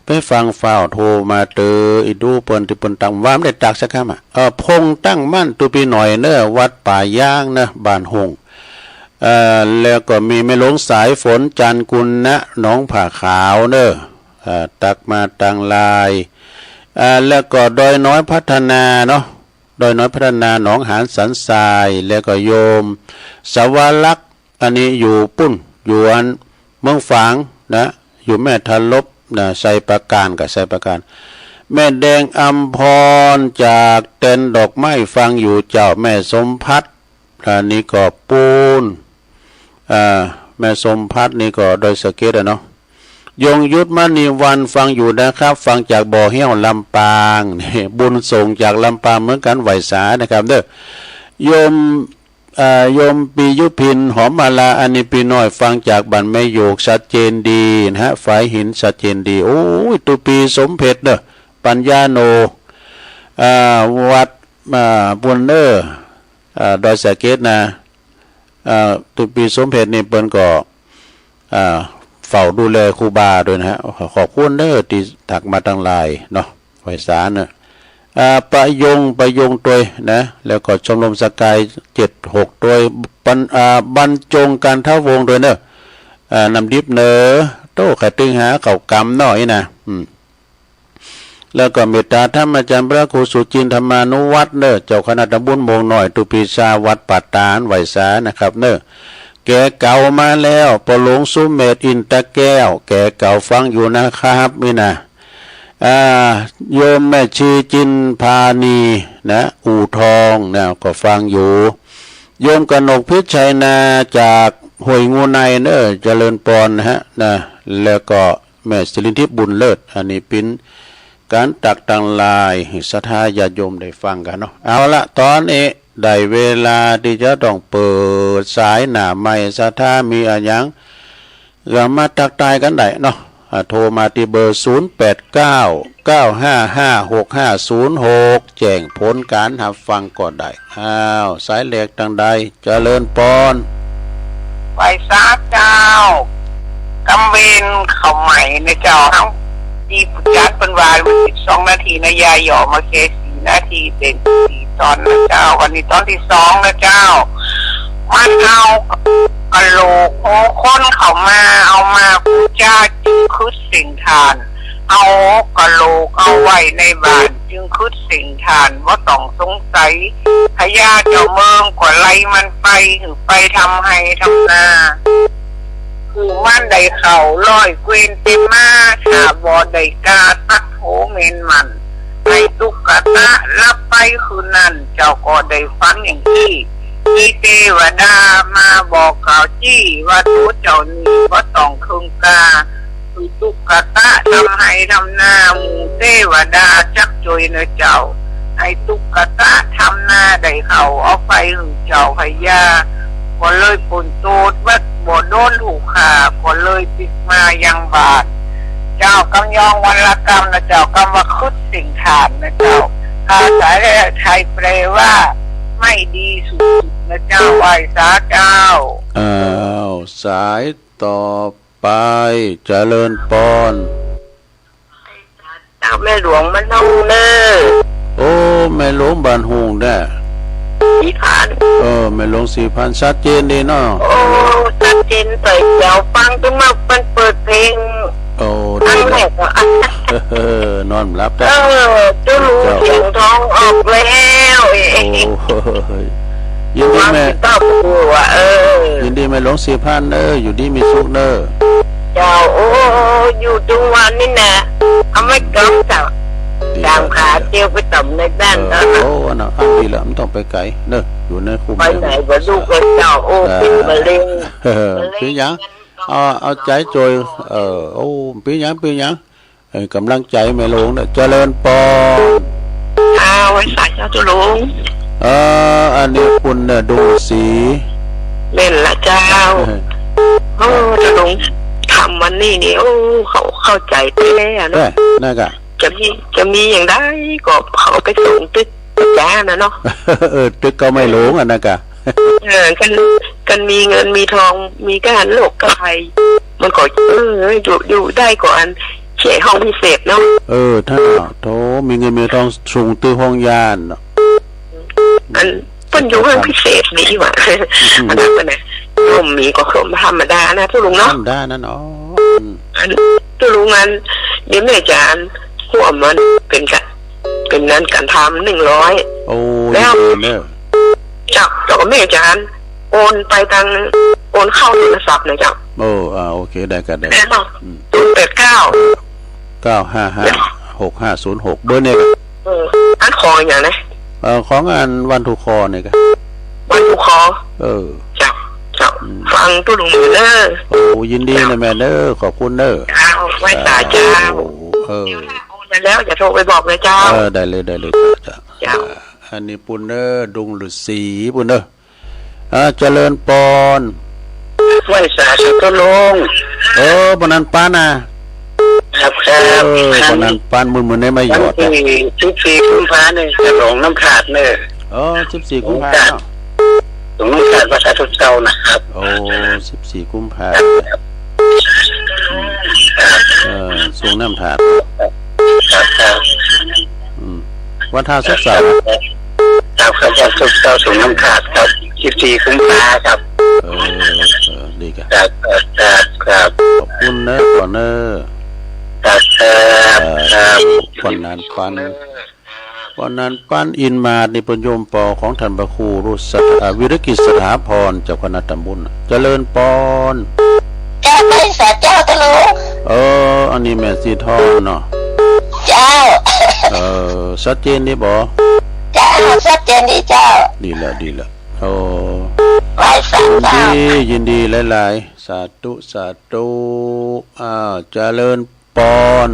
ไปฟังฟ้าวโทรมาเตออีดูเปิ้นที่เปิ้นตัก ว่าไม่ได้ตักสักคำอ่ะ เอ่อ พงษ์ตั้งมั่น ตุ๊ปีหน่อยเนอะ วัดป่ายางเนอะ บ้านหง เอ่อ แล้วก็มีแม่หลวงสายฝน จันทร์กุลนะ หนองผาขาวเนอะ เอ่อ ตักมาตังลาย เอ่อ แล้วก็ดอยน้อยพัฒนาเนาะ ดอยน้อยพัฒนา หนองหานสันทราย แล้วก็โยมสวรักษ์ อันนี้อยู่ปุ้น อยู่อันเมืองฝางนะ อยู่แม่ทะลบนะ ไซประการกับไซประการ แม่แดงอำพรจากแตนดอกไม้ฟังอยู่เจ้า แม่สมพัฒน์ อันนี้ก็ปูน อ่า แม่สมพัฒน์นี่ก็ดอยสะเก็ดอะเนาะ ยงยุทธมณีวันฟังอยู่นะครับ ฟังจากบ่อเฮี้ยวลำปาง นี่ บุญส่งจากลำปางเหมือนกัน ไหว้สานะครับเด้อ โยม อ่า โยมปียุพิน หอมมาลา อันนี้ปีน้อยฟังจากบ้านแม่โยก ชัดเจนดีนะฮะ ฝายหินชัดเจนดี โอ้ย ตุ๊ปีสมเพชรเด้อ ปัญญาโน อ่า วัด อ่า บุญเนอร์ อ่า ดอยสะเก็ดนะ อ่า ตุ๊ปีสมเพชรนี่เปิ้นก็ อ่า เฝ้าดูแลครูบาด้วยนะฮะ ขอบคุณเด้อที่ทักมาตังลายเนาะ ไหว้สาเนอะ อ่า ประยง ประยงตวยนะ แล้วก็ชมรมสกายเจ็ดหกตวย บรร อ่า บรรจงกันทะวงศ์ตวยเนอะ อ่า น้ำดิบเนอะ โต้ ใครตึงหาข้าวกำหน่อยนะ อืม แล้วก็เมตตาธรรมอาจารย์พระครูสุจินทร์ธรรมานุวัฒน์เนอะ เจ้าคณะตำบลโมงน้อย ตุ๊ปีชาวัดป่าตาด ไหว้สานะครับเนอะ แก่เก่ามาแล้ว ปอหลวงสุเมธ อินตะแก้ว แก่เก่าฟังอยู่นะครับ นี่นะ อ่า โยมแม่ชีจินพานีนะ อู่ทองนะ ก็ฟังอยู่ โยมกนกพิชัยนาจากห้วยงูในเนอะ เจริญปอนนะฮะ นะ แล้วก็แม่สิรินทิพย์บุญเลิศ อันนี้เป็นการตักตังลายให้ศรัทธาญาติโยมได้ฟังกันเนาะ เอาละ ตอนนี้ได้เวลาที่จะต้องเปิดสายหน้าไมค์ ศรัทธามีอะหยัง ก็มาทักทายกันได้เนาะ อ่า โทรมาที่เบอร์ ศูนย์แปดเก้า เก้าห้าห้า หกห้าศูนย์หก แจ้งผลการรับฟังก็ได้ อ้าว สายแรกตังใด เจริญปอน ไหว้สาเจ้า กำเวนเขาใหม่นะเจ้า ทั้งที่ผู้จัดเปิ้นว่าสิบสองนาทีนะ ยายหย่อมาแค่สี่นาที เป็นสี่ตอนนะเจ้า วันนี้ตอนที่สองนะเจ้า มันเอากะโหลกของคนเขามา เอามาปูจาจึงคึดเส้นทาน เอากะโหลกเอาไว้ในบ้านจึงคึดเส้นทาน บ่ต้องสงสัย พญาเจ้าเมืองก็ไล่มันไป ไปหือไปทำไฮ่ทำนา คือมันได้เข้าร้อยเกวียนเต็มมา ถ้าบ่ได้กาตัดโหเมนมัน ให้ตุ๊กตาหลับไปคืนนั้น เจ้าก็ได้ฝันอย่างนี้ มีเทวดามาบอกกล่าวจี้ ว่าตัวเจ้านี้บ่ต้องเคิงกา คือตุ๊กตาทำไฮ่ทำนา หมู่เทวดาจักช่วยเนอเจ้า ให้ตุ๊กตาทำนาได้เข้าเอาไปหื้อเจ้าพญา ก็เลยป๊นโต้ษ บัดบ่โดนถูกฆ่า ก็เลยติดมายังบ้าน เจ้ากำยองวันละกำนะเจ้า กำว่าคึดสิ่งทานนะเจ้า ภาษาไทยแปลว่า ไม่ดีสุดๆนะเจ้า ไหว้สาเจ้า อ้าว สายต่อไป เจริญปอน เจ้าแม่หลวงบ้านฮุงเนอ โอ้ แม่หลวงบ้านฮุงเด้อ ศรีพันธุ์ เออ แม่หลวงศรีพันธุ์ ชัดเจนดีเนาะ โอ้ ชัดเจน ใส่แจ๋วฟังจนมามันเปิดเพลง โอ้ ครั้งแรกอะ เออ นอนหลับได้ เออ เจ้ารู้เสียงทองออกแล้ว โอ้ย ยินดีแม่ ว่าสิบเก้าปีว่ะ เออ ยินดีแม่หลวงศรีพันธุ์เด้อ อยู่ดีมีสุขเด้อ เจ้า โอ้ อยู่ทุกวันนี่นะ เอาไม่กลับจ้ะ ดี ตามขาเที่ยวไปต่ำในบ้าน เออ ตอนนั้น โอ้ อันน่ะ อันดีละ ไม่ต้องไปไกลเนอะ อยู่ในคุ้ม ไปไหนก็ลูกก็เจ้า โอ้ เป็นมะเร็ง เออ เป็นหยัง เอา เอาใจช่วย เออ โอ้ เป็นหยัง เป็นหยัง เออ กำลังใจแม่หลวงนะ เจริญปอน อ้าว ไหว้สาเจ้า เจ้าหลวง เออ อันนี้คุณเนี่ย ดุงสี แม่นละเจ้า เออ โอ้ เจ้าหลวง ทำวันนี้นี่ โอ้ เขาเข้าใจไปแล้วเนาะ เออ นั่นกะ จะมี จะมีอย่างใดก็เขาไปส่งตึกจ้านะเนาะ เออ ตึกก็ไม่หลวงอันนั้นกะ เออ กัน กันมีเงินมีทอง มีการโรคกะภัย มันก็ เออ อยู่ อยู่ได้ก่อน เสียห้องพิเศษเนาะ เออ ถ้า โถ มีเงินมีทอง ส่งตื้อห้องยานเนาะ อัน เปิ้นอยู่ห้องพิเศษนี่หว่า อืม อันนั้นก็นะ ร่มมีก็ร่มธรรมดานะ ผู้ลุงเนาะ ธรรมดานั่นเนาะ อืม อัน ผู้ลุงอัน เดี๋ยวแม่จะอัน หัวมันเป็นกะ เป็นนั้นกันทำหนึ่งร้อย โอ้ แล้ว ดีเนอะ เจ้า แล้วก็แม่จะอัน โอนไปทาง โอนเข้าโทรศัพท์นะเจ้า โอ้ อ่า โอเค ได้กัน ได้ แม่นบ่ อืม ศูนย์แปดเก้า เก้าห้าห้า หกห้าศูนย์หก เบอร์เนี่ย เออ อันของอย่างนะ เอ่อ ของอันวันทูคอเนี่ยครับ วันทูคอ เออ เจ้า เจ้า อืม ฟังตู้ลุงอยู่เนอะ โอ้ ยินดีนะแม่เนอะ ขอบคุณเนอะ เจ้า ไหว้สาเจ้า โอ้ เออ เดี๋ยวถ้าโอนไปแล้วอย่าโทรไปบอกนะเจ้า เออ ได้เลย ได้เลย เจ้า เจ้า อ่า อันนี้ปุ้นเนอะ ดุงฤาษีปุ้นเนอะ อ่า เจริญปอน ไหว้สาธุลุง เออ ปอนนันปานนะ ครับ ครับ เออ ปอนนันปาน มื้อ มื้อนี้ไม่หยอดนะ วันที่สิบสี่กุมภาเนี่ย จะลงน้ำธาตุเนี่ย เออ สิบสี่กุมภาเนาะ ลงน้ำธาตุวัดสาธุเจ้านะครับ โอ้ สิบสี่กุมภา ครับ อืม เออ ส่งน้ำธาตุ ครับ ครับ อืม วันที่สิบสาม ครับ ครับ ครับ วันศุกร์ เจ้า ส่งน้ำธาตุครับ สิบสี่กุมภาครับ เออ เออ ดีครับ ครับ ครับ ครับ ครับ ขอบคุณเนอะ ปอนเนอะ ครับ ครับ ครับ ปอนนันปาน ปอนนันปาน อินมาดนี่ เปิ้นโยมปอของท่านพระครูรุษสถา วิรกิจสถาพร เจ้าคณะตำบล เจริญปอน เจ้า ไหว้สาเจ้า เจ้าหลวง เออ อันนี้แม่สีทองเนาะ เจ้า เออ ชัดเจนดีบ่ เจ้า ชัดเจนดีเจ้า ดีละ ดีละ โอ้ ไหว้สาเจ้า ยินดี ยินดีหลายๆ สาธุ สาธุ อ้าว เจริญปอน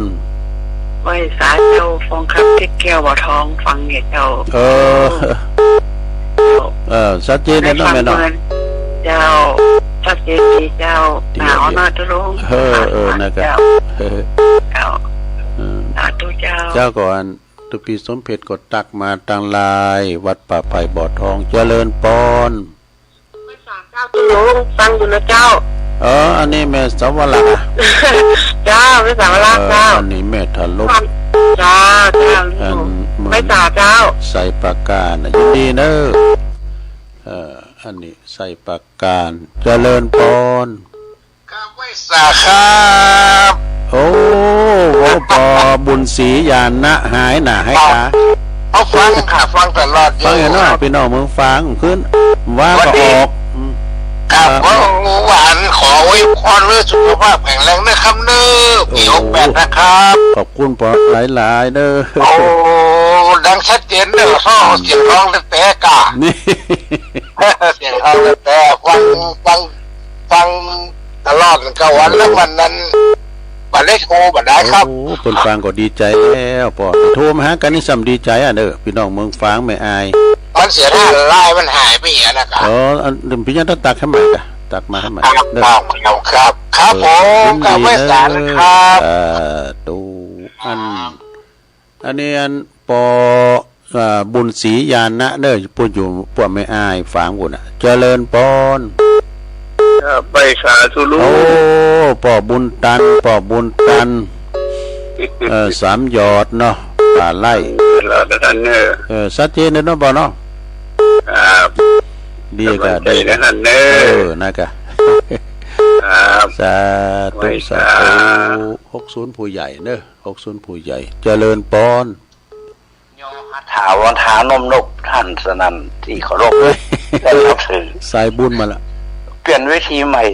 ไหว้สาเจ้า ฟองคำเพชรแก้วบ่อทอง ฟังเนี่ยเจ้า เออ เจ้า เออ ชัดเจนแล้วเนาะ แม่เนาะ เจ้า ชัดเจนดีเจ้า ดี หนาว ดี หน้าเจ้าหลวง เออ เออ นะครับ เจ้า เออ เจ้า เออ สาธุเจ้า เจ้าก่อน ตุปีสมเพชรก็ตักมาทางไลน์ วัดป่าไผ่บ่อทอง เจริญปอน ไหว้สาเจ้า เจ้าหลวง ฟังอยู่นะเจ้า เออ อันนี้แม่สาวรักษ์อะ เจ้า แม่สาวรักษ์ เออ เจ้า อันนี้แม่ทารก เจ้า เจ้า อัน ไหว้สาเจ้า ไซปราการนะ ยินดีเนอะ เออ อันนี้ไซปราการ เจริญปอน ครับ ไหว้สาครับ โอ้ โอ้ ปอบุญศรีญาณนะ หายหน้าหายตา ปอ ก็ฟังค่ะ ฟังตลอดอยู่ ฟังอยู่เนาะ ครับ พี่น้องเมืองฟังขึ้น ว่าก็ออก อืม ครับ ครับ ก็หวาน ขออวยพรให้สุขภาพแข็งแรงนะครับเนอะ ปี โอ้ หกแปดนะครับ ขอบคุณปอหลายๆเด้อ โอ้ ดังชัดเจนเด้อ ซ้อเสียงร้องแต่แต่กะ นี่ เสียงร้องแต่แต่ ฟัง ฟัง ฟังตลอดก็วันละวันนั้น บ่ได้โทรบ่ได้ครับ โอ้ เพิ่นฟังก็ดีใจแล้ว ปอโทรมาหากันนี่ซ้ำดีใจอ่ะเด้อ พี่น้องเมืองฟังแม่อาย มันเสียท่าลายมันหายไปเหียนะครับ อ๋อ อัน พี่ยังต้องตักให้ใหม่กะ ตักมาให้ใหม่ ครับ เด้อ ครับ ครับ ครับ เออ ผม ยินดี กับไว้สาร เด้อ ครับ สาธุ อัน อันนี้อันปอ อ่า บุญศรีญาณนะเด้อ ผู้อยู่ พวกแม่อายฟังกูน่ะ เจริญพร ครับ ไปสาธุลูก โอ้ ปอบุญตัน ปอบุญตัน เออ สามยอดเนาะ ป่าไร่ เวลาท่านเนอะ เออ ชัดเจนเลยเนาะปอเนาะ ครับ ดีกะ สบายใจ ดีกะ นะท่านเนอะ เออ นะกะ ครับ สาธุ ไหว้สา สาธุ หกศูนย์ผู้ใหญ่เนอะ หกศูนย์ผู้ใหญ่ เจริญพร ยอหัตถาวรทานมนกท่านสนั่นที่เคารพและนับถือ สายบุญมาละ เปลี่ยนเวทีใหม่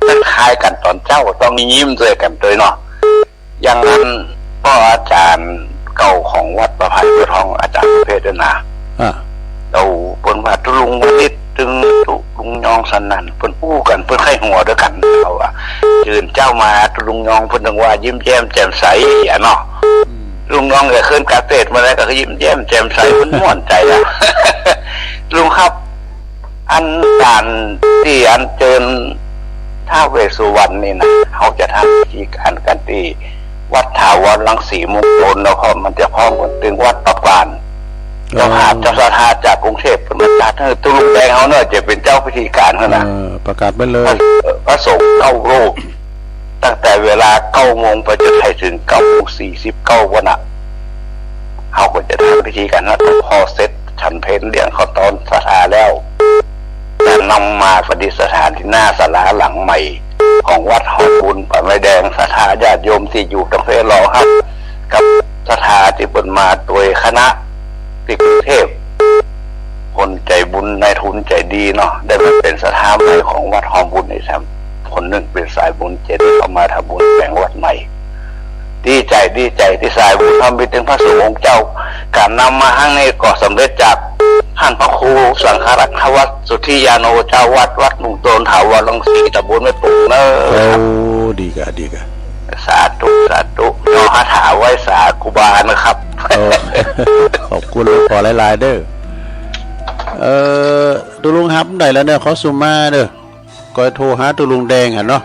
ทักทายกันตอนเช้าต้องยิ้มด้วยกันด้วยเนาะ อย่างนั้นก็อาจารย์เก่าของวัดประภัยโพธิ์ทอง อาจารย์ประเภทด้วยนะ อ่า เราเปิ้นว่าตุลุงวณิชตึงตุลุงยองสนั่น เปิ้นอู้กัน เปิ้นไข้หัวด้วยกัน เขาว่า ตื่นเช้ามาตุลุงยองเปิ้นถึงว่ายิ้มแย้มแจ่มใสอ่ะเนาะ อืม ลุงยองก็ขึ้นกาเตดมาแล้วก็ยิ้มแย้มแจ่มใส เปิ้นม่วนใจอ่ะ ลุงครับ อันการที่อัญเชิญท้าวเวสสุวรรณนี่นะ เขาจะทำพิธีการกันที่วัดถาวรรังสีมงคล แล้วก็มันจะพร้อมกันถึงวัดปากบาน อ๋อ เจ้าภาพเจ้าศรัทธาจากกรุงเทพฯ เปิ้นมาจัดให้ ตุลุงแดงเขาเนี่ยจะเป็นเจ้าพิธีการเขานะ เออ ประกาศไปเลย พระ พระสงฆ์เก้ารูป ตั้งแต่เวลาเก้าโมงไปจนให้ถึงเก้าโมงสี่สิบเก้าวันน่ะ เขาก็จะทำพิธีกันนะ พอเสร็จฉันเพลเลี้ยงข้าวตอนศรัทธาแล้ว จะนำมาประดิษฐานที่หน้าศาลาหลังใหม่ของวัดหอมบุญป่าไม้แดง ศรัทธาญาติโยมที่อยู่ทั้งเพลรองฮับ กับศรัทธาที่เปิ้นมาโดยคณะที่กรุงเทพฯ คนใจบุญนายทุนใจดีเนาะ ได้มาเป็นศรัทธาใหม่ของวัดหอมบุญอีกแถม คนหนึ่งเป็นสายบุญใจดีเข้ามาทำบุญแต่งวัดใหม่ ดีใจ ดีใจที่สายบุญทำไปถึงพระสงฆ์องค์เจ้า การนำมาครั้งนี้ก็สำเร็จจากท่านพระครูสังฆรักษ์วัดสุทธิยาโน เจ้าวัดวัดหนุ่มโตนถาวรรังสี ตำบลแม่โป่งเนอะ โอ้ ดีกะ ดีกะ สาธุ สาธุ ยอหัตถาไหว้สาครูบานะครับ โอ้ ขอบคุณหลวงพ่อหลายๆเด้อ เอ่อ ตุลุงฮับได้แล้วเนอะ ขอสุมาเด้อ ก็โทรหาตุลุงแดงหั่นเนาะ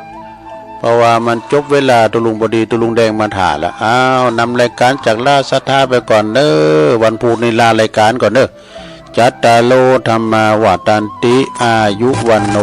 เพราะว่ามันจบเวลาตุลุงพอดี ตุลุงแดงมาถ่าแล้ว อ้าว นำรายการจากลาศรัทธาไปก่อนเด้อ วันพุธนี้ลารายการก่อนเด้อ จัตตาโร ธัมมา วัฑฒันติ อายุ วัณโณ